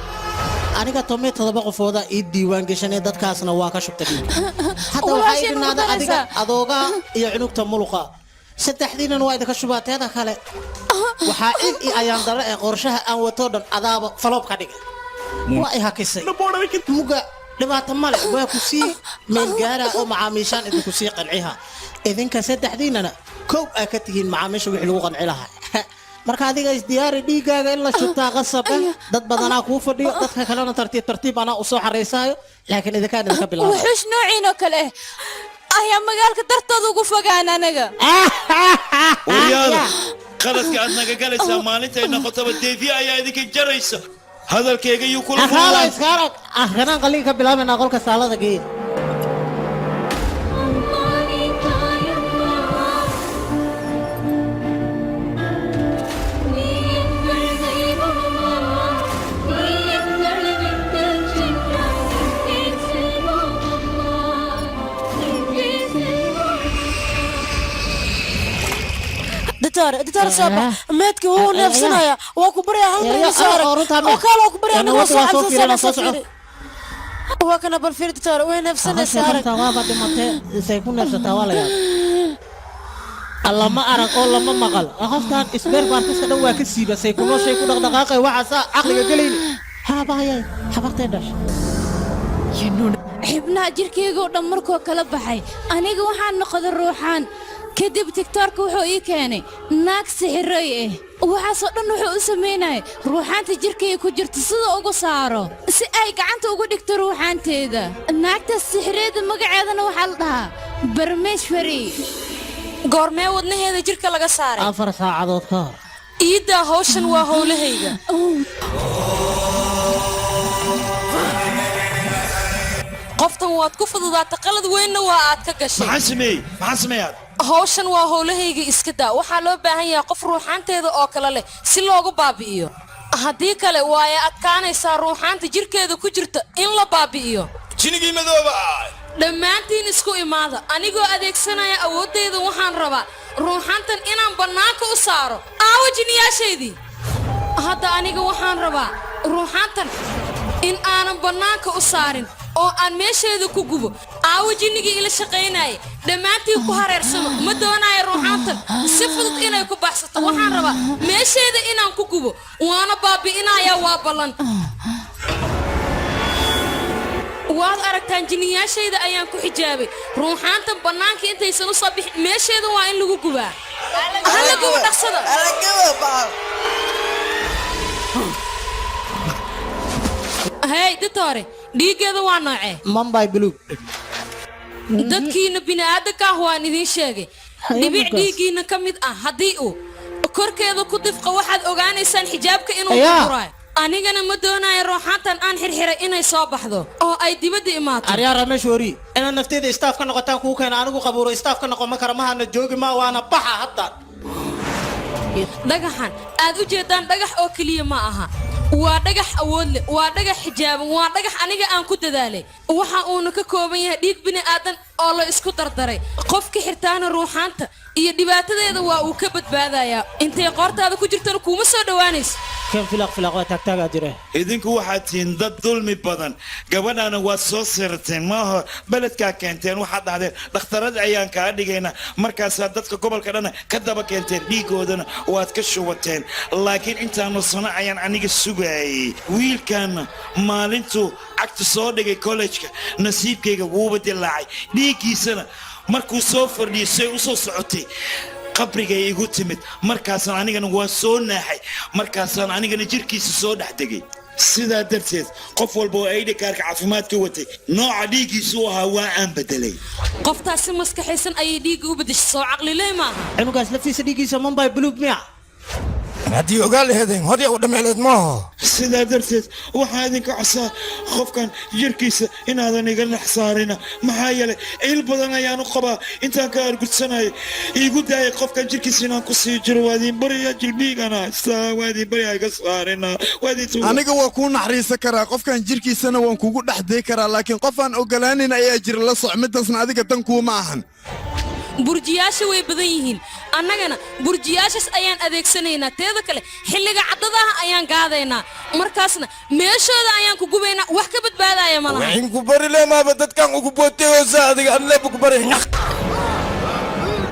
Aniga 17 qofooda ii diiwaan gashanay, dadkaasna waa ka shubta dhiig. Hadda waxaa Walaashay ii nagu dhinaada adiga, daraysaa. Adooga iyo cunugta muluqa, saddexdiinan waa idinka shubaa. Teeda kale waxaa cid i ayaan dare ee qorshaha aan watoo dhan adaaba faloob ka dhiga, waa i hakisay. Muga dhibaato male, waa ku sii meel gaara oo macaamiishaan idinku sii qanciha. Idinka saddexdiinana kow aa ka tihiin macaamiisha wixii lagu qanci lahaa. Marka adiga isdiyaari, dhiiggaaga in la shubtaa qasab ah. Dad badanaa kuu fadhiyo, dadka kalena tartiib tartiib anaa usoo xaraysaayo, laakiin idinkaan idinka bilaaba. Wuxuush noociin oo kale ah ayaa magaalka dartooda ugu fogaan anaga. Waryaada, qaladka aad naga galaysaa maalintay noqotaba deefiya ayaa idinka jaraysa. Hadalkayga yuu kula Akaala kulmaan. Iska arag ah, kanaan qalliin ka bilaabaynaa, qolka saalada geeya. Doctor, doctor, soo bax. Meedka wuu neefsanaya, waa ku baryaa, hal mar ila soo arag oo kaal, waa ku baryaa, anigoo soo cabsanaysa soo fiiri. Waa kana, bal fiiri doctor, way neefsanaysaa, arag. Waaba dhimatee, say ku neefsataa? Waa la yaab, lama arag oo lama maqal. Qoftan isbeer baarkiska dhan waa ka siiba, say ku nooshay, ku dhaqdhaqaaqay, waxaasaa caqliga gelayni haabahayay habartay dhashay. Xibnaha jirkayga oo dhan markuu kala baxay, aniga waxaan noqday ruuxaan. Kadib tiktoorka wuxuu ii keenay naag sixiroy ah. Waxaasoo dhan wuxuu u samaynayay ruuxaanta jirkayga ku jirta sida ugu saaro, si ay gacanta ugu dhigto ruuxaanteeda. Naagtaas sixireeda magaceedana waxaa la dhahaa Barmeeshwari. Goormee wadnaheeda jirka laga saaray? 4 saacadood ka hor. Iiddaa, hawshan waa howlahayga. Qoftan waad ku fududaata, qalad weynna waa aad ka gashay. Maxaan sameeyey? Maxaan sameeyaa? Hawshan waa howlahayga, iska daa. Waxaa loo baahan yahay qof ruuxaanteeda oo kale leh si loogu baabi'iyo. Haddii kale waa ay adkaanaysaa ruuxaanta jirkeeda ku jirta in la baabi'iyo. Jinigii madooba. Dhammaantiin isku imaada. Anigoo adeegsanaya awooddayda waxaan rabaa ruuxaantan inaan bannaanka u saaro. Aawo jiniyaashaydii? Hadda aniga waxaan rabaa ruuxaantan in aanan bannaanka u saarin. Oo aan meesheeda ku gubo. Aawo jinnigii ila shaqaynayay dhammaantii ku hareersamo. Ma doonayo ruuxaantan si fudud inay ku baxsato. Waxaan rabaa meesheeda inaan ku gubo, waana baabi'inayaa. Waa ballan. Waad aragtaan, jinniyaashayda ayaan ku xijaabay. Ruuxaantan bannaanka intaysan u soo bixin meesheeda waa in lagu gubaa. Hala gubo, dhaqsada. Hey ditore, dhiiggeeda waa noocee? Mumbai blue. Dadkiina bini'aadanka ah, waan idiin sheegay, dhibic dhiiggiina ka mid ah haddii uu korkeeda ku difqo, waxaad ogaanaysaan xijaabka inuu burburaayo. Anigana ma doonayo ruuxaantan aan xirxiray inay soo baxdo oo ay dibadda imaato. Aryaa Ramesh, wari inaad nafteeda istaaf ka noqotaan kuu keena. Anigu qabuuro istaaf ka noqon ma kara, mahana joogi ma, waana baxa hadda. Dhagaxan aad u jeedaan dhagax oo keliya ma aha. Waa dhagax awood leh, waa dhagax xijaaban, waa dhagax aniga aan ku dadaalay. Waxa uuna ka kooban yahay dhiig bini aadan oo la isku dardaray. Qofka xirtaana ruuxaanta iyo dhibaatadeeda waa uu ka badbaadayaa. Intay qoortaada ku jirtana kuuma soo dhowaanayso. Kan filaq filaq waa taagtaagaa jire. Idinku waxaad tihiin dad dulmi badan. Gabadhana waad soo sirteen, maaha beledkaa keenteen. Waxaad dhahdeen dhakhtarad ayaan kaa dhigaynaa. Markaasaa dadka gobolka dhana ka daba keenteen, dhiigoodana waad ka shubateen. Laakiin intaanu sano ayaan aniga sugaayay wiilkan. Maalintuu cagta soo dhigay kollejka, nasiibkayga wuuba dilaacay. Dhiiggiisana markuu soo fadhiyay, say u soo socotay qabrigay igu timid. Markaasaan anigana waa soo naaxay, markaasaan anigana jirkiisa soo dhex degay. Sidaa darteed qof walba oo ID kaarka caafimaadka watay, nooca dhiiggiisu u ahaa waa aan bedelay. Qoftaasi maskaxaysan ayay dhiigga u beddeshay. Soo caqliley maaha. Cunugaas laftiisa dhiiggiisa Mumbai blue miya? Haddii ogaa laheedeen horya u dhammeeleed maaho. Sidaa darteed waxaan idinka codsaa qofkan jirkiisa inaadan iga dhex saarina, maxaa yeelay il badan ayaan u qabaa intaan ka argudsanayay. Iigu daayay qofkan jirkiisa inaan ku sii jiro. Waa idin baryaa, jilbiigana haystaa, waa idin baryaa, iga saarina, waa idin tuugaa. Aniga waa kuu naxariisan karaa, qofkan jirkiisana waan kugu dhex day karaa, laakiin qof aan ogolaanin ayaa jira. La soc midaasna, adiga dan kuuma ahan. Burjiyaasha way badan yihiin, annagana burjiyaashaas ayaan adeegsanaynaa. Teeda kale, xilliga caddadaha ayaan gaadaynaa, markaasna meeshooda ayaan ku gubaynaa. Wax ka badbaadaya ma laha. Waxin ku bari lemaaba dadkan ugu booteyoosa adiga anleeba ku bari.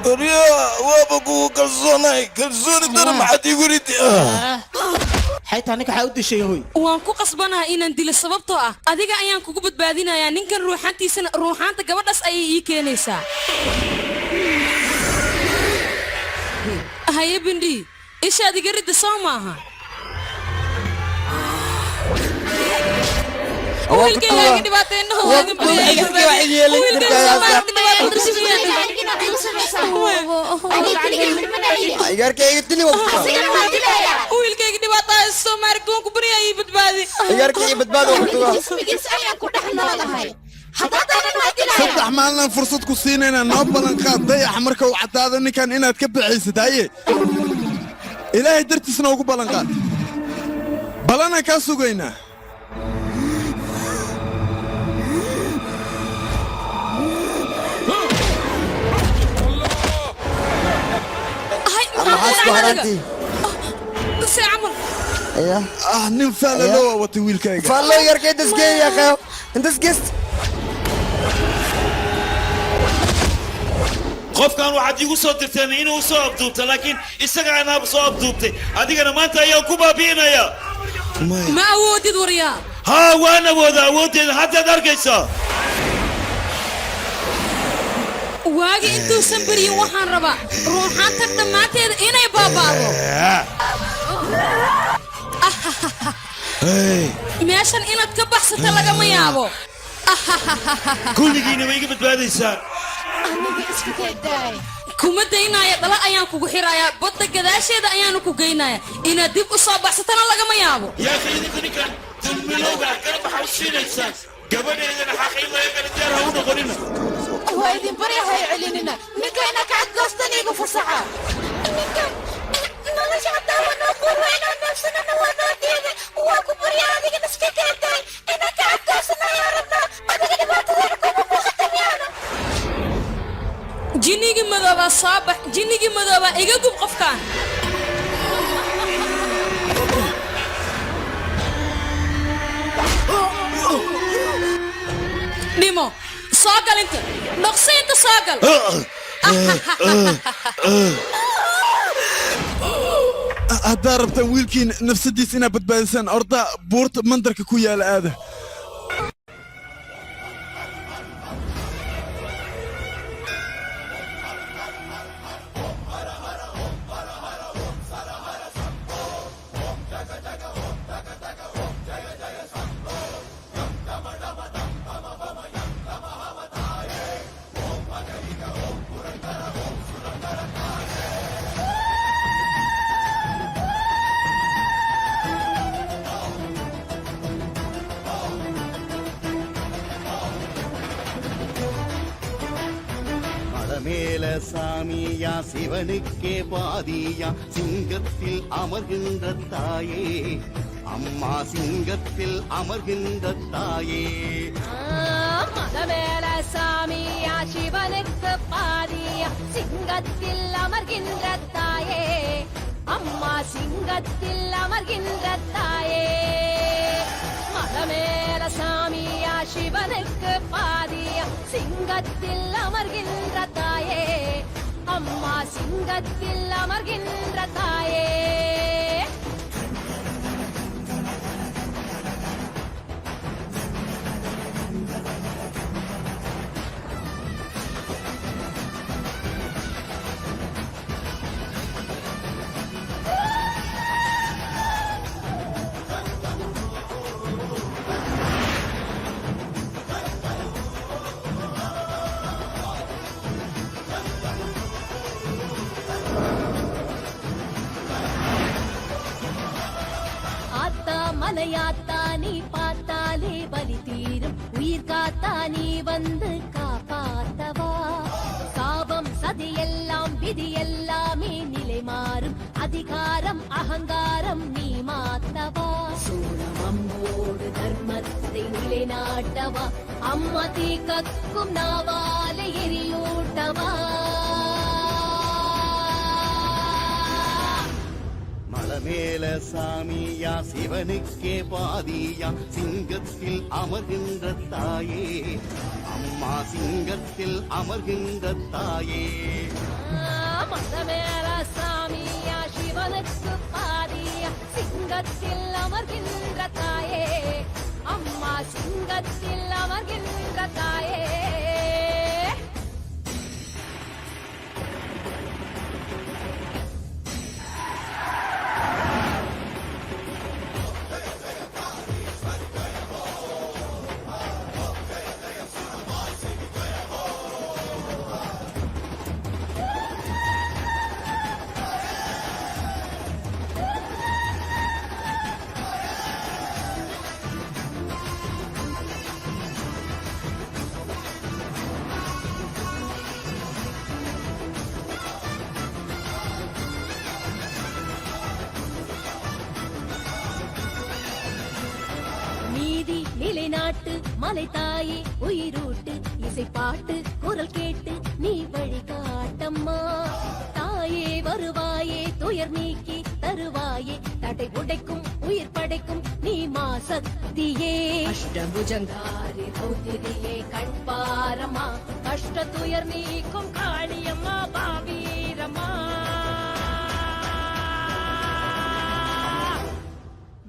Orya, waaba kugu kalsoonahay. Kalsooni dara maxaad iigu ridi? Xaytaa ninka waxaa u dishay hoy? Waan ku qasbanaha inaan dilo, sababtoo ah adiga ayaan kugu badbaadinayaa. Ninkan ruuxaantiisana ruuxaanta gabadhaas ayay ii keenaysaa. Haye bindhi, ishaad iga ridda soo maaha? Wiilkayga iga dhibaateynno. Wiilkayga dhibaato haysto maargoon ku baryaa, ii badbaadi. 3 maalinaan fursad ku siinaynaa. Noo ballanqaad dayaxa marka uu caddaado ninkan inaad ka baxaysid. Haye, Ilaahay dartiisna ugu ballanqaad. Ballanaan kaa sugaynaa. Hay, maxaa ku dhacay adiga? See camal? Ah, nin faalalo waa watay wiilkayga. Faallo yarka intas geey ya qeyo intas gest. Qofkan waxaad igu soo dirteen inuu soo abduubta, laakiin isaga anaaba soo abduubtay. Adigana maanta ayaan ku baabi'inayaa. Ma awoodid waryaa. Haa, waan awooda. Awooddeeda haddaad arkaysaa. Waagi intuusan beryin waxaan rabaa ruuxaanta dhammaanteeda inay baaba'do. Meeshan inaad ka baxsata lagama yaabo. Kulligiina way iga badbaadaysaan. Kuma daynaya. Dhala ayaan kugu xirayaa, badda gadaasheeda ayaanu ku geynaya. Inaad dib u soo baxsatana lagama yaabo. Yaa akhi, idinka ninkan dulmilowga ah garab waxaa u siinaysaan gabadheedana xaq in laga kala diyaar ha u noqonina. Waa idin baryahay, celinina ninka. Inaa kacad goostan igu fasaxa. Ninkan nolosha hataa waa noo quur, inaan neefsanana waa noo diiday. Waa ku barya, adigana iska keentay. Inaan kacad goosana ayaa rabnaa. Adiga dhibaatadeena kuma muuqata miyaana? Jinnigii madoobaa soo bax, jinnigii madoobaa, iga gub qofkaan. Soo gal inta, dhaqso inta soo gal. Haddaa rabtaan wiilkiin nafsadiis inaad badbaadisaan, orda buurta mandarka ku yaala aada. மலமேல சாமியா, சிவனுக்கே பாதியா, சிங்கத்தில் அமர்கின்ற தாயே, அம்மா சிங்கத்தில் அமர்கின்ற தாயே. மதமேல சாமியா, சிவனுக்கு பாதியா, சிங்கத்தில் அமர்கின்ற தாயே, அம்மா சிங்கத்தில் அமர்கின்ற தாயே. மதமேல சாமியா, சிவனுக்கு பாதியா, சிங்கத்தில் அமர்கின்ற தாயே, அம்மா சிங்கத்தில் அமர்கின்ற தாயே. ஆத்தா மலையாத்தா நீ பார்த்தாலே பலி தீரும், உயிர் காத்தா நீ வந்து காப்பாத்தவா. சாபம் சதியெல்லாம் விதி எல்லாமே நிலை மாறும், அதிகாரம் அகங்காரம் நீ மாத்தவா. சூழமம்போடு தர்மத்தை நிலைநாட்டவா, அம்மா தீ கக்கும் நாவாலே எரியூட்டவா. மலமேல சாமியா, சிவனுக்கே பாதியா, சிங்கத்தில் அமர்கின்ற தாயே, அம்மா சிங்கத்தில் அமர்கின்ற தாயே. மதமேல சாமியா, சிவனுக்கு பாதியா, சிங்கத்தில் அமர்கின்ற தாயே, அம்மா சிங்கத்தில் அமர்கின்ற தாயே. நீதி நிலைநாட்டு மலை தாயே உயிரூட்டு, இசை பாட்டு குரல் கேட்டு நீ வழிகாட்டம்மா. தாயே வருவாயே துயர் நீக்கி தருவாயே, தடை உடைக்கும் உயிர் படைக்கும் நீ மா சக்தியே. அஷ்டபுஜங்காரி ரௌத்திரியே கண்பாரம்மா, கஷ்ட துயர் நீக்கும் காளியம்மா பாவீரம்மா.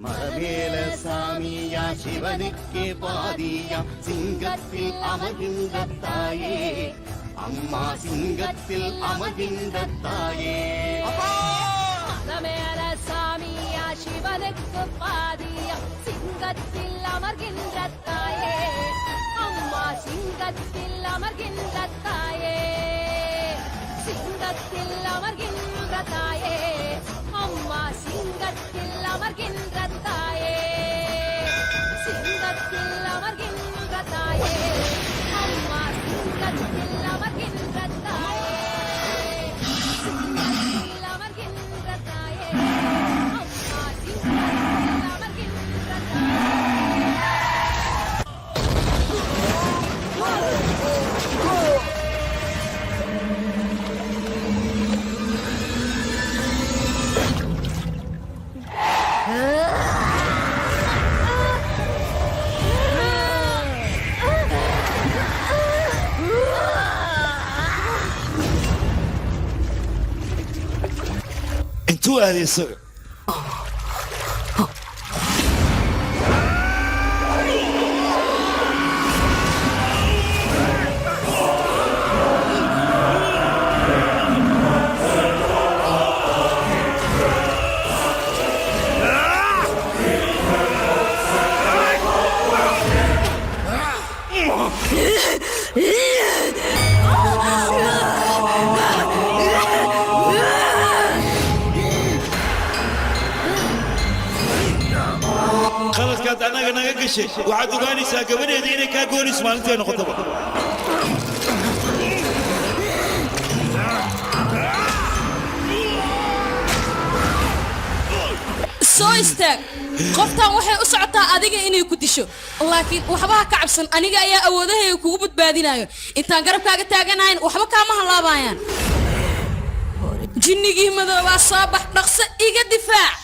மலமேல சாமியா, சிவனுக்கே பாதியா, சிங்கத்தில் அமர்கின்ற தாயே, அம்மா சிங்கத்தில் அமர்கின்ற தாயே. மதமேல சாமியா, சிவனுக்கு பாதியா, சிங்கத்தில் அமர்கின்ற தாயே, அம்மா சிங்கத்தில் அமர்கின்ற தாயே. சிங்கத்தில் அமர்கின்ற தாயே, அம்மா சிங்கத்தில் அமர்கின்ற தாயே. சிங்கத்தில் அமர்கின்ற தாயே, அம்மா சிங்கத்தில் அமர்கின்ற தாயே. சிங்கத்தில் அமர்கின்ற தாயே, அம்மா சிங்கத்தில் அமர்கின்ற தாயே. dilay isaga. Qaladkaad annaga naga gashay waxaad ogaanaysaa gabadheeda inay kaa goonayso maalintay noqotaba. Soo istaag. Qoftan waxay u socotaa adiga inay ku disho, laakiin waxba ha ka cabsan. Aniga ayaa awoodahayga kugu badbaadinayo. Intaan garabkaaga taaganahayn waxba kaama halaabayaan. Jinnigii madoobaa, soo bax, dhaqso, iga difaac.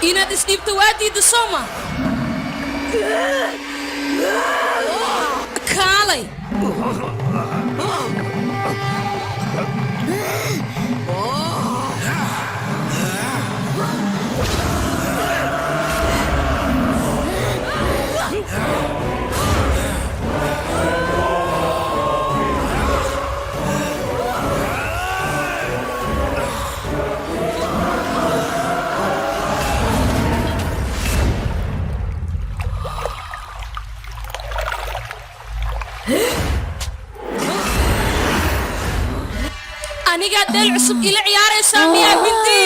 Inaad isdhiibto waa diidda, sooma? Kaalay. Anigaa deel cusub ila ciyaaraysaa miyaa, Bindi?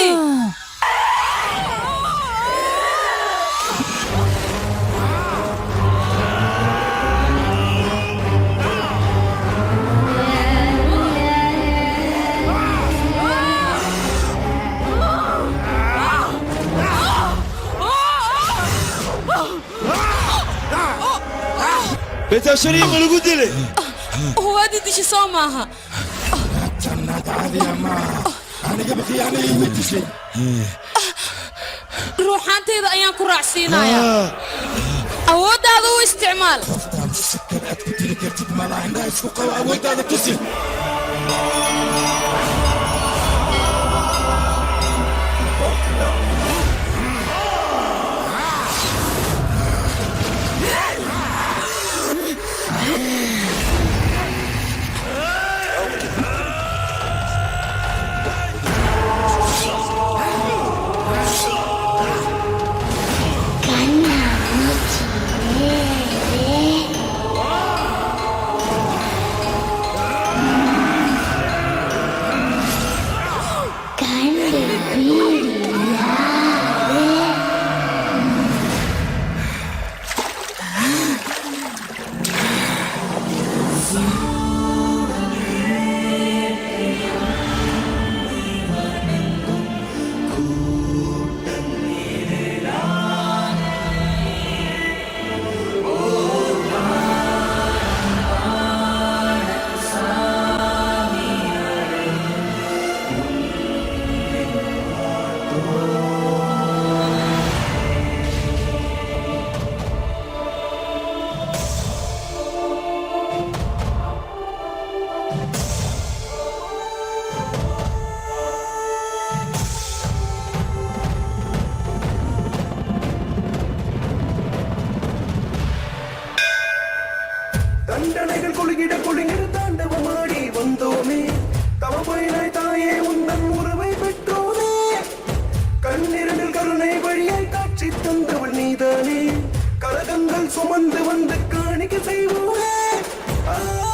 Beetaashariin ma lagu dilay? Waadi dishi, soo maaha? Aniga khiyaanay igu dishay. Ruuxaantayda ayaan ku raacsiinayaa. Awooddaada u isticmaal. Aad ku dili kartid malaha. Indhaha isku qabo, awooddaada tusi. தண்டனைகள் கொழுகிட கொழுங்கிட தாண்டவமாடி வந்தோமே. தவமயிலாய் தாயே, உந்தன் உறவை பெற்றோமே. கண்ணிரண்டில் கருணை வழியாய் காட்சி தந்தவள் நீதானே. கரகங்கள் சுமந்து வந்து காணிக்க செய்வோமே. ஆ.